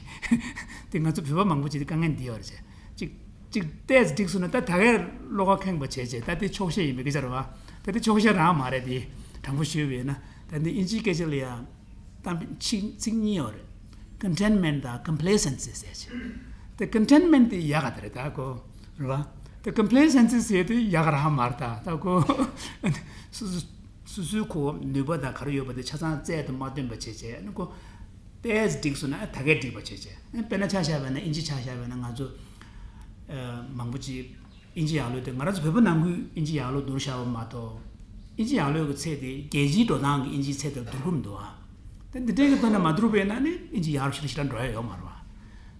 དེ་ང་ཚོ་བོད་པ་མང་པོ་ཅིག་དེ་དཀའ་ངལ་འདི་ཡོད་རེད་ཅེ། ཅིག་ཅིག་ཏོག་ཙམ་འགྲིག་སོང་ན་ད་ད་གའི་བློ་ཁ་ཁེངས་པ་བྱས་བྱས་ད་དེ་ཆོག་ཤེས་ཡིན་པའི་སྐད་ཆ་རེད་བ། ད་དེ་ཆོག་ཤེས་རང་མ་རེད་དེ། དྲང་པོ་ཞུས་པ་ཡིན་ན་ད་འདི་ཨིན་ཇིའི་སྐད་ཆ་ལ་ཡ་གཏམ་ཚིག་ཚིག་གཉིས་ཡོད་རེད། Contentment དང་Complacency ཟེར་ཅིག། དེ་Contentment དེ་ཡག་ག་དེ་རེད་ད་ཀོ། རེད་བ། དེ་Complacency ཟེར་དེ་ཡག་ག་རང་མ་རེད་ད་ད་ཀོ། སོ་སོ་སོ་སོའི་ཁོ་ནུས་པ་དང་ག་རེ་ཡོད་པ་དེ་ཆ་ཚང་རྩལ་དུ་མ་བཏོན་པ་བྱས་བྱས་ཨ་ནི་ཁོ་ཏོག་ཙམ་འགྲིག་སོང་ན་ཨ་ད་གས་འགྲིག་པ་བྱས་བྱས། ཨ་དཔེར་ན་ཆ་བཞག་པ་ཡིན་ན་ཨིན་ཇི་ཆ་བཞག་པ་ཡིན་ན་ང་ཚོ་ཨ་མང་པོ་ཅིག་ཨིན་ཇི་ཡག་ལོས་དེ་ང་རང་ཚོ་བོད་པ་ནང་ཁུལ་ཨིན་ཇི་ཡག་ལོས་བསྡུར་བཞག་པ་མ་གཏོགས་ཨིན་ཇི་ཡག་ལོས་ཀྱི་ཚད་དེ་རྒྱལ་སྤྱིའི་འགྲོ་སྟངས་ཀྱི་ཨིན་ཇིའི་ཚད་དེར་བསྡུར་གི་མི་འདུག་ཨ། ད་འདི་འདྲའི་གི་ཐོག་ནས་མ་བསྡུར་བས་ན་ནི་ཨིན་ཇི་ཡག་རུ་ཞེ་དྲག་ཞེ་དྲག་འགྲོ་ཡ་ཡོད་མ་རེད་བ།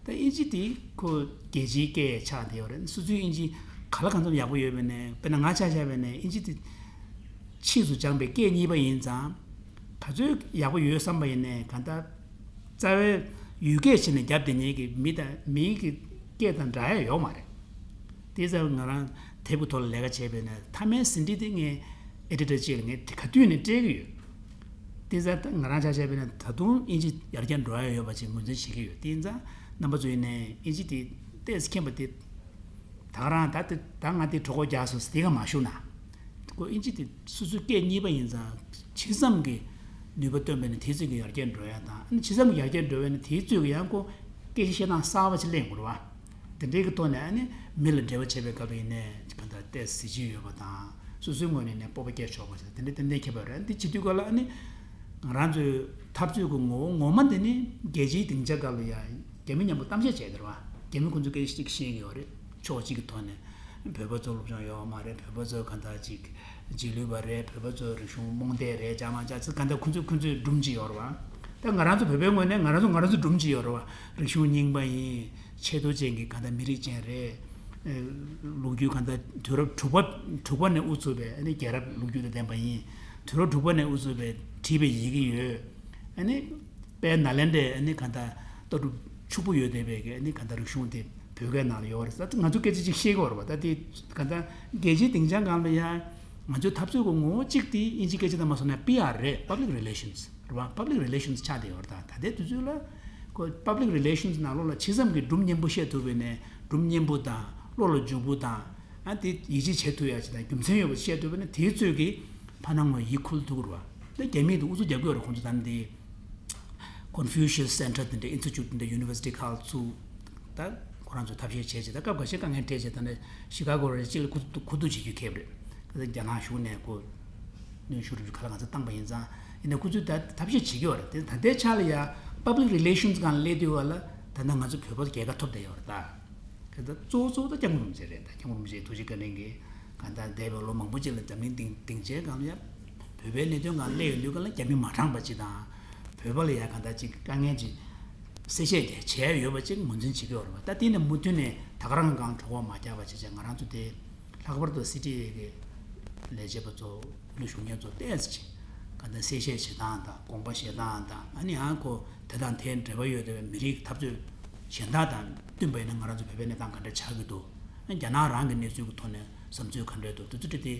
ད་ཨིན་ཇི་དེ་ཁོ་རྒྱལ་སྤྱིའི་སྐད་ཆགས་བསྡད་ཡོད་རེད། སོ་སོའི་ཨིན་ཇི་ག་ལ་གང་འཚམ་ཡག་པོ་ཡོད་པས་ནས་དཔེར་ན་ང་ཆ་བཞག་པས་ནས་ཨིན་ཇི་དེ་ཕྱིས་སུ་སྦྱངས་པའི་སྐད་གཉིས་པ་ཡིན་ཙང་ག་ཚོད་ཡག་པོ་ཡོད་བསམ་པ་ཡིན་ནས་གང་ལྟར་རྩ་བའི་ཡུལ་སྐད་བྱས་ནས་རྒྱབ་བསྡད་མཁན་གྱི་མི་དང་མིའི་གི་སྐད་དང་འདྲ་ཡ་ཡོད་མ་རེད། དེ་ཙང་ང་རང་དེབ་ཀྱི་ཐོག་ལ་ལས་ཀ་བྱས་པས་ན་མཐའ་མའི་ཟིན་བྲིས་དེ་ངས་ཨེ་ཌི་ཊར་གཅིག་ལ་ངས་དེ་ག་དུས་ནས་སྤྲད་ཀྱི་ཡོད། དེ་ཙང་ང་རང་ཆ་བཞག་པས་ན་ད་དུང་ཨིན་ཇི་ཡར་རྒྱས་འགྲོ་ཡ་ཡོད་པ་ཅིག་ངོས་འཛིན་བྱེད་ཀྱི་ཡོད། དེ་ཡིན་ཙང་རྣམ་པ་ཚོ་ཡིན་ནའི་ཨིན་ཇི་དེ་ཏོག་ཙམ་མཁྱེན་པ་དེ་ད་ག་རང་ད་དེ་ད་ང་དེ་གྲོད་ཁོག་རྒྱགས་སོང་ཟེར་དེ་ག་མ་ཞུ་ན། ཁོ་ཨིན་ཇི་དེ་སོ་སོའི་སྐད་གཉིས་པ་ཡིན་ཙང་ཇི་ཙམ་གྱི་ ནུས་པ་བཏོན་པས་ན་དེའི་ཚོད་ཀྱི་ཡར་རྒྱས་འགྲོ་ཡ་དང་། ཨ་ནི་ཕྱི་མཚམས་ཀྱི་ཡར་རྒྱས་འགྲོ་བས་ན་དེའི་ཚོད་ཀྱི་ཡང་ཁོ་སྐད་ཆ་བཤད་སྟངས་གསར་པ་ཅིག་གླེང་དགོས་རེད་བ། དེ་འདྲའི་གི་ཐོག་ནས་ཨ་ནི་མི་ལ་འབྲེལ་བ་བྱེད་པའི་སྐབས་ཡིན་ནའི་གང་ལྟར་ཏོག་ཙམ་གཟི་བརྗིད་ཡོད་པ་དང་། སོ་སོའི་ངོས་ནས་ནས་སྤོབས་པ་སྐྱེ་ཆོག་པ་ཞིག་དེ་འདྲའི་ཏན་ཏན་ཁྱད་པར་རེད། འདི་བྱེད་དུས་སྐབས་ལ་ཨ་ནི་ང་རང་ཚོའི་འཐབ་རྩོད་ཀྱི་ངོ་བོ་ངོ་མ་འདི་ནི་རྒྱལ་སྤྱིའི་སྡིངས་ཆ་སྒང་ལ་ཡང་རྒྱ་མི་མཉམ་པོ་གཏམ་བཤད་བྱས་བསྡད་རེད་བ། རྒྱ་མི་ཁོང་ཚོ་སྐད་ཆ་གཅིག་བཤད་ཀྱི་ཡོད་རེད། ཕྱོགས་གཅིག་གི་ཐོག་ནས་བོད་པ་ཚོ་སློབ་སྦྱོང་ཡོད་མ་རེད། བོད་པ་ཚོ་གང་ལྟར་ཅིག་རྗེས་ལུས་པ་རེད། བོད་པ་ཚོ་རིག་གཞུང་རྨོངས་དད་རེད། ཅང་མ་ཅང་ཚིག་གང་ལྟར་ཁོང་ཚོས་ཁོང་ཚོས་སྒྲུང་ཅིག་ཡོད་རེད་བ། ད་ང་རང་ཚོ་བོད་པའི་ངོས་ནས་ང་རང་ཚོ་ང་རང་ཚོ་སྒྲུང་ཅིག་ཡོད་རེད་བ། རིག་གཞུང་རྙིང་པ་ཡིན། ཆེ་མཐོ་ཅན་གྱི་གང་ལྟར་མི་རིགས་ཅན་རེད། ཨེ། ལོ་རྒྱུས་གང་ལྟར་དུས་རབས་དྲུག་པ་དྲུག་པ་ནས་དབུ་ཚུགས་པའི་ཨ་ནི་རྒྱལ་རབས་ལོ་རྒྱུས་དང་ལྡན་པ་ཡིན། དུས་རབས་དྲུག་པ་ནས་དབུ་ཚུགས་པའི་བྲིས་པའི་ཡི་གེ་ཡོད། ཨ་ནི་དཔལ་ནཱ་ལེནྡྲའི་ཨ་ནི་གང་ལྟར་ལྟ་གྲུབ་ཕྱུག་པོ་ཡོད་བསྡད་པའི་གི་ཨ་ནི་གང་ལྟར་རིག་གཞུང་དེ་བོད་སྐད་ནང་ལ་ཡོད་རེད། ད་ང་ཚོ་སྐད་ཆ་ཅིག་བཤད་ཀྱི་ཡོད་རེད་བ། ད་དེ་གང་ལྟར་རྒྱལ་སྤྱིའི་སྡིངས་ཆ་སྒང་ལ་ཡང་ང་ཚོའི་འཐབ་རྩོད་ཀྱི་ངོ་བོ་གཅིག་དེ་དབྱིན་ཇིའི་སྐད་ཆ་དང་མ་སོང་ན་པི་ཨར་རེད། Public Relations རེད་བ། Public Relations ཆགས་བསྡད་ཡོད་རེད། ད་ད་ལྟའི་དུས་ཚོད་ལ་ཁོ་Public Relations ནང་ལོགས་ལ་ཇི་ཙམ་གྱིས་སྒྲུང་སྙན་པོ་བཤད་ཐུབ་པ་ཡིན་ནའི་སྒྲུང་སྙན་པོ་དང་བློ་ལ་འཇུག་པོ་དང་། ཨ་དེ་ཡིད་ཆེས་བྱེད་ཐུབ་ཡ་ཅིག་དང་རྒྱུ་མཚན་ཡོད་པ་བཤད་ཐུབ་པ་ན་དེའི་ཚོད་ཀྱིས་ཕར་ནང་ངོས་ཡིད་འཁུལ་ཐུབ་ཀྱི་རེད་བ། ད་རྒྱ་མིས་དེ་ཨུ་ཚུགས་རྒྱབ་ཀྱི་ཡོད་རེད། ཁོང་ཚོ་ད་ནི་དེ་Confucius Center དེ་འདྲ་Institute དེ་འདྲ་University ཁག་བཙུགས། ད་ཁོ་རང་ཚོས་ཐབས་ཤེས་བྱས་བྱས། ད་སྐབས་འགའ་ཤས་དཀའ་ངལ་འཕྲད་བྱས། ད་ནི་ཤི་ཀ་གོ་རེད། ཅིག་ལ་ཁུ་ཁུ་བསྡུ་བྱེད་རྒྱུ་ཁེལ་བ་རེད། ད་རྒྱ་ནག་གཞུང་ནས་ཁོ་གནོན་ཤུགས་རུབ་རུབ་ག་ལ་ང་ཚོ་བཏང་པ་ཡིན་ཙང་། ཡིན་ནའི་ཁོ་ཚོས་ད་ཐབས་ཤེས་བྱེད་ཀྱི་ཡོད་རེད། དེ་ད་ལྟའི་ཆ་ལ་ཡ་Public Relations སྒང་ལ་སླེབས་དུས་བ་ལ་ད་ལྟ་ང་ཚོ་བོད་པ་རྒྱལ་ཁ་ཐོབ་བསྡད་ཡོད་རེད་ད། ག་ད་གཙོ་བོ་གཙོ་བོ་ད་སྐྱབས་མགོན་རིན་པོ་ཆེ་རེད། ད་སྐྱབས་མགོན་རིན་པོ་ཆེ་ཐུགས་རྗེ་བཀའ་དྲིན་གྱིས་གང་ལྟར་འདས་པའི་ལོ་མང་པོ་ཅིག་ལ་འཛམ་གླིང་སྡིངས་སྡིངས་ཆའི་སྒང་ལ་ཡ་བོད་པའི་གནད་དོན་སྒང་སླེབས་ཡོང་དུས་སྒང་ལ་རྒྱ་མི་མ་དྲངས་པ་ཅིག་དང་། བོད་པ་ལ་ཡ་གང་ལྟར་ཅིག་དཀའ་ངལ་ཅིག་སེལ་བཤད་བྱས་བྱས་ཡོད་པ་ཅིག་ངོས་འཛིན་བྱེད་ཀྱི་ཡོད་རེད་བ། ད་དེ་ནས་མུ་མཐུད་ནས་ད་ག་རང་གི་སྒང་གྲོགས་པོ་མ་རྒྱག་པ་བྱས་བྱས། ང་རང་ཚོ་དེ་ལྷག་པར་དུ་སི་ཊི་ཨེ་གི་ལས་བྱེད་པ་ཚོ་ལ་ཞུགས་མཁན་ཚོ་ཏོག་ཙམ་ཅིག་གང་ལྟར་གསལ་བཤད་བྱེད་སྟངས་དང་དགོངས་པ་བཞེས་སྟངས་དང་། ཨ་ནི་ཡང་ཁོ་དེ་དང་དེའི་འབྲེལ་བ་ཡོད་བསྡད་པའི་མི་རིགས་འཐབ་རྩོད་གཞན་དག་དང་བསྟུན་པ་ཡིན་ན་ང་རང་ཚོ་བོད་པའི་གནས་སྟངས་ག་འདྲ་ཆགས་ཀྱི་འདུག་ཨ་རྒྱ་ནག་རང་གི་གནས་ཚུལ་གྱི་ཐོག་ནས་བསམ་ཚུལ་ག་འདྲ་འདུག་དེ་ཚོ་དེ་དེ་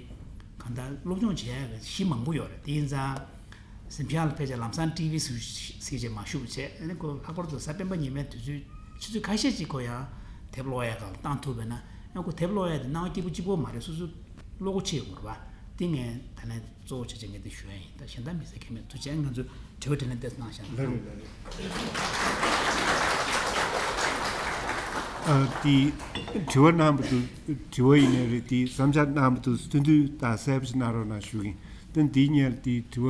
གང་ལྟར་སློབ་སྦྱོང་བྱེད་ཡག་གི་གཞི་མང་པོ་ཡོད་རེད། དེ་ཡིན་ཙང་གཟིམ་ཤག་ལ་ཕེབས་བྱས་ལམ་སང་ཊི་ཝི་གཟིགས་བྱས། ཨ་ནི་ཁོ་ལྷག་པར་དུ་གཟའ་སྤེན་པ་ཉི་མའི་དུས་ཚོད་ཆུ་ཚོད་ཁ་ཤས་ཅིག་ཁོ་ཡང་དེབ་ཀློག་ཡག་སྒང་ལ་བཏང་ཐུབ་པ་ཡིན་ན། ཡང་ཁོ་དེབ་ཀློག་ཡག་དེ་སྣང་བ་སྐྱིད་པོ་གཅིག་པོ་མ་རེད། སོ་སོ་བློ་སྒོ་ཕྱེ་ཡོང་གི་རེད་བ། དེ་ངས་ད་ལན་གཙོ་བོ་བྱས་བྱས་ངས་འདི་ཞུ་ཡ་ཡིན། ད་གཞན་དག་མི་ཟེར་མཁན་མེད། ཐུགས་རྗེ་ཆེ། ང་ཚོ་དྲི་བ་དྲིས་ལན་ཏོག་ཙམ་གནང་ཤག་ལགས་རེད། ལགས་རེད། ཨ་དེ་དྲི་བ་གནང་བ་དུ་དྲི་བ་ཡིན་ནའི་རེད། དེ་བསམ་འཆར་གནང་བ་དུ་ཐུང་ཐུང་དང་གསལ་པོ་ཞིག་གནང་རོགས་གནང་ཞུ་གི་ཡིན། ད་འདིའི་སྔོན་ལ་དེ་དྲི་བ་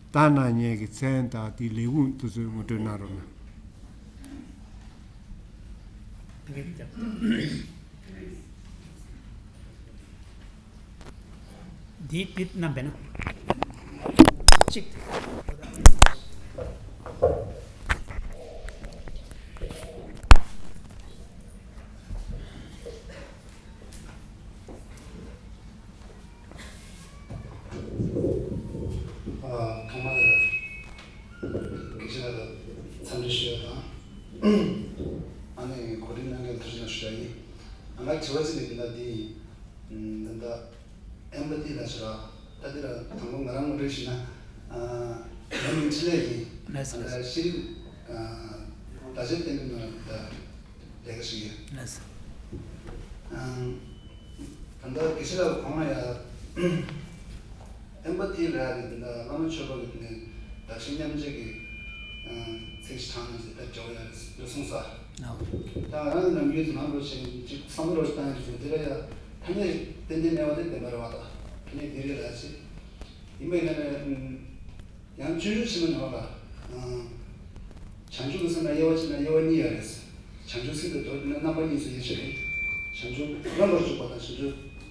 བཏང་གནང་མཁན་གྱི་མཚན་དང་དེའི་ལས་ཁུངས་དེ་ཚོ་ངོ་སྤྲོད་གནང་རོགས་གནང་། འདི་འདི་རྣམ་པས་ན་གཅིག་ཨ། ཐོག་མ་དེ་ལ་དགེ་བཤེས་ལགས་ལ་འཚམས་འདྲི་ཞུ་ཡ་དང་། ཨ་ནི་གོ་སྒྲིག་གནང་མཁན་ཐུགས་རྗེ་གནང་ཞུ་ཡ་ཡིན། ང་ལ་དྲི་བ་གཅིག་ཡིན་ན་འདི་ཡིན། ད་ལྟ་ཨེམ་པ་ཐི་ལབ་ཞེས་པ། ད་འདི་ལ་དང་པོ་ང་རང་ངོ་སྤྲོད་ཞུས་ན། ཨ། ང་མིང་འཕྲིན་ལས་ཡིན། ལགས་སོ། ད་ལྟ་ཤེས་རིག་ཨ། བརྡ་ཆད་ལྟེ་གནས་ནང་ལ་ད་ལས་ཀ་བྱེད་ཀྱི་ཡོད། ལགས་སོ། ཨ། ད་ལྟ་དགེ་བཤེས་ལགས་གོང་ལ་ཡ། ཨེམ་པ་ཐི་ལབ་ཡ་དེ་འདི་ལ་བླ་མ་མཆོད་པ་གི་དེ་ནས་བདག་གཞན་མཉམ་བརྗེ་གི་ཚིག་ཞིག་དྲངས་ནས་ཟེར་ད་འབྲེལ་བ་ཡོད་རེད་གསུངས་ས། ད་ང་རང་གི་ནམ་རྒྱུན་དུ་ནང་འགྲོ་བྱས་ཅིག་བསམ་བློ་བཏང་ཡོད་དུས་དེ་ལ་ཡ་ཐ་སྙད་ཏན་ཏན་མེད་པ་དེ་བདེན་པ་རེད་བ། ད་ཐ་སྙད་འདི་རེད་ལབ་ཅིག་ཡིན་པའི་ནང་ནས། ཡང་སྤྱོད་འཇུག་ཆེན་མོ་ནང་ལ། བྱང་ཆུབ་ཀྱི་སེམས་ལ་དབྱེ་བ་ཕྱེ་ན་དབྱེ་བ་གཉིས་ཡོད་རེད། བྱང་ཆུབ་སེམས་དང་མདོར་བསྡུས་ན་རྣམ་པ་གཉིས་སུ་དབྱེ་ཆོག་རེད། བྱང་ཆུབ་རྣམ་པར་འཇུག་པ་དང་བྱང་ཆུབ་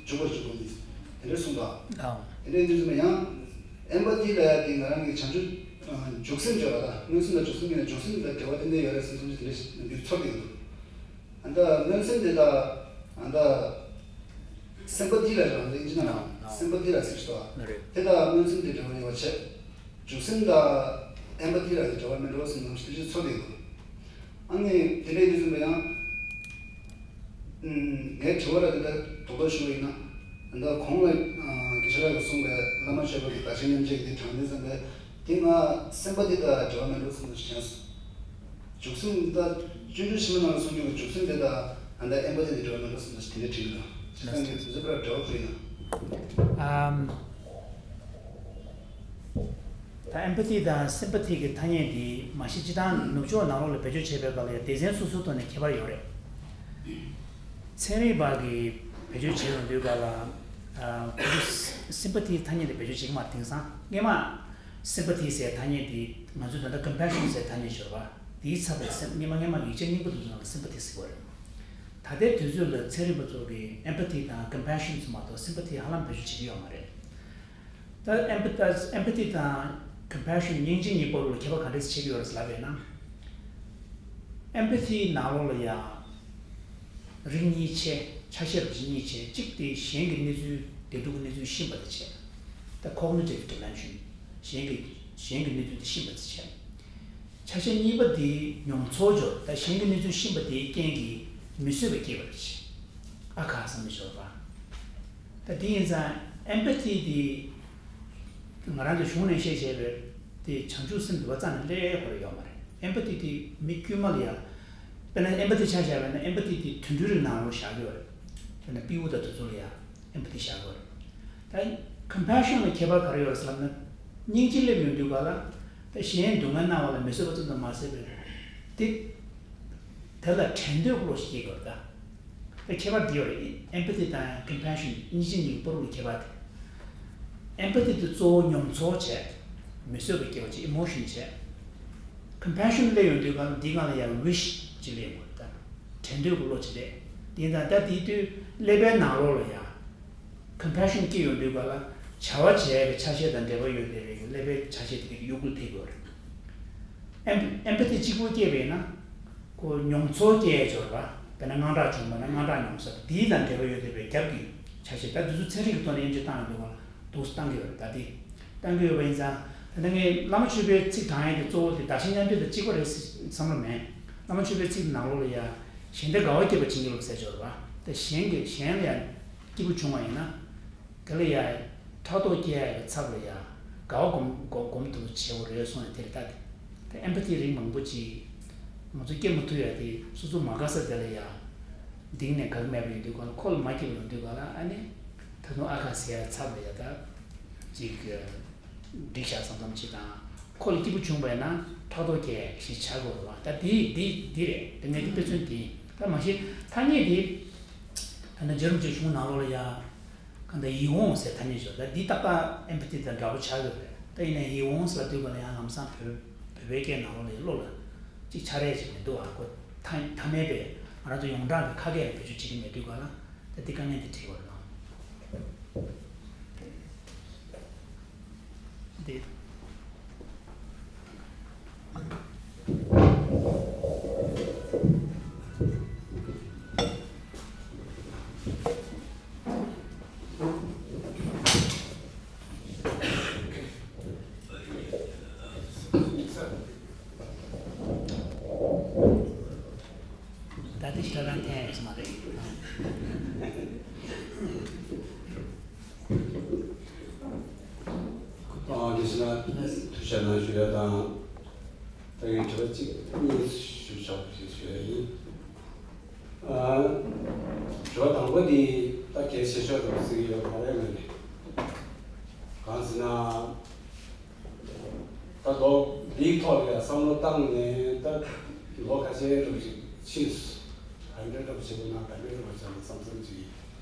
འཇུག་པར་འཇུག་པ་གཉིས། དེ་འདྲ་གསུངས་པ། ཨང་། དེ་འདྲ་ཡིན་དུས་ཙམ་པ་ཡང་། ཨེམ་པ་ཐི་ལབ་ཡ་དེ་ང་རང་གི་བྱང་ཆུབ་འཇུག་སེམས་བརྗོད་པ་དང་མངོན་སུམ་དང་འཇུག་སེམས་གཉིས་ལ་འཇུག་སེམས་དང་འབྲེལ་བ་ཏན་ཏན་ཡོད་རེད་བསམ་ཚུལ་དེ་འདྲ་ཞིག་ཚོར་གྱི་འདུག་ཨ་ད་མངོན་སུམ་དེ་དག་ཨ་ད་སེམ་པ་ཐི་ལ་རང་ལ་ཨིན་ཇི་ནང་ལ་སེམ་པ་ཐི་ལ་ཟེར་ཞིག་འདུག་དེ་དག་མངོན་སུམ་དེ་འབྲེལ་བ་ཡོད་པ་བྱས། འཇུག་སེམས་དང་ཨེམ་པ་ཐི་ལ་ཡི་འབྲེལ་བ་མི་འགྲོ་ཟེར་ནམ་ཞིག་དེ་ཚོ་དེ་འདུག་ཨ་ནི་དེ་འདྲའི་དུས་ཙམ་པ་ཡང་། ངའི་དྲི་བ་ལ་དེ་ལྟར་རྡོག་རྡོག་ཞུ་བ་ཡིན་ན། ད་གོང་ལ་དགེ་བཤེས་ལགས་ཀྱིས་གསུངས་པའི་བླ་མ་མཆོད་པ་གི་བདག་གཞན་མཉམ་བརྗེ་གི་དེ་དྲངས་དུས་ཙམ་པས་དེ་ང་སེམ་པ་ཐི་དང་འབྲེལ་བ་མི་འགྲོ་ཟེར་ནམ་ཞིག་དྲན་སོང་། འཇུག་སེམས་ད་སྤྱོད་འཇུག་ཆེན་མོ་ནང་ལ་གསུངས་ཡོད་པའི་འཇུག་སེམས་དེ་དང་ཨ་ད་ཨེམ་པ་ཐི་དེ་འབྲེལ་བ་མི་འགྲོ་ཟེར་ནམ་ཞིག་དེ་འདྲའི་དྲིས་ཡོད་ན། བྱས་ཙང་ངས་དུས་ཚོད་པར་འབྲེལ་བ་བྱས་ཡིན། ཨམ། ད་ཨེམ་པ་ཐི་དང་སིམ་པ་ཐི་གི་ཐ་སྙད་འདི་མ་གཞི་སྤྱིར་བཏང་ནུབ་ཕྱོགས་ནང་ལོགས་ལ་བེད་སྤྱོད་བྱེད་པའི་སྐབས་ལ་ཡང་སྡེ་ཚན་སོ་སོའི་ཐོག་ནས་ཁྱད་པར་ཡོད་རེད། ཚན་རིག་པ་གིས་བེད་སྤྱོད་བྱེད་ཡོང་དུས་སྐབས་ལ་ཨ་ཁོ་ཚོས་སིམ་པ་ཐི་ཐ་སྙད་དེ་བེད་སྤྱོད་བྱེད་ཀྱི་མ་རེད། དེང་སང་སྔོན་མ་སིམ་པ་ཐི་ཟེར་ཐ་སྙད་དེ་ང་ཚོས་ད་ལྟ་ཀམ་པེ་ཤན་ཟེར་ཐ་སྙད་ཤོར་བ་དེའི་ཚབ་ལ་སེམས་སྔོན་མ་སྔོན་མ་ཡིག་ཆ་རྙིང་པ་དེ་ཚོ་ནང་ལ་སིམ་པ་ཐི་ཟེར་བ་རེད། ད་ལྟའི་དུས་ཚོད་ལ་ཚན་རིག་པ་ཚོ་གིས་ཨེམ་པ་ཐི་དང་ཀམ་པེ་ཤན་ཚོ་མ་གཏོགས་སིམ་པ་ཐི་ཧ་ལམ་བེད་སྤྱོད་བྱེད་ཀྱི་ཡོད་མ་རེད། ད་ཨེམ་པ་ད་ཨེམ་པ་ཐི་དང་ཀམ་པེ་ཤན་སྙིང་རྗེ་གཉིས་བར་ལ་ཁྱད་པར་ག་འདྲས་ཕྱེ་གི་ཡོད་རེད་ལབ་པས་ན། ཨེམ་པ་ཐི་ནང་ལོགས་ལ་ཡང་རིགས་གཉིས་ཕྱེ། ཆ་ཤས་རིགས་གཉིས་ཕྱེ། གཅིག་དེ་གཞན་གྱི་གནས་ཚུལ་བདེ་སྡུག་གི་གནས་ཚུལ་ཤེས་པ་དེ་བྱས། ད་ཀོག་ནི་ཊིབ་ཌི་མེན་ཤན། གཞན་གྱི་གཞན་གྱི་གནས་ཚུལ་དེ་ཤེས་པ་དེ་བྱས། ཆ་ཤས་གཉིས་པ་དེ་མྱོང་ཚོར་སྦྱོར། ད་གཞན་གྱི་གནས་ཚུལ་ཤེས་པ་དེའི་རྐྱེན་གྱིས་མི་བཟོད་པ་སྐྱེ་བ་རེད། ཨ་ཁ་བསམ་པའི་སྦྱོར་བ། ད་དེ་ཡིན་ཙང་ཨེམ་པ་ཐི་དེ་ང་རང་ཚོ་གཞུང་ནས་བཤད་བྱས་པའི་དེ་བྱང་ཆུབ་སེམས་འདུལ་བ་རྩ་ནས་སླེབས་ཡོད་མ་རེད། ཨེམ་པ་ཐི་དེ་མི་དཀྱུས་མ་ལ་ཡ། དཔེར་ན་ཨེམ་པ་ཐི་ཆ་བཞག་པ་ཡིན་ན་ཨེམ་པ་ཐི་དེ་དུད་འགྲོའི་རིགས་ནང་ལོགས་བཞག་གི་ཡོད་རེད། དཔེར་ན་སྤྲེའུ་དང་དེ་ཚོ་ལ་ཡ་ཨེམ་པ་ཐི་བཞག་གི་ཡོད་རེད། ད་ཀམ་པེ་ཤན་ལ་ཁྱད་པར་ག་རེ་ཡོད་རེད་ཟེར་ལབ་ན། སྙིང་རྗེ་སླེབས་ཡོང་དུས་ག་ལ། ད་གཞན་སྡུག་བསྔལ་གནང་བ་ལ་མི་བཟོད་པ་ཙམ་དུ་མ་ཟད་པའི་དེ། དེ་ལ་དྲན་འདོད་ཀྱི་བློ་ཞིག་སྐྱེ་དགོས་རེད་ད། ད་ཁྱད་པར་འདི་ཡོད་རེད། ཨེམ་པ་ཐི་དང་ཀམ་པེ་ཤན་སྙིང་རྗེ་གཉིས་ཀྱི་བར་དུ་ཁྱད་པར་དེ། ཨེམ་པ་ཐི་དེ་གཙོ་བོ་མྱོང་ཚོར་བྱས། མི་བཟོད་པ་སྐྱེ་བ་ཅིག་ཨི་མོ་ཤན་བྱས། ཀམ་པེ་ཤན་སླེབས་ཡོང་དུས་ག་ལ་འདི་སྒང་ལ་ཡང་ཝིཤ་ཅིག་སླེབས་ཡོང་གི་རེད་ད། དྲན་འདོད་ཀྱི་བློ་ཅིག་སླེབས། དེ་ཡིན་ཙང་ད་དེའི་དུས་ཀླད་པའི་ནང་ལོགས་ལ་ཡང་། ཀམ་པེ་ཤན་སྐྱེ་ཡོང་དུས་ག་ལ་བྱ་བ་བྱས་པའི་ཆ་ཤས་དང་འབྲེལ་བ་ཡོད་བསྡད་པའི་ཀླད་པའི་ཆ་ཤས་དེ་གའི་གཡོ་འགུལ་ཐེབས་ཡོད་རེད། ཨེམ་ཨེམ་པ་ཐི་གཅིག་པོ་སྐྱེས་པས་ན། ཁོ་མྱོང་ཚོར་སྐྱེ་ཡས་སྦྱོར་བ། དཔེར་ན་དངངས་སྐྲག་བྱུང་བ་ན་དངངས་སྐྲག་མྱོང་ས་དེའི་དང་འབྲེལ་བ་ཡོད་བསྡད་པའི་རྒྱབ་ཀྱི་ཆ་ཤས། ད་དེ་ཚོ་ཚན་རིག་གི་ཐོག་ནས་དབྱེ་འབྱེད་བཏང་ཡོང་དུས་ག་ལ་འདུག་སེ་བཏང་གི་ཡོད་རེད། ད་དེ་བཏང་གི་ཡོད་པ་ཡིན་ཙང་། ད་ལྟ་ངས་བླ་མ་མཆོད་པའི་ཚིག་དྲངས་ཡས་དེ་གཙོ་བོ་དེ་བདག་གཞན་མཉམ་བརྗེ་དང་གཅིག་པ་རེད་བསམ་བློ་མེད། བླ་མ་མཆོད་པའི་ཚིག་ནང་ལོགས་ལ་ཡ། གཞན་བདེ་དགའ་བ་སྐྱེད་པར་བྱིན་གྱིས་རློབས་ཟེར་སྦྱོར་བ། ད་གཞན་གྱི་གཞན་ལ་ཡང་སྐྱིད་པོ་བྱུང་བ་ཡིན་ན། དེ་ལ་ཡང་ཕྲག་དོག་སྐྱེ་ཡ་གི་ཚབ་ལ་ཡང་དགའ་བ་སྒོམ་སྒོམ་སྒོམ་ཐུབ་པ་བྱེད་དགོས་རེད་གསུངས་ནས་དེ་རེད་ད། དེ་ཨེམ་པ་ཐི་རིགས་མང་པོ་ཅིག་ང་ཚོ་སྐྱེ་མ་ཐུབ་ཡ་དེ་སོ་སོ་མ་དགའ་ས་དེ་ལ་ཡང་གདིང་ནས་དགའ་གི་མེད་པ་ཡིན་དུས་ག་ལ་ཁོ་ལ་མ་སྐྱིད་པ་ཡོང་དུས་ག་ལ་ཨ་ནི་ད་དུང་ཨ་ཁ་ཟེར་ཡ་ཚབ་ལ་ཡ་ད་ཅིག་འགྲིག་ཤག་བསམ་བསམ་ཅིག་དང་། ཁོ་ལ་སྐྱིད་པོ་བྱུང་བས་ན་ཕྲག་དོག་སྐྱེ་ཞེས་བྱ་དགོས་རེད་བ། ད་འདི་འདི་འདི་རེད། དེ་ངས་འདི་དཔེ་མཚོན་འདི་ཡིན། ད་མ་གཞི་ཐ་སྙད་འདི་ད་ནི་རྗེ་རིན་པོ་ཆེའི་གཞུང་ནང་ལོགས་ལ་ཡ་གང་ལྟར་ཡིད་འོང་ཟེར་ཐ་སྙད་བྱོས། ད་འདི་ཏག་ཏག་ཨེམ་པ་ཐི་དང་འདྲ་པོ་ཆགས་ཡོད་རེད། ད་ཡིན་ནའི་ཡིད་འོང་ཟེར་ལ་དུས་ག་ལ་ཡང་ལམ་སང་བོད་བོད་པའི་སྐད་ནང་ལོགས་ལ་ཡ་བློ་ལ་ཅིག་འཆར་ཡས་ཅིག་མི་འདུག་ཨ། ཁོ་ཐ་ཐ་མལ་པའི་ང་རང་ཚོ་ཡོངས་གྲགས་ཀྱི་ཁ་སྐད་ལ་བེད་སྤྱོད་བྱེད་ཀྱི་མེད་དུས་ག་ལ། ད་འདི་དཀའ་ངལ་འདི་འཕྲད་ཀྱི་ཡོད་རེད་ལགས། འདི། ད་དེ་ཞིག་ལ་རང་འཐེན་ཡོད་ས་མ་རེད། ཨ། དེ་བཞིན་ཐུགས་རྗེ་གནང་ཞུ་ཡ་དང་། ད་ངས་དྲི་བ་གཅིག་གཉིས་ཞུ་ཆོག་ཞེས་ཞུ་ཡ་ཡིན། ཨ། དྲི་བ་དང་པོ་འདི་ད་གལ་ཆེ་ཤོས་རེད་བརྩི་གི་ཡོད། ང་རའི་ངོས་ནས། གང་ཟེར་ན། ད་ལོ་འདིའི་ཐོག་ལ་ཡང་བསམ་བློ་བཏང་ནས་ད་ལོ་ཁ་ཤས་རིང་ཞིག་ཕྱིན་སོང་། ག་འདྲ་འདྲ་པོ་བྱེད་དགོས་ན་ག་འདྲ་འདྲ་པོ་བྱས་ན་བསམ་བསམ་ཅིག་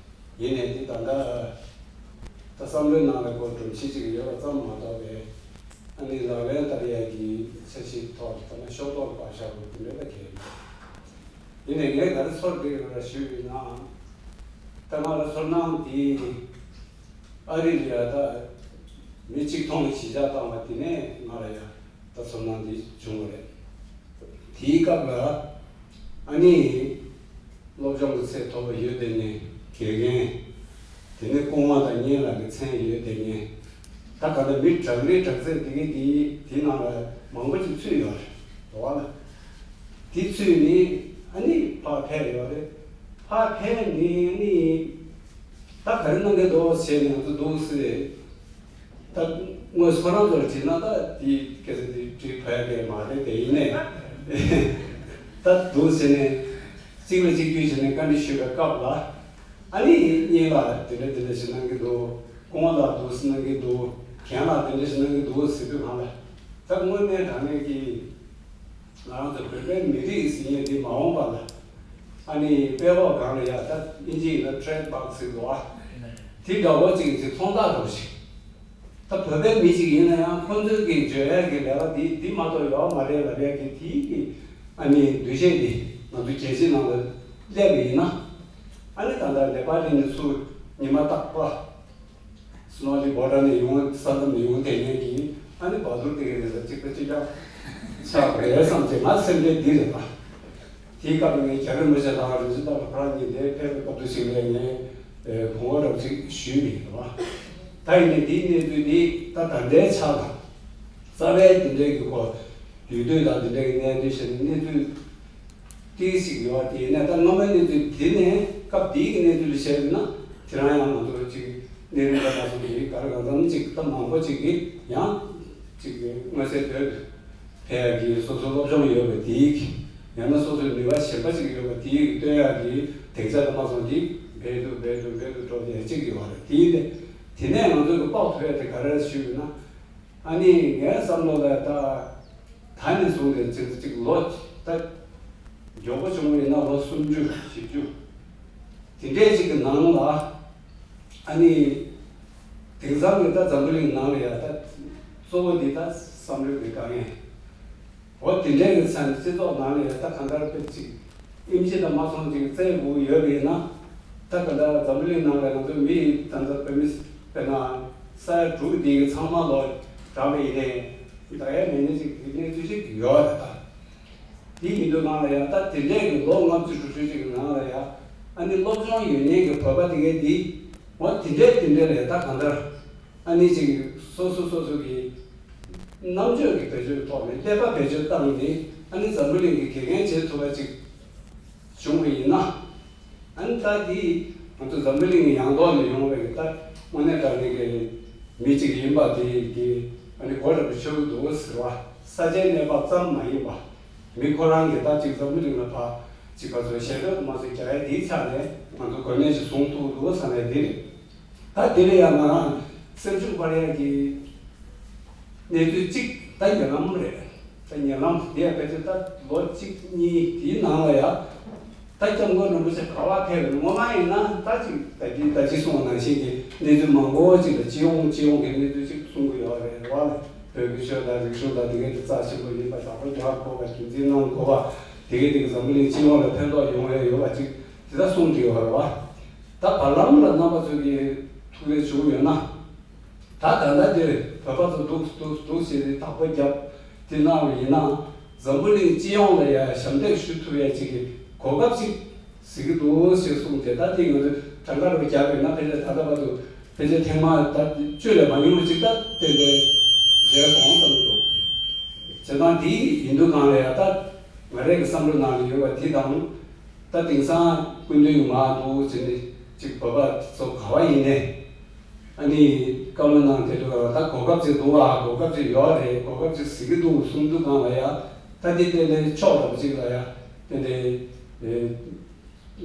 ཡིན་ནའི་འདི་ད་ལྟ་ད་བསམ་བློའི་ནང་ལ་ཁོ་སྒྲོམ་གཞི་ཅིག་ཡོད་པ་ཙམ་མ་གཏོགས་པའི་ཨ་ནི་ལག་ལེན་བསྟར་ཡས་ཀྱི་འཆར་གཞི་ཐོག་ད་ལྟ་ཤོག་ཐོག་ལ་ཕར་བཞག་དགོས་དེ་འདྲ་ད་གལ་ཡིན། ཡིན་ནའི་ངས་ག་རེ་ཚོར་གྱི་ཡོད་ར་ཞུས་པ་ཡིན་ན། ད་ང་ལ་ཚོར་སྣང་འདི། ཨ་རི་ལ་ཡ་ད་མི་གཅིག་མཐོང་གཞིས་ཆགས་བཏང་བ་དེ་ནས་ང་ལ་ཡ་ད་ཚོར་སྣང་འདི་བྱུང་བ་རེད། དེའི་སྐབས་ལ་ཨ་ནི་སློབ་སྦྱོང་གི་ཚད་མཐོ་པོ་ཡོད་བསྡད་མཁན་དགེ་རྒན། དེ་ནས་སྐུ་ངོ་དང་བརྙན་ལགས་ཀྱི་མཚན་ཡོད་བསྡད་མཁན། ད་ག་ད་མི་དྲག་རེ་དྲག་ཚད་དེ་གའི་དེའི་དེའི་ནང་ལ་མང་པོ་ཅིག་ཚུད་ཡོད་རེད་བ་ལ། དེ་ཚུད་ནི་ཨ་ནི་ཕར་ཕེབས་ཡོད་རེད། ཕར་ཕེབས་ནི་ཨ་ནི། ད་ག་རེ་གནང་གི་འདུག་ཟེར་ནས་ང་ཚོ་འདུག་སེ། ད་དངོས་སུ་ཁོ་རང་ཚོར་དྲིས་ན་ད་དེ་སྐད་ཆ་དེ་དྲིས་ཕོད་ཡ་གི་མ་རེད་དེ། ཡིན་ནའི་ད་འདུག་ཟེར་ནས་གཅིག་ལ་གཅིག་བརྒྱུད་བྱས་ནས་བཀའ་འདྲི་ཞུས་པའི་སྐབས་ལ། ཨ་ནི་གཉིས་ལ་དེ་འདྲ་དེ་འདྲ་ཞིག་གནང་གི་འདུག་སྐུ་ངོ་ལགས་འདུག་སེ་གནང་གི་འདུག་རྒན་ལགས་དེ་འདྲ་ཞིག་གནང་གི་འདུག་ཟེར་དུས་སྒང་ལ། ད་དངོས་གནས་དྲང་གནས་ཀྱི་ང་རང་ཚོ་བོད་པའི་མི་རིགས་ཟེར་མཁན་འདི་མ་འོངས་པ་ལ་ཨ་ནི་དཔེ་ཀློག་སྒང་ལ་ཡ་ད་ཨིན་ཇི་ཡིན་ན་ཊེ་རེ་ཌི་མཱརཀ་ཟེར་འདུག་ཨ། དེ་འདྲ་བོ་ཅིག་ཅིག་མཐོང་ཐག་རོ་ཞིག་ད་བོད་པའི་མི་ཅིག་ཡིན་ན་ཡང་ཁོ་ཚོའི་གི་བརྗོད་ཡ་གི་ལས་ཀ་འདི་འདི་མ་གཏོགས་ཡོད་མ་རེད་ལབ་ཡ་གི་དེའི་གི་ཨ་ནི་འདུ་ཤེས་འདི་ང་ཚོ་རྒྱལ་སྤྱི་ནང་ལ་སླེབས་པ་ཡིན་ན་ཨ་ནི་ད་ལྟ་ནེ་པ་ལི་ནས་ཚུར་ཉི་མ་རྟག་པ། སི་ནོ་ལི་བྷོ་ཊ་ནས་ཡོང་ས་མཚམས་ནས་ཡོང་དེ་ངེད་ཀྱིས་ཨ་ནི་བ་དུར་དེ་ག་རེ་ལ་གཅིག་པ་གཅིག་རྐྱང་ཆགས་པ་རེད་བསམ་བྱས་ང་སེམས་ཁྲལ་འདི་རེད་པ། དེའི་སྐབས་ངས་རྒྱལ་བ་རིན་པོ་ཆེ་དང་རིན་ཆེན་རྟ་དྲེལ་ཁོ་རང་གཉིས་འདིར་ཕེབས་པའི་སྐབས་དུ་ཞིག་ལ་ངས་གོང་འོག་རབ་ཅིག་ཞུས་པ་ཡིན་པ། ད་ཡིན་ནའི་འདིའི་གནས་ཚུལ་འདི་ད་ད་ལྟའི་ཆ་ལ་རྩ་བའི་འདི་འདྲའི་གི་སྐོར་ཡུལ་དུས་དང་འདི་འདྲའི་གི་གནས་ཚུལ་བཤད་ན་གནས་ཚུལ། ཏིག་ཞིག་ཡོད་པ་དེ་ཡིན་ན་ད་སྔོན་མའི་གནས་ཚུལ་དེ་ནས་སྐབས་དེའི་གི་གནས་ཚུལ་ལ་བཤད་ཡོད་ན་དེ་རང་ཡང་ང་ཚོ་ཅིག་གནས་རིམ་ལ་མ་སོང་གི་ག་རེ་གང་འཚམ་ཅིག་ད་མང་པོ་ཅིག་གི་ཡང་ཅིག་མངོན་གསལ་དོད་ཕེབས་ཡག་གི་སོ་སོའི་སློབ་སྦྱོང་ཡོད་པ་དེའི་གི་ཡང་ན་སོ་སོའི་ནུས་པ་གཞན་པ་ཅིག་ཡོད་པ་དེའི་གི་སྟོན་ཡག་གི་སྡིངས་ཆ་ལ་མ་སོང་གི་འབད་དུ་འབད་དུ་འབད་དུ་འགྲོ་བསྡད་ཅིག་ཡོད་པ་རེད། དེའི་ནས་དེ་ནས་ང་ཚོ་གི་དཔོག་ཐུབ་ཡག་དེ་ག་རེ་ཞུས་ཡོད་ན། ཨ་ནི་ངའི་བསམ་བློ་ལ་ད་ད་ནས་བཟུང་སྟེ་ཅིག་ཅིག་ལོ་ད་མགྱོགས་པོ་བྱུང་བ་ཡིན་ན་ལོ་སུམ་ཅུ་བཞི་བཅུ་དེ་འདྲས་ཅིག་གི་ནང་ལ་ཨ་ནི་དེང་སང་གི་ད་འཛམ་བུ་གླིང་ནང་ལ་ཡ་ད་གཙོ་བོ་འདི་ད་བསམ་བློའི་གི་དཀའ་ངལ། འོ་དེ་འདྲའི་གི་ཚན་སྤྱི་ཚོགས་ནང་ལ་ཡ་ད་གང་ལྟར་དཔེ་ཅིག་ཨིམ་ཆི་དང་མ་སོང་ཅིག་བཙལ་དགོས་ཡོད་པ་ཡིན་ན་ད་ག་ད་འཛམ་བུ་གླིང་ནང་ལ་ང་ཚོ་མི་ད་ལྟ་བོད་མི་དཔེར་ན་ས་ཡ་དྲུག་དེ་གི་ཚང་མ་ལོ་གྲངས་པ་ཡིན་ནའི་ད་ཡ་མི་ནི་ཅིག་གི་གནས་ཚུལ་ཅིག་ཡོད་རེད་ད། དེ་ཡིན་དུས་གང་ལ་ཡ་ད་དེ་འདྲའི་གི་ལོ་ལྔ་བཅུ་དྲུག་ཅུ་ཅིག་གི་ནང་ལ་ཡ་ཨ་ནི་སློབ་སྦྱོང་ཡོད་མཁན་གི་བོད་པ་དེ་གའི་དེ་འོ་དེ་འདྲའི་དེ་འདྲའི་ལ་ཡ་ད་གང་ལྟར། ཨ་ནི་ཅིག་སོ་སོ་སོ་སོ་གི་རྣམ་དཔྱོད་ཀྱི་བེད་སྤྱོད་ཐོག་ནས་ཀླད་པ་བེད་སྤྱོད་བཏང་ནས་ཨ་ནི་འཛམ་བུ་གླིང་གི་དགེ་རྒན་བྱེད་ཐུབ་པ་ཅིག་བྱུང་བ་ཡིན་ན། ཨ་ནི་ད་འདི་ང་ཚོ་འཛམ་བུ་གླིང་གི་ཡང་ཐོག་ནས་ཡོང་བའི་ད་དངོས་གནས་དྲང་གནས་ཀྱི་མི་ཅིག་ཡིན་པ་དེ་གི་ཨ་ནི་གོ་འདྲ་པོ་ཆོད་ཀྱི་འདུག་ཟེར་བ། ས་ཆའི་གནས་བབ་ཙམ་མ་ཡིན་པ་མི་ཁོ་རང་གི་ད་ཅིག་འཛམ་བུ་གླིང་ལ་ཕ་ཅིག་ག་ཚོད་ཞལ་འདོན་དུ་མ་ཟིག་རྒྱག་ཡ་དེའི་ཆ་ནས་ང་ཚོ་གོ་གནས་ཤིག་བཟུང་ཐུབ་འདུག་བསམ་ཡ་དེ་རེད། ད་དེ་ལ་ཡང་ང་རང་སེམས་ཤུགས་སྤར་ཡ་གི་གནས་ཚུལ་གཅིག་ད་ཉེ་ལམ་རེད། ད་ཉེ་ལམ་དེ་ཡ་ཕལ་ཆེར་ད་ལོ་གཅིག་གཉིས་དེའི་ནང་ལ་ཡ་ད་སྐྱབས་མགོན་རིན་པོ་ཆེ་ག་པར་ཕེབས་རེད། ངོ་མ་ཡིན་ན་ད་ཅིག་ད་ཅི་ད་ཅི་གསུངས་པ་ནང་བཞིན་གྱི་གནས་ཚུལ་མང་པོ་ཅིག་ལ་སྤྱི་ཡོངས་སྤྱི་ཡོངས་ཀྱི་གནས་ཚུལ་ཅིག་གསུང་གི་ཡོད་རེད་བ། བོད་ཀྱི་ཆོས་དང་རིག་གཞུང་དང་དེ་གའི་དེ་རྩ་ཆེན་པོ་ཡིན་པ་བདག་པོ་རྒྱག་དགོས་པ་རྒྱུན་འཛིན་གནང་དགོས་པ་དེ་གའི་དེ་གི་འཛམ་བུ་གླིང་སྤྱི་ཡོངས་ལ་ཕན་ཐོགས་ཡོང་ཡ་ཡོད་པ་ཅིག་དེ་ད་གསུང་གི་ཡོད་རེད་བ། ད་བར་ལམ་ལ་རྣམ་པ་ཚོས་ཀྱི་ཐུགས་རེ་བྱུང་ཡོད་ན། ད་ད་ལྟ་འདིར་བོད་པ་ཚོ་འདུག་འདུག་འདུག་ཟེར་ཏེ་བདག་པོ་བརྒྱབ་དེ་གནང་བ་ཡིན་ན་འཛམ་བུ་གླིང་སྤྱི་ཡོངས་ལ་ཡ་ཞབས་འདེགས་ཞུ་ཐུབ་ཡ་ཅིག་གི་གོ་སྐབས་ཅིག་གཟིགས་ཀྱི་འདུག་ཞེས་གསུངས་ཏེ། ད་དེ་ང་ཚོས་གྲངས་ཀ་རུ་བརྒྱབ་པས་ན་ཕལ་ཆེར་ད་ལྟ་བར་དུ་ཕལ་ཆེར་ཐེངས་མ་ད་བཅུ་ལས་མ་ཉུང་བ་ཅིག་ད་ཏན་ཏན་མཇལ་སོང་བསམ་གྱི་འདུག་བྱས་ཙང་དེ་ཡིན་དུས་གང་ལ་ཡ་ད་ང་རའི་གི་བསམ་བློ་ནང་ལ་ཡོད་པ་དེ་དང་། ད་དེང་སང་སྐུ་མདུན་གྱི་མར་འདུག་ཟེར་ནས་ཅིག་བོད་པ་ཚོ་ག་བ་ཡིན་ནའི་ཨ་ནི་བཀའ་མོལ་གནང་དེ་འདྲ་བ་ད་གོ་སྐབས་ཅིག་འདུག་ཨ། གོ་སྐབས་ཅིག་ཡོད་རེད། གོ་སྐབས་ཅིག་གཟིགས་ཀྱི་འདུག་གསུང་དུས་གང་ལ་ཡ་ད་དེ་ཏན་ཏན་ཕྱོགས་འདྲ་པོ་ཅིག་ལ་ཡ་ཏན་ཏན་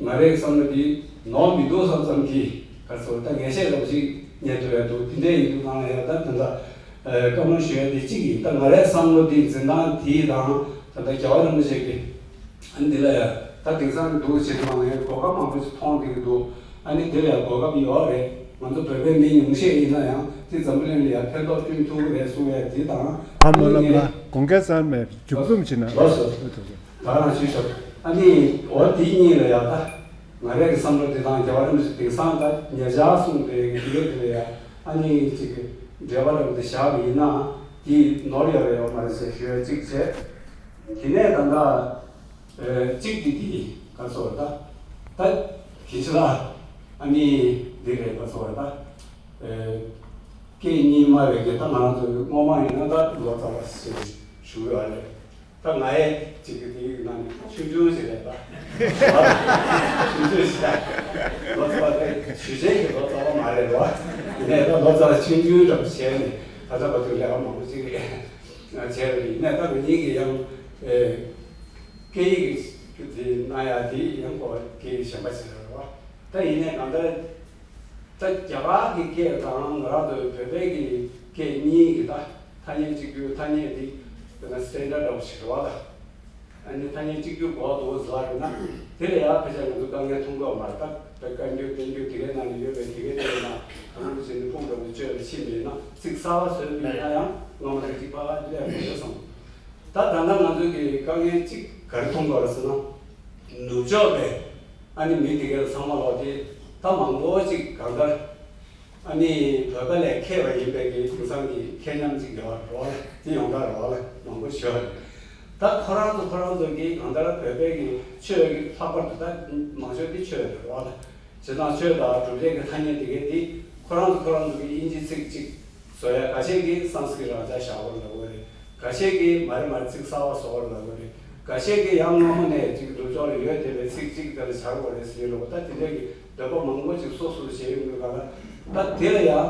ང་རའི་བསམ་བློ་འདི་ནོར་མི་འདུག་བསམ་བསམ་གྱི་ག་ཚོད་ད་ངེས་ཤེས་འདྲ་པོ་ཅིག་རྙེད་ཐུབ་ཡ་འདུག་དེ་འདྲ་ཡིན་དུས་གང་ལ་ཡ་ད་ད་ལྟ་བཀའ་མོལ་ཞུ་ཡ་དེ་གཅིག་ཡིན། ད་ང་རའི་བསམ་བློ་འདི་འཛིན་སྟངས་དེ་དང་ད་ལྟ་རྒྱལ་བ་རིན་པོ་ཆེ་གི་ཨ་ནི་འདི་ལ་ཡ་ད་དེང་སང་འདུག་བྱེད་དུས་ནས་གོ་སྐབས་མང་པོ་ཞིག་མཐོང་བསྡད་ཀྱི་འདུག་ཨ་ནི་འདི་ལ་ཡ་གོ་སྐབས་ཡོད་རེད། ང་ཚོ་བོད་པའི་མི་ཉུང་ཤས་ཡིན་ན་ཡང་དེ་འཛམ་བུ་གླིང་ལ་ཡ་ཕན་ཐོགས་བསྐྲུན་ཐུབ་ཀྱི་རེད་གསུང་ཡ་དེ་དང་། ཨ་ནི་ངས་དགོངས་འགལ་ཟེར་མེད། མཇུག་རྩོམ་བྱེད་ན་ལོས་སོ། ད་རང་ཞུས་ཤོག་ཨ་ནི་འོ་དེ་གཉིས་ལ་ཡ་ད་ང་རའི་གི་བསམ་བློ་དེ་དང་རྒྱལ་བ་རིན་པོ་ཆེ་དེང་སང་ད་ཉེ་ཆར་གསུངས་པའི་དེ་ག་དེ་ལ་ཡ་ཨ་ནི་ཅིག་འབྲེལ་བ་རབ་ཏུ་བཞག་པ་ཡིན་ན་དེ་ནོར་ཡོད་རེད་ཡོད་མ་རེད་ཟེར་ཞུ་ཡ་གཅིག་བྱས། དེ་ནས་ད་ལྟ། ཨེ། གཅིག་དེ་དེ་ག་ཚོད་རེད་ད། ད་དེ་ཕྱི་ལ་ཨ་ནི་འདི་རེད་ག་ཚོད་རེད་ད། ཨེ། སྐད་གཉིས་སྨྲ་བའི་གི་ད་ང་རང་ཚོ་སྔོན་མ་ཡིན་ན་ད་ལོ་ཙཱ་བ་ཞེས་ཞུ་ཡོད་རེད། ད་ང་ཡས་གཅིག་གི་དེའི་ནང་ནས་ཆུང་ཆུང་ཞིག་རེད་ད། ཆུང་ཆུང་ཞིག་ལོ་ཙཱ་བ་དེ་ཞུ་ཆེན་གྱི་ལོ་ཙཱ་བ་མ་རེད་རོ། ཡིན་ནའི་ད་ལོ་ཙཱ་བ་ཆུང་ཆུང་འདྲ་པོ་བྱས་ནས་ད་ལྟ་བར་དུ་ལས་ཀ་མང་པོ་ཅིག་རེད། བྱས་པ་ཡིན་ནའི་ད་ང་གཉིས་ཀྱིས་ཡང་། ཨེ། སྐད་ཡིག་དེ་གནང་ཡ་དེ་ཡང་ཁོ་སྐད་ཡིག་གཞན་པ་ཞིག་རེད་བ། ད་ཡིན་ནའི་གང་ལྟར་ད་རྒྱ་གར་གྱི་སྐད་དང་ང་རང་ཚོའི་བོད་པའི་གི་སྐད་གཉིས་ཀྱི་ད་ ཐ་སྙད་གཅིག་གྱུར་ཐ་སྙད་འདི་དཔེར་ན་སི་ཊེན་ཌར་ཌི་འདྲ་བོ་ཞིག་རེད་བ་ལ། ཨ་ནི་ཐ་སྙད་གཅིག་གྱུར་དགོས་འདུག་ཟེར་བ་ཡིན་ན། དེ་ལ་ཡང་ཕལ་ཆེར་ང་ཚོ་དཀའ་ངལ་མཐོང་གི་ཡོད་མ་རེད། ད་བཀའ་འགྱུར་བསྟན་འགྱུར་དེ་གའི་ནང་ནས་ཡོད་པའི་དེ་གའི་དེ་ལ་དང་པོ་བྱས་ནས་ཕུང་འདྲ་བོ་བཅོས་ནས་ཕྱིན་པ་ཡིན་ན། ཚིག་གསར་བ་བཟོས་པ་ཡིན་ན་ཡང་སྔ་མ་དང་གཅིག་པ་ལས་མི་འདུག་བསམ། ད་ད་ལྟ་ང་ཚོ་གི་དཀའ་ངལ་གཅིག་ག་རེ་མཐོང་གི་ཡོད་རེད་ཟེར་ན། ནུབ་ཕྱོགས་པའི་ཨ་ནི་མི་དེ་གའི་ཚང་མ་ལོག་དེ་ད་མང་པོ་ཅིག་གང་ལྟར། ཨ་ནི་བོད་པ་ལས་མཁས་པ་ཡིན་པའི་གི་དེང་སང་གི་ཁྱད་མཉམ་ཅིག་ཡོད་རེད་བ་ལ། དེ་ཡོང་ག་རེད་བ་ལ། མང་པོ་ཞིག་ཡོད་རེད། ད་ཁོ་རང་ཚོ་ཁོ་རང་ཚོ་གི་གང་ལྟར་བོད་པའི་གི་ཆོས་ཀྱི་ལྷག་པར་དུ་ད་མང་ཤོས་དེ་ཆོས་རེད་བ་ལ། བྱས་ཙང་ཆོས་དང་གྲུབ་འབྲས་ཀྱི་ཐ་སྙད་དེ་གའི་དེ་ཁོ་རང་ཚོ་ཁོ་རང་ཚོ་གི་དབྱིན་ཇི་ཚིག་ཅིག་བཟོ་ཡ། ཁ་ཤས་ཀྱིས་སཾ་སྐྲྀཏ་རང་འཇགས་བཞག་པར་ལབ་ཀྱི་རེད། ཁ་ཤས་ཀྱིས་མ་རེད་མ་རེད་ཚིག་གསར་བ་བཟོ་བར་ལབ་ཀྱི་རེད། ཁ་ཤས་ཀྱིས་ཡང་སྔ་མོ་ནས་ཅིག་ནུབ་ཕྱོགས་ལ་ཡོད་བསྡད་པའི་ཚིག་ཅིག་དེ་ལ་སྦྱར་དགོས་རེད་ཟེར་གྱི་འདུག་ད་དེ་འདྲ་གི་འདོད་པ་མང་པོ་ཅིག་སོ་སོར་བྱས་ཡོང་དུས་ག་ལ། ད་དེ་ལ་ཡང་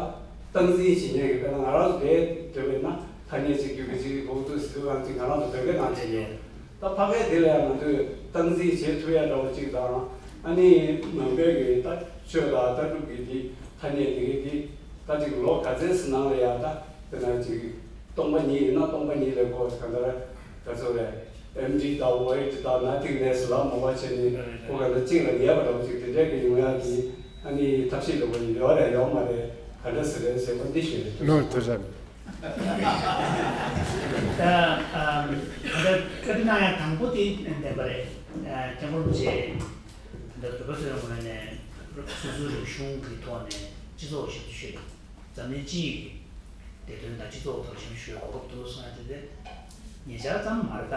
སྟངས་འཛིན་བྱེད་མཁན་གྱི་དཔེར་ན་ང་རང་ཚོ་དེ་འདྲ་བས་ན་ཐ་སྙད་གཅིག་གྱུར་གྱི་ཅིག་འོག་ཏུ་ཟེར་དུས་གང་ཅིག་ང་རང་ཚོ་བོད་སྐད་ནང་བྱས་ཡོད། ད་ཕ་གིའི་དེ་ལ་ཡང་ང་ཚོས་སྟངས་འཛིན་བྱེད་ཐུབ་ཡ་འདྲ་བོ་ཅིག་དང་། ཨ་ནི་ནང་པའི་གི་ད་ཆོས་དང་ལྟ་གྲུབ་ཀྱི་དེ་ཐ་སྙད་དེ་གའི་དེ་ད་ཅིག་ལོ་ག་ཚོད་ཙམ་ནང་ལ་ཡང་ད་དེ་ན་ཅིག་སྟོང་པ་ཉིད་ཡིན་ན་སྟོང་པ་ཉིད་ལས་ཁོ་ག་འདྲ་ག་ཚོད་རེད། ཨེམ་ཊི་དང་ཝོའིཌ་དང་ནེ་ཐིང་ནེ་སི་ལ་མོ་བ་བྱས་ནས་ཁོ་ག་འདྲ་གཅིག་ལ་ངེས་པ་འདྲ་བོ་ཅིག་དེ་འདྲ་གི་ཡོང་ཡ་དེ་ཨ་ནི་ཐབས་ཤེས་འདྲ་བོ་ཡོད་རེད་ཡོད་མ་རེད། ག་འདྲ་ཟེར་རེད་ཟེར་བ་འདི་ཞུ་ཡ་རེད། ལོ་ཐུགས་རྗེ་ཆེ། ད་ཨ་ད་བཀའ་འདྲི་གནང་ཡ་དང་པོ་དེ་བདེན་པ་རེད། ཨ་སྐྱབས་མགོན་རིན་པོ་ཆེ་ད་བོད་པ་ཚོའི་ངོས་ནས་སོ་སོའི་རིག་གཞུང་གི་ཐོག་ནས་སྤྱི་ཚོགས་ཞབས་ཞུ་ཞུས། འཛམ་གླིང་སྤྱི་ཡི་བདེ་དོན་དང་སྤྱི་ཚོགས་ཐོག་ཞབས་ཞུ་ཞུ་བའི་གོ་སྐབས་འདུག་གསུང་ཡ་དེ་དེ་ཉེ་ཆར་ཙམ་མ་རེད། ད་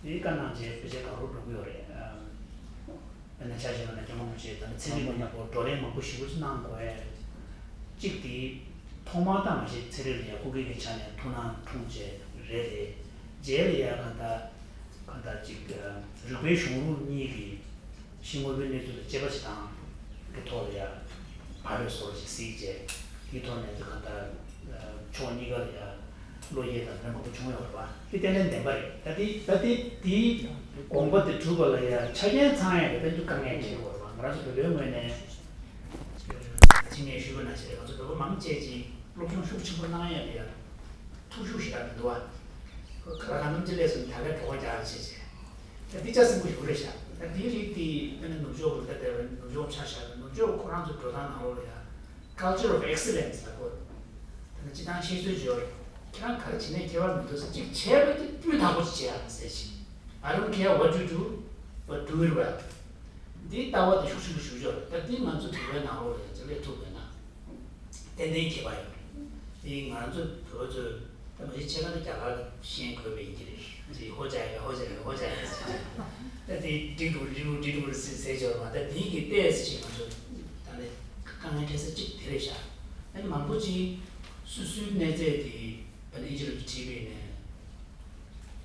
དེའི་བཀའ་གནང་རྗེས་ཕལ་ཆེར་གང་རུང་འགྲོ་གི་ཡོད་རེད། དཔེར་ན་ཆ་བཞག་ན་སྐྱབས་མགོན་རིན་པོ་ཆེ་ད་ནི་ཚན་རིག་ལ་ཡག་པོ་བགྲོ་གླེང་མང་པོ་ཞེ་པོ་ཅིག་གནང་དགོས་ཡ། གཅིག་དེ་ཐོག་མར་ད་མ་གཞི་ཚན་རིག་ལ་ཡ་སྐུ་སྒེར་གྱི་ཆ་ནས་ཐུགས་སྣང་འཁྲུངས་བྱས་རེད་རེད། རྗེས་ལ་ཡ་གང་ལྟར་གང་ལྟར་གཅིག་རིགས་པའི་གཞུང་ལུགས་གཉིས་ཀྱི་ཕྱི་དངོས་པོའི་གནས་ཚུལ་ལ་དཔྱད་པ་བྱེད་སྟངས་ཀྱི་ཐོག་ལ་ཡ་བག་ཡོད་བཟོ་འདྲ་ཞིག་གཟིགས་བྱས། དེའི་ཐོག་ནས་ད་གང་ལྟར་ཕྱོགས་གཉིས་ཀ་ལ་ཡ་བློ་ཡས་དང་མི་མང་པོ་བྱུང་ཡོད་རེད་པ། དེ་ཏན་ཏན་བདེན་པ་རེད། ད་དེ་ད་དེ་དེའི་དགོངས་པ་དེ་གྲུབ་པ་ལ་ཡ་ཆ་རྐྱེན་ཚང་ཡ་དེ་ད་དུང་དཀའ་ངལ་འཕྲད་ཡོད་རེད་པ། ང་རང་ཚོ་བོད་པའི་ངོས་ནས་ཅིག་ངས་ཞུས་པ་ནང་བཞིན་རེད། ང་ཚོ་བོད་པ་མང་ཆེ་ཅིག་སློབ་སྦྱོང་ཤུགས་ཆེན་པོ་གནང་ཡ་དེ་ཡ་ཐུགས་ཤུགས་ཞེ་དྲག་མི་འདུག་བ། ག་ལ་གང་འཚམ་ཅིག་སླེབས་སོང་ད་གའི་གྲོགས་པོ་རྒྱག་བྱས་བྱས། ད་འདི་ཆ་སྲིན་པོ་ཞིག་རེད་ཤག་ད་འདིའི་རིགས་འདི་ཨ་ནི་ནུབ་ཕྱོགས་ལ་ད་དེ་ནུབ་ཕྱོགས་ཆ་བཞག་ན་ནུབ་ཕྱོགས་ཁོ་རང་ཚོའི་འགྲོ་སྟངས་ནང་ལོགས་ལ་ཡ། Culture of excellence ལབ་དགོས། ད་ནི་སྤྱི་བཏང་ཤེས་ཚོད་བརྗོད་རེད། ཁྱེད་རང་ག་རེ་བྱེད་ནས་ཁྱད་པར་མི་འདུག་ཟེར། གཅིག་བྱས་པ་དེ་སྤུས་དག་པོ་ཅིག་བྱེད་ཡག་ཟེར་ཞིག I don't care what you do, but do it well. འདིའི་ལྟ་བ་དེ་ཤུགས་ཆེན་པོ་ཞིག་ཡོད་རེད། ད་འདི་ང་ཚོ་བོད་པའི་ནང་ལོགས་ལ་ཡ་ཅིག་སླེབས་ཐུབ་པ་ཡིན་ན། ཏན་ཏན་ཁྱད་པར་ཡོད་རེད། དེ་ང་ཚོ་བོད་ཚོས་ད་མ་གཞི་ཕྱེད་ཀ་ནི་རྒྱ་གར་ལ་ཤེས་དགོས་པ་ཡིན་གྱི་རེད། ཅིག་ཧོ་ཅག་ཡོད་ཧོ་ཅག་ཡོད་ཧོ་ཅག་ཡོད་ཟེར་གྱི་རེད། ད་དེ་འགྲིག་འགྲོ་འགྲིག་འགྲོ་འགྲིག་འགྲོ་ཟེར་ཟེར་ཆོག་མ། ད་དེ་གི་ཏོག་ཙམ་ཅིག་ང་ཚོ་ད་ནི་དཀའ་ངལ་འཕྲད་ས་གཅིག་དེ་རེད་ཤག་ཨ་ནི་མང་པོ་ཅིག་སོ་སོའི་གནས་ཚད་དེ་ད་ནི་ཨིན་ཇི་ལ་བྲིས་པ་ཡིན་ནའི།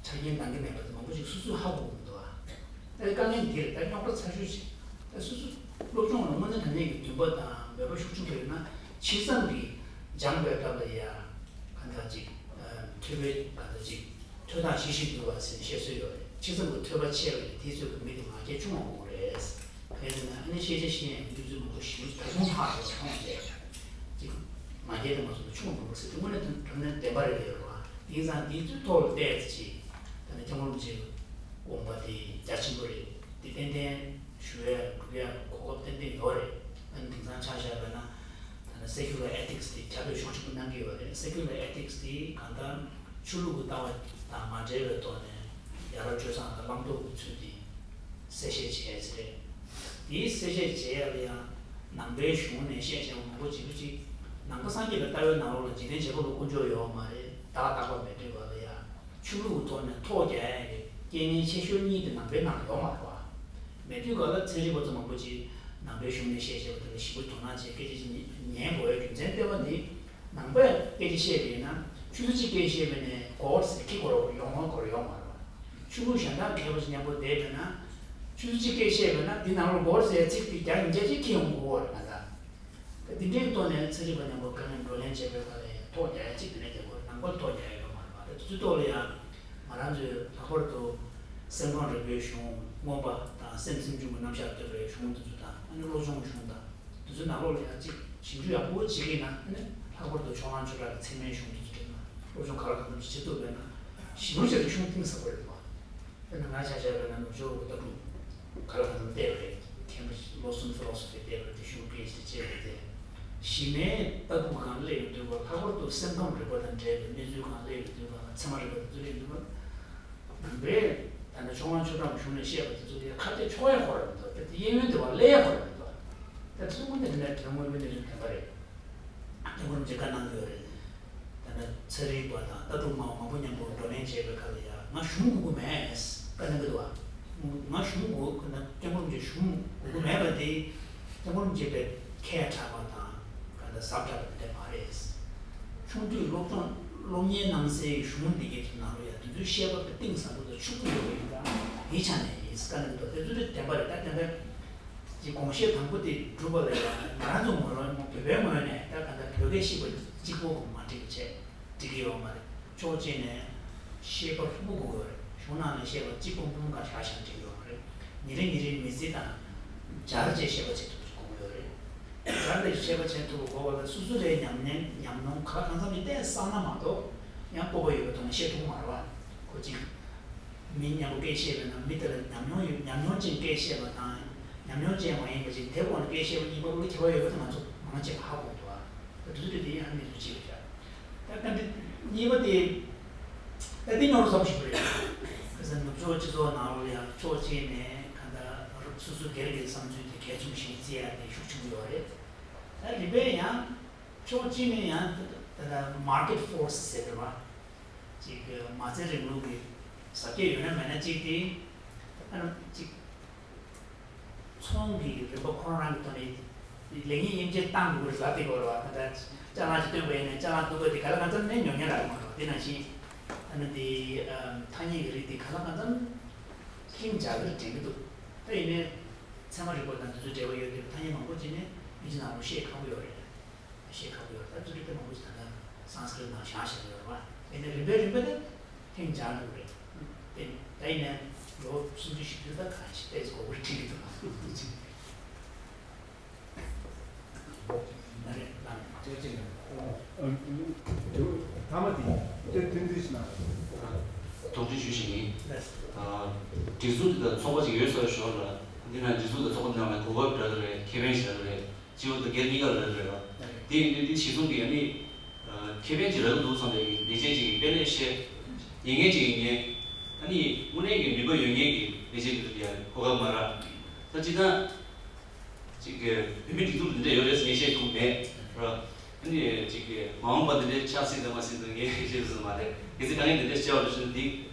ཆ་རྐྱེན་འདང་གི་མེད་པ་དེ་མང་པོ་ཞིག་སོ་སོས་ཧ་གོ་གི་མི་འདུག་ཨ། ད་དཀའ་ངལ་འདི་རེད། ད་རྙོག་དྲ་ཚ་ཤོས་ཤིག་ད་སོ་སོ་སློབ་སྦྱོང་ལ་དངོས་གནས་དྲང་གནས་ཀྱི་འདུན་པ་དང་མོས་པ་ཤུགས་ཆེན་པོ་ཡོད་ན་ཕྱི་མཚམས་ཀྱི་སྦྱངས་པའི་སྐབས་ལ་ཡ་གང་ལྟར་ཅིག་ཐོས་པའི་གང་ལྟར་ཅིག་ཐོས་དང་ཤེས་བཞིན་དུ་བ་ཟེར་བཤད་སྲོལ་ཡོད་རེད། ཕྱི་མཚམས་ཀྱི་ཐོས་པ་ཆེ་བ་ཡིན་དེ་ཚོའི་གི་མི་དེ་ང་རྒྱལ་ཆུང་བ་དགོས་རེད། གང་ཡིན་ཟེར་ན་ཨ་ནི་ཤེས་བྱ་ཤེས་ཡོན་གྱི་སྤྱོད་ཚུལ་མང་པོ་ཞིག་ད་དུང་ལྷག་ཡོད་མཐོང་རྗེས་ཅིག་ང་རྒྱལ་དེ་མ་སོང་ན་ཆུང་བ་མང་པོ་ཟེར་དེ་དངོས་གནས་དྲང་གནས་བདེན་པ་རེད་ལས་རོགས། དེང་སང་འདི་ཚོའི་ཐོག་ལ་བལྟས་ཚེ་ཅིག་ད་ནི་སྐྱབས་མགོན་རིན་པོ་ཆེའི་དགོངས་པ་དེ་རྒྱ་ཆེན་པོ་རེད། འདི་ཏན་ཏན་ཞུ་ཡ་སྒྲུབ་ཡ་གོ་སྐབས་ཏན་ཏན་ཡོད་རེད། ཨ་ནི་དེང་སང་ཆ་བཞག་པ་ན་ད་ནི་secular ethics དེ་ཁྱབ་སྤེལ་ཤུགས་ཆེན་པོ་གནང་གི་ཡོད་རེད། Secular ethics དེ་གང་ལྟར་ཆོས་ལུགས་ཀྱི་ལྟ་བ་དང་མ་འབྲེལ་བའི་ཐོག་ནས་ཡ་རབས་སྤྱོད་བཟང་དང་བླང་དོར་གྱི་ཚུལ་དེ་གསལ་བཤད་བྱས་ཚེ་རེད། དེའི་གསལ་བཤད་བྱེད་ཡ་ལ་ཡང་ནང་པའི་གཞུང་ནས་བཤད་བྱས་པ་མང་པོ་ཅིག་གི་ཅིག་ནང་པ་སངས་རྒྱས་པའི་ལྟ་བའི་ནང་ལོགས་ལ་འཇིག་རྟེན་བྱེད་པོ་ལ་དཀོན་མཆོག་ཡོད་མ་རེད། བདག་རྟག་པ་མེད་འདོད་པ་ལ་ཡ་ཆོས་ལུགས་ཀྱི་ཐོག་ནས་ཐོ་རྒྱག་ཡ་གི་རྐྱེན་ངན་ཆེ་ཤོས་གཉིས་དེ་ནང་པའི་ནང་ལ་ཡོད་མ་རེད་བ། མེད་དུས་ག་ལ་ཚན་རིག་པ་ཚོ་མང་པོ་ཅིག་ནང་པའི་གཞུང་ནས་བཤད་བྱས་པ་དེ་ལ་ཞིབ་པོ་དོ་སྣང་བྱས་སྐད་ཆ་ཅིག་ཉན་དགོས་ཡ་རྒྱུ་མཚན་ལྟེ་བ་འདི། ནང་པས་སྐད་ཆ་བཤད་པ་ཡིན་ན་ཆུ་ཚོད་གཅིག་སྐད་བཤད་པ་ནས་གོ་བ་ཟེར་ཁྱི་གོ་ར་ཡོང་བ་གོ་ར་ཡོང་མ་རེད་བ། ཆུ་ལུག་གཞན་དག་མཁས་པ་ཞིག་མཉམ་པོ་བསྡད་པ་ན་ཆུ་ཚོད་གཅིག་སྐད་བཤད་པ་ན་འདི་ནང་ལོགས་གོ་བ་ཟེར་ཚིག་དེ་བརྒྱ་ཉིས་བརྒྱ་ཅིག་ཁྱི་ཡོང་གི་ཡོད་རེད་ང་ད། ད་འདི་འདྲའི་ཐོག་ནས་ཚན་རིག་པ་མཉམ་པོ་དཀའ་ངལ་བགྲོ་གླེང་བྱེད་པའི་སྐབས་ལ་ཐོ་རྒྱག་ཡ་གཅིག་དེ་ནས་རྒྱག་དགོས་རེད། ནང་པར་ཐོ་རྒྱག་ཡ་ཡོད་མ་རེད་བ། ད་དེ་ཚོའི་ཐོག་ལ་ཡང་ང་རང་ཚོའི་ལྷག་པར་དུ་སེམས་ཁམས་རིག་པའི་གཞུང་མངོན་པ་དང་སེམས་སེམས་བྱུང་གི་རྣམ་གཞག་ལྟོས་པའི་གཞུང་དེ་ཚོ་དང་ཨ་ནི་བློ་སྦྱོང་གི་གཞུང་དང་། དེ་ཚོའི་ནང་ལོགས་ལ་ཡང་གཅིག་ཞིབ་འཇུག་ཡག་པོ་བྱེད་ཀྱི་ན་ཨ་ནི་ལྷག་པར་དུ་ཕྱོགས་གླང་ཆོས་གྲགས་ཀྱི་ཚད་མའི་གཞུང་དེ་ཚོ་རེད་ན་ སློབ་སྦྱོང་ག་ལ་གང་འཚམ་ཞིག་བྱེད་ཐུབ་པས་ན་ཞི་མོ་བྱས་ཏེ་ཤུགས་གཏིང་ཟབ་པོ་རེད་པ། དཔེར་ན་ང་ཆ་བཞག་པ་ཡིན་ན་ནུབ་ཕྱོགས་ཀྱི་ལྟ་གྲུབ་ག་ལ་གང་འཚམ་བལྟས་པ་རེད། མཁན་པོ་ལོ་སུམ་ཅུ་ལོ་སུམ་ཅུ་བལྟས་པ་རེད། དེ་ཤུགས་སྐྱེད་ཅིག་བྱས་པ་དེ་ཞི་མའི་ལྟ་གྲུབ་སྒང་སླེབས་ཡོང་དུས་ལྷག་པར་དུ་སེམས་ཁམས་རིག་པ་དང་འབྲེལ་བའི་གནས་ཚུལ་སྒང་སླེབས་ཡོང་དུས་ཚད་མ་རིག་པ་དང་ཚུར་སླེབས་ཡོང་དུས། རིམ་པས་ད་ནི་ཕྱོགས་གང་ཆོས་གྲོགས་གཞུང་ནས་བཤད་པ་དེ་ཚོ་ལ་ཁ་གཏད་གཅོག་ཡ་ཁོ་རང་མི་འདུག་དེ་གཡས་གཡོན་དེ་བ་ཀླད་ཡ་ཁོ་རང་མི་འདུག་དེ་ཚོ་ཀུན་དེ་འདྲ་དོན་དངོས་པོའི་གནས་ཚུལ་བདེན་པ་རེད། སྐྱབས་མགོན་རིན་པོ་ཆེས་བཀའ་གནང་གི་ཡོད་རེད། ད་ནི་ཚན་རིག་པ་དང་ལྟ་གྲུབ་སྨྲ་བ་མང་པོ་མཉམ་དུ་བགྲོ་གླེང་བྱས་པའི་སྐབས་ལ་ཡ་ང་གཞུང་དགོས་ཀྱི་མེད་བཀའ་གནང་གི་འདུག་བ། ང་གཞུང་དགོས་ཀྱི་ན་སྐྱབས་མགོན་རིན་པོ་ཆེ་གཞུང་དགོས་ཀྱི་མེད་པ་དེ་སྐྱབས་མགོན་རིན་པོ་ཆེ་པའི་ཁས་དྲག་པ་དང་ག་འདྲ་ཟབ་དྲག་པ་དེ་འདྲ་མ་རེད། ཆུང་དུས་སློབ་སྦྱོང་སློབ་གཉེར་གནང་སའི་གཞུང་འདི་གའི་ནང་ལ་ཡ་དེ་ཚོའི་བཤད་པ་དེ་གཏིང་ཟབ་པོ་དང་ཕྱོགས་སྒྲིག་ཡོད་པ་ཡིན་ཙང་དེའི་ཆ་ནས་ཡིན་བཀའ་གནང་གི་འདུག་དེ་ཚོ་དེ་བདེན་པ་རེད། ད་དེ་འདྲ་ཀྱི་དགོངས་བཞེད་དང་པོ་དེ་སྒྲུབ་པ་ལ་ཡང་ང་རང་ཚོ་ངོས་ལ་བོད་པའི་ངོས་ནས་ད་ག་འདྲ་བོད་སྐད་ཤེས་པ་གཅིག་པོ་མ་འགྲིག་པ་བྱས་འགྲིག་གི་ཡོད་མ་རེད། ཕྱོགས་གཅིག་ནས་ཤེས་པ་ལྷུག་པོ་དགོས་ཀྱི་ཡོད་རེད། གཞུང་ནང་ནས་བཤད་པ་གཅིག་པོ་འབུམ་གང་བཞག་བཞག་འགྲིག་གི་ཡོད་མ་རེད། ཉིན་རེ་ཉིན་རེའི་མི་ཚེ་དང་སྦྱར་བྱས་ཤེས་པ་བྱེད་ཐུབ་པ་ཞིག་དགོས་ཀྱི་ཡོད་རེད། སྦྱར་བྱས་ཤེས་པ་བྱེད་ཐུབ་པ་དགོས་པ་ལ་སོ་སོ་རའི་ཉམས་ཉམས་ཉམས་མྱོང་ག་ལ་གང་འཚམ་ཞིག་བསྟན་བསགས་ན་མ་གཏོགས་ཡང་སྤོབས་པ་ཡོད་པའི་ཐོག་ནས་བཤད་ཐུབ་ཀྱི་མ་རེད་བ། ཁོ་གཅིག་མི་མཉམ་པོ་སྐད་བཤད་པ་ཡིན་ན་མི་དེ་ལ་ཉམས་མྱོང་ཡོད། ཉམས་མྱོང་ཅན་སྐད་བཤད་པ་དང་ཉམས་མྱོང་ཅན་མ་ཡིན་པ་ཅིག་དེ་དབང་གིས་སྐད་བཤད་པ་གཉིས་བར་ལ་ཁྱད་པར་ཡོད་པ་དེ་ང་ཚོ་མང་ཆེ་ཧ་གོ་འདུག་ཨ། ད་དུས་ཚོད་དེ་ཡང་གནས་ཚུལ་གཅིག་རེད་ཤག་ད་ལྟ་འདི་གཉིས་པ་དེ་ད་འདི་རྙོག་དྲ་ཚ་པོ་ཞིག་རེད། ཁ་སང་ནུབ་ཕྱོགས་སྤྱི་ཚོགས་ནང་ལ་ཡང་ཕྱོགས་གཅིག་ནས་གང་ལྟར་སོ་སོ་སྒེར་གྱི་བསམ་ཚུལ་དེ་གལ་ཆེན་པོ་ཞིག་བརྩི་ཡ་དེ་ཤུགས་ཆེན་པོ་ཡོད་རེད། ད་རིམ་པས་ཡང་ཕྱོགས་གཅིག་ནས་ཡང་ད་ལྟ་market force ཟེར་བ། ཅིག་མ་རྩའི་རིང་ལུགས་ཀྱི་གཟབ་རྒྱས་ཡོད་ན་མེད་ན་གཅིག་དེ། ཨ་ནི་ཅིག་ཚོང་གི་རིམ་པ་ཁོ་རང་རང་གི་ཐོག་ནས་ལེགས་ཉེས་དབྱེ་འབྱེད་བཏང་དགོས་རེད་ལབ་དེ་གོ་རེད་བ། ད་ལྟ་ཅ་ལག་ཅིག་སྟོན་པ་ཡིན་ན་ཅ་ལག་སྡུག་པ་དེ་ག་ལ་གང་འཚམ་ནས་ཉོ་མཁན་རག་གི་མ་རེད་བ། དེ་ནང་བཞིན་ཨ་ནི་དེ་ཐ་སྙད་ཀྱི་རིགས་དེ་ག་ལ་གང་འཚམ་ལྷིང་འཇགས་ཀྱི་དྲན་གྱི་འདུག་ད་ཡིན་ནའི་ཚད་མ་རིག་པ་དང་དེ་ཚོའི་འབྲེལ་བ་ཡོད་བསྡད་པའི་ཐ་སྙད་མང་པོ་ཅིག་ནས་དབྱིན་ཇི་ནང་ལ་བཤད་ཁག་པོ་ཡོད་རེད། བཤད་ཁག་པོ་ཡོད་རེད། ད་ཚུལ་ཁྲིམས་དཔེ་མང་པོ་ཞིག་ད་ལྟ་སཾ་སྐྲྀཏ་ནང་བཞག་བཞག་ཡོད་རེད་བ། དེ་ནས་རིམ་པས་རིམ་པས་ད་ལྷིང་འཇགས་འགྲོ་གི་རེད། དེ་ད་ཡིན་ནའི་ལོ་སུམ་ཅུ་བཞི་བཅུ་ད་གང་ཞིག་ཏོག་ཙམ་གོ་བོ་ཁྲིད་ཀྱི་འདུག་ན་རེད་ལ། ཨ། དེ་གཅིག་ཨ། དེ་ཐ་མ་དེ་དེ་དོན་ཚན་ཞིག་ན། དོགས་འདྲི་ཞུ་ཞིག་ཡིན། ཨ། སྒྲིག་འཛུགས་དེ་དང་ཚོགས་པ་ཅིག་ཡོད་ཟེར་ཞོར་ལ་འདི་ན་སྒྲིག་འཛུགས་དང་ཚོགས་པ་ནང་ལ་གོ་སྐབས་འདྲ་གི་རེད། ཁེ་ཕན་ཞིག་འདྲ་གི་རེད། སྤྱི་བོ་དང་སྒེར་གཉིས་ཀ་ལ་རེད་བ། དེ་ཡིན་དུས་འདི་གཞི་བཟུང་གི་ཨ་ནི་ཁེ་ཕན་ཅིག་རག་གི་འདུག་བསམ་པའི་ལས་བྱེད་ཅིག་ཡིན་དཔེ་ལས་བཤད་ཉན་མཁན་ཅིག་ཡིན་ངེས། ཨ་ནི་དངོས་གནས་ཀྱི་ནུས་པ་ཡོད་མཁན་གྱི་ལས་བྱེད་ཀྱི་ཡ་གོ་སྐབས་མ་རག་ད་ཅི་ད་ཅིག་བོད་མི་སྒྲིག་འཛུགས་འདི་འདྲ་ཡོད་རེད་ཟེར་ངས་བཤད་ཐུབ་མེད་ར། ཨ་ནི་ཅིག་མ་འོངས་པ་འདི་འདྲའི་ཆགས་སྲིད་དང་མ་སྲིད་དང་ངས་བཤད་ཐུབ་མ་རེད། གལ་སྲིད་དཀའ་ངལ་འདི་འདྲ་བྱས་པ་རེད་ཟེར་ན་འདི།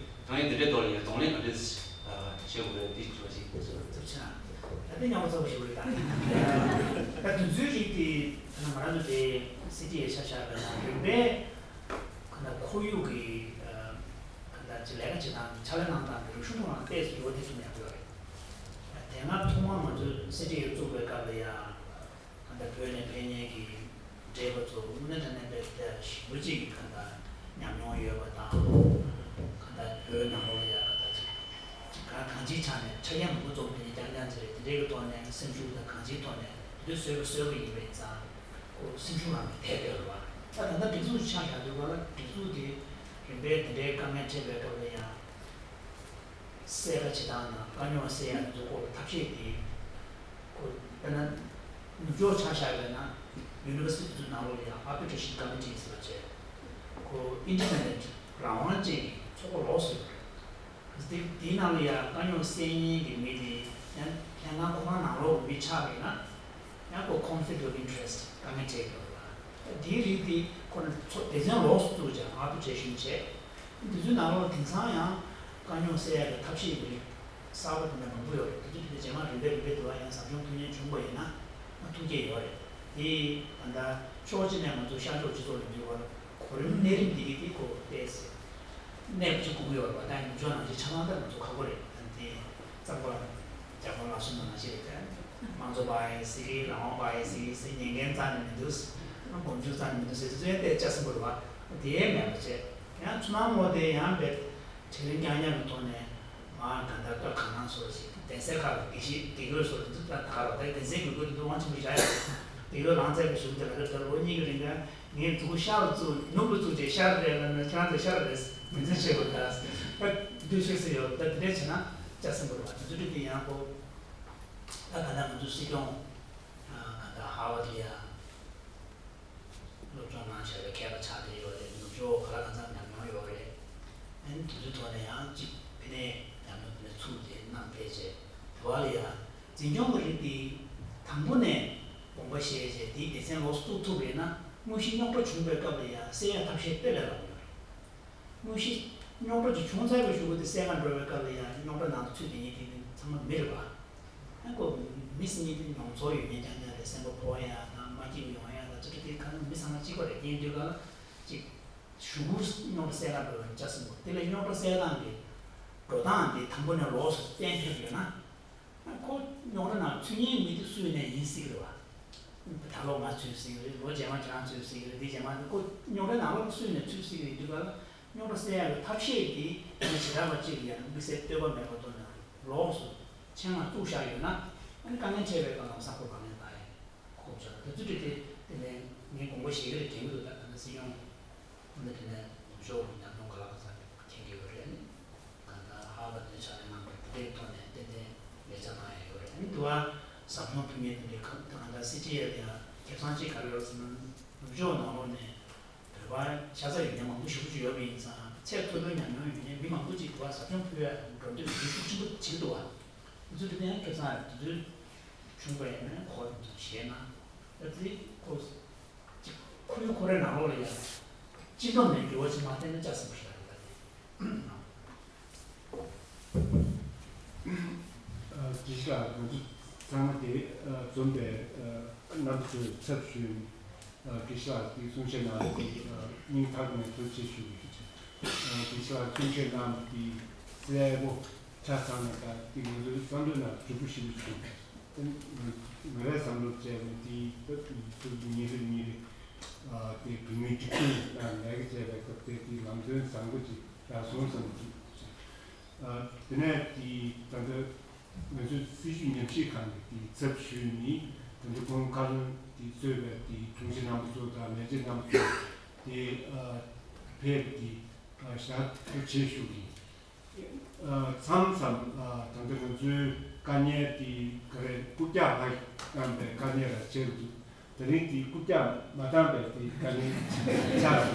རང་ཉིད་དེ་འདྲའི་ཐོག་ལ་ཡང་གདོང་ལེན་ག་འདྲས་བྱེད་དགོས་རེད་འདི་དྲི་བ་ཞིག་ཐུགས་རྗེ་ཆེ། ད་ལྟ་ཉམས་པ་ཚ་པོ་ཞིག་རེད་ད། ད་དུས་ཚོད་རིགས་དེ་ད་ང་རང་ཚོ་དེ་སི་ཊི་ཨེ་ཆ་བཞག་པ་ན་རིམ་པས་ག་ད་ཁོར་ཡུག་གི་ག་ད་ཅི་ལས་ཀ་བྱེད་སྟངས་ཕྱག་ལས་གནང་སྟངས་ཀྱི་རིག་གཞུང་ཐོག་ལ་ཏོག་ཙམ་འགྱུར་བ་ཐེབས་ཐུབ་ཡག་ཡོད་རེད། དེ་སྔ་ཐོག་མར་ང་ཚོ་སི་ཊི་ཨེ་བཙུགས་པའི་སྐབས་ལ་ཡང་། གང་ལྟར་བོད་ནས་ཕེབས་མཁན་གྱི་བགྲེས་པ་ཚོ་དངོས་གནས་དྲང་གནས་དཔེ་དེ་ཞེ་པོ་ཅིག་གི་གང་ལྟར་ཉམས་མྱོང་ཡོད་པ་དང་། གང་ལྟར་བོད་ནང་ལོགས་ལ་ཡང་གང་ལྟར་ཅིག་ཅིག་གང་གང་ཅིའི་ཆ་ནས་ཆ་རྐྱེན་མང་པོ་འཛོམས་ཏེ་རྐྱང་རྐྱང་ཅིག་རེད། དེ་འདྲའི་གི་ཐོག་ནས་སེམས་ཤུགས་དང་གང་ཅིའི་ཐོག་ནས་དེ་དུས་བཟོས་པ་བཟོས་པ་ཡིན་པ་ཡིན་ཙང་ཁོ་སེམས་ཤུགས་རང་གི་དེ་དེ་རེད་བ། ད་ད་ལྟ་སྒྲིག་འཛུགས་ཆ་བཞག་དུས་ག་ལ་སྒྲིག་འཛུགས་དེ་རིམ་པས་དེ་འདྲའི་དཀའ་ངལ་འཕྲད་པའི་སྐབས་ལ་ཡང་། གསལ་ཁ་བྱེད་སྟངས་དང་དཀའ་རྙོག་སེལ་ཡག་དེ་ཚོ་སྐོར་ལ་ཐབས་ཤེས་དེ། ཁོ་དཔེར་ན་ནུབ་ཕྱོགས་ཆ་བཞག་པ་ཡིན་ན་ཡུ་ནི་ཝར་སི་ཊི་དེ་ཚོའི་ནང་ལོགས་ལ་ཡང་ཨར་བི་ཊི་རེ་ཤན་ཀོ་མི་ཊི་ཟེར་བ་བྱས། ཁོ་ཨིན་ཌི་པེན་ཌེན་ཊི་རང་དབང་ཅན་གྱི་ཚོགས་པ་ལོགས་སུ་ཡོད་རེད། དེ་དེའི་ནང་ལ་ཡང་དཀའ་རྙོག་སེལ་མཁན་གྱི་མི་དེ་ཡང་ལྷན་ཁང་ཁོ་རང་ནང་ལོགས་ཀྱི་མི་ཆགས་པ་ཡིན་ན། ཡང་ཁོ་conflict of interest དཀའ་ངལ་འཕྲད་ཀྱི་ཡོད་རེད་བ། དེའི་རིགས་དེ་ཁོ་ན་ཚོ་སྡེ་ཚན་ལོགས་སུ་བཙུགས་ཀྱང་ཨར་བི་ཊི་རེ་ཤན་བྱས། དེ་ཚོའི་ནང་ལོགས་དེང་སང་ཡང་དཀའ་རྙོག་སེལ་ཡག་གི་ཐབས་ཤེས་ཀྱི་རིགས་གསར་པ་དེ་འདྲ་མང་པོ་ཡོད་རེད། དེ་ཚོ་དེ་རྗེས་མ་རིམ་པས་རིམ་པས་དུ་བ་ཡང་ཟབ་སྦྱོང་ཐུབ་མཁན་བྱུང་བ་ཡིན་ན་ང་ཐུགས་བསྐྱེད་ཡོད་རེད། དེ་ད་ལྟ་ཕྱོགས་གཅིག་ནས་ང་ཚོ་ཤར་ཕྱོགས་སྤྱི་ཚོགས་ལ་འགྱུར་བ་གོ་རིམ་གནས་རིམ་འདི་གི་དེ་ཁོ་ཏོག་ཙམ། གནས་བབ་ཅིག་དགོས་ཀྱི་ཡོད་རེད་བ། ད་ཡིན་ནའང་ཆ་ཚང་ལྟར་ང་ཚོ་ཁག་པོ་རེད། ད་དེ་རྩམ་པ་རྒྱ་དཔོན་ལགས་གསུངས་པ་ནང་བཞིན་རེད། ད་དམངས་གཙོ་པ་ཡིན་ཟེར་གི། རང་དབང་པ་ཡིན་ཟེར་གི་ཟེར། ཉན་མཁན་རྩ་ནས་མི་འདུག། སྒོམ་རྒྱུ་རྩ་ནས་མི་འདུག་ཟེར་དུས་ཚོད་དེ་ལྕགས་སྲིན་པོ་རེད་བ། དེ་མེད་པ་བྱས། ཡང་ཚུར་སྣང་ངོ་དེ་ཡང་བེད་གྲལ་རིམ་རྐྱང་རྐྱང་གི་ཐོག་ནས་མ་གང་ལྟར་སྐབས་གང་གནང་སོགས་ཞིག་གདན་སའི་ཁག་ལ་དགེ་བཤེས་དགེ་བསྐོས་སོགས་དེ་ཚོ་ད་ག་རོགས་ད་གདན་སའི་དགེ་བསྐོས་དེ་ཚོ་དབང་ཆེན་པོ་བཞག་ཡོད། ཡོད་ལང་ཚད་ཀྱི་གཞུང་དེ་ལ་ད་ལོ་གཉིས་ཀྱི་རིང་ལ་ངས་དུ་ཤར་ལ་བཙུགས་ནུབ་ལ་བཙུགས་རྗེས་ཤར་རེད་ལབ་ན་ཁྱེད་རང་ཚོས་ཤར་རེད་ངོས་འཛིན་བྱེད་དགོས། ད་ད་འདུས་ཤེས་སུ་ཡོད། ད་དེ་འདྲས་བྱས་ན་ལྕགས་སྲིན་པོ་རེད་བ། དེ་ཚོ་དེ་ཡང་ཁོ་ད་ག་ད་ང་ཚོ་སྲིད་སྐྱོང་ག་ད་ཧ་ཝར་ལི་ཡ། སློབ་སྦྱོང་གནང་བྱས་པའི་མཁས་པ་ཆགས་བསྡད་ཡོད་རེད། ནུབ་ཕྱོགས་ག་ལ་གང་འཚམ་ཉམས་མྱོང་ཡོད་རེད། ཨ་ནི་དེ་ཚོའི་ཐོག་ནས་ཡང་གཅིག་ཕ་ནས་ཉམས་མྱོང་དེ་ནས་ཚུར་དེ་གནང་ཕེབས་བྱས། དེ་བ་ལ་ཡང་འཛིན་སྐྱོང་གི་རིགས་དེ་དང་པོ་ནས་དགོངས་པ་བཞེས་བྱས་དེའི་སྡེ་ཚན་ལོགས་སུ་བཙུགས་ཐུབ་པ་ཡིན་ན་དངོས་གཞི་རྙོག་དྲ་བྱུང་བའི་སྐབས་ལ་ཡང་སེལ་ཡག་ཐབས་ཤེས་དཔེ་ལས་སླ་པོ་ཡོད་རེད། དངོས་གཞི་རྙོག་དྲ་ཅིག་བྱུང་ཚར་བའི་གཞུག་གུ་དེ་སེལ་ག་འགྲོ་བའི་སྐབས་ལ་ཡང་རྙོག་དྲ་ནང་དུ་ཚུད་དེ་ཉིད་དེ་ཚང་མ་མི་རེད་བ། ཨ་ཁོ་མི་ཟེར་མཁན་དེ་མྱོང་ཚོར་ཡོད་མཁན་རྐྱང་རྐྱང་རེད། སེམས་པ་ཕོག་ཡ་དང་མ་སྐྱིད་པ་ཡོང་ཡ་དང་ཚོ་དེ་ཁ་ན་མི་ཚང་མ་གཅིག་པ་རེད། དེ་ཡིན་དུས་ག་ལ་ཅིག་གཞུག་གུ་རྙོག་དྲ་སེལ་ག་འགྲོ་བའི་ལྕགས་སྲིན་པོ་དེ་ལས་རྙོག་དྲ་སེལ་སྟངས་ཀྱི་འགྲོ་སྟངས་དེ་དང་པོ་ནས་ལོགས་སུ་གཏན་འཁེལ་ཡོད་ན། ཁོ་རྙོག་དྲ་ནང་ཚུད་མཁན་མི་དེ་སུ་ཡིན་ནའི་ཡིན་སྲིད་ཀྱི་རེད་བ། ད་ལོ་ང་ཚུད་སྲིད་ཀྱི་རེད། ལོ་རྗེས་མ་ཁྱེད་རང་ཚུད་སྲིད་ཀྱི་རེད། དེ་རྗེས་མ་ཁོ་རྙོག་དྲའི་ནང་ལོགས་སུ་སུ་ཡིན་ནའི་ཚུད་སྲིད་ཀྱི་རེད། དུས་ག་ལ་རྙོག་དྲ་སེལ་ཡག་གི་ཐབས་ཤེས་དེ་ངས་བྱེ་བྲག་པ་གཅིག་ལ་ཡང་དམིགས་བསལ་བསྟོད་པ་མེད་པ་ཐོག་ནས་ལོགས་སུ་ཆེད་མངགས་བཙུགས་བཞག་ཡོད་ན། ཨ་ནི་དཀའ་ངལ་འཕྲད་པའི་སྐབས་ལམ་སང་ཁོ་གང་ནས་ད་ཡང་ཁོ་ཁོ་ཚོ་ལ་ད་ཚུད་དེ་དེ་དེ་ནས་ངས་དགོངས་པ་བཞེས་ཀྱི་རེད་དྲན་གྱི་འདུག་ད་ད་ལྟ་སྲིད་སྐྱོང་། འོ་ན་དེ་ནས་ནུབ་ཕྱོགས་ཀྱི་ཉམས་མྱོང་ག་ལ་ག་ཚ་མཁྱེན་གྱི་ཡོད་རེད། གང་ལྟར་ཧར་བར་དུ་ཕྱག་ལས་གནང་བ་དེ་འདྲའི་ཐོག་ནས་ཏན་ཏན་ལས་ཀ་གནང་ཡ་ཡོད་རེད། ཨ་ནི་དུ་བ་ཟབ་སྦྱོང་ཕུལ་མཁན་དེ་འདྲའི་ཁ་གང་ལྟར་སི་ཅི་ཨེ་ལ་ཡང་ཁེ་བཟང་ཅིག་ག་རེ་ཡོད་ཟེར་ན་ནུབ་ཕྱོགས་ནང་ལོགས་ནས་བོད་པ་ཤ་ཚ་ཡོད་མཁན་མང་པོ་ཞེ་པོ་ཅིག་ཡོད་པ་ཡིན་ཙང་ཚད་མཐོ་པོའི་ཉམས་མྱོང་ཡོད་མཁན་མི་མང་པོ་ཅིག་དུ་བ་ཟབ་སྦྱོང་ཕུལ་ཡ་འགྲོ་འདོད་ཡོད་ཤུགས་ཆེན་པོ་བྱེད་ཀྱི་འདུག་བ། དེ་ཚོ་དེ་ནས་ཁེ་བཟང་ཡོད་དེ་ཚོའི་བྱུང་བ་ཡིན་ན་ཁོ་ཡིན་ཙང་ཞེད་སྣང་ཨ་ཙི་ཁོ། ཁོའི་ཁོ་རའི་ནང་ལོགས་ལ་ཡང་སྤྱི་ཚོགས་ནས་འགྱུར་བ་ཅིག་མ་བསྟན་ན་ལྕགས་སྲིན་པོ་ཞིག་ལ་རེད་པ། དེ་ཨ་དགེ་བཤེས་ལགས་ང་ཚོ་ཚང་མ་དེ་ཨ་འཛོམས་པའི་ཨ་རྣམ་པ་ཚོའི་ཚབ་ཞུས་ནས་ཨ་དགེ་བཤེས་ལགས་ཀྱིས་གསུང་བཤད་གནང་བ་དེ་ཨ་སྙིང་ཐག་ནས་ཐུགས་རྗེ་ཆེ་ཞུ་གི་ཡོད། ཨ་དགེ་བཤེས་ལགས་གསུང་བཤད་གནང་བ་དེ་གསལ་པོ་ཆ་ཚང་ནས་ད་དེ་ང་ཚོའི་བསམ་བློའི་ནང་འཇུག་པོ་ཞིག་བྱུང་། ང་རའི་བསམ་བློ་བྱས་ནས་དེའི་སྐབས་ཀྱི་ཚུལ་ཉིན་རེ་ཉིན་རེ་དེ་བོད་མིའི་སྒྲིག་འཛུགས་ནང་ལས་ཀ་བྱས་པའི་སྐབས་དེ་དེའི་ལམ་སྟོན་བཟང་པོ་ཅིག་རག་སོང་བསམ་གྱི་འདུག་དེ་ནས་དེའི་ད་ལྟ་ང་ཚོའི་སྲིད་བྱུས་ཉམས་ཞིབ་ཁང་གི་དེའི་ཚབ་ཞུས་ནས་ད་ལྟ་ཁོང་བཀའ་བློན་དེ་གཙོས་པའི་དེའི་དྲུང་ཆེ་རྣམ་པ་ཚོ་དང་ལས་བྱེད་རྣམ་པ་ཚོ་དེ་ཕེབས་དེ་ཞག་ཐུགས་རྗེ་ཆེ་ཞུ་གི་ཡིན། མཚམས་མཚམས་ད་ལྟ་ང་ཚོའི་དཀའ་ངལ་དེ་ག་རེ་རྐུབ་བཀྱག་ལ་བཏང་པའི་དཀའ་ངལ་ལ་བྱེད་འདུག་དེ་རིང་དེ་རྐུབ་བཀྱག་མ་བཏང་པའི་དེ་དཀའ་ངལ་ཆགས་སོང་།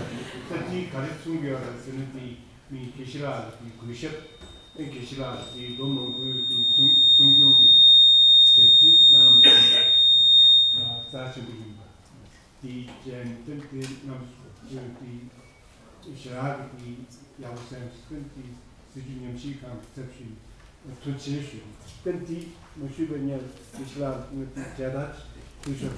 ད་དེ་ག་རེ་གསུང་གི་ཡོད་རེད་ཟེར་ན་དེ་མི་དགེ་བཤེས་ལགས་ལ་དེ་གུས་ཞབས་ཨེ་དགེ་བཤེས་ལགས་ལ་དེ་ལོ་མང་པོའི་དེ་གསུང་གསུང་སྒྱུར་གྱི་ཞབས་ཕྱི་གནང་བ་དེ་རྩ་ཆེན་པོ་ཡིན་པ། དེའི་རྐྱེན་ཏན་ཏན་རྣམ་གསོ་དེ་ཞེ་དྲག་གི་དེ་ཡག་པོ་གསན་སོང་། ཏན་ཏན་སྲིད་བྱུས་ཉམས་ཞིབ་ཁང་གི་ཚབ་ཞུས་ཐུགས་རྗེ་ཆེ་ཞུ། ཏན་ཏན་མ་ཞུས་པའི་ཉེར་དེ་ཞེ་དྲག་ངས་དེ་མཇལ་དར་ཞིག་ཕུལ་ཆོག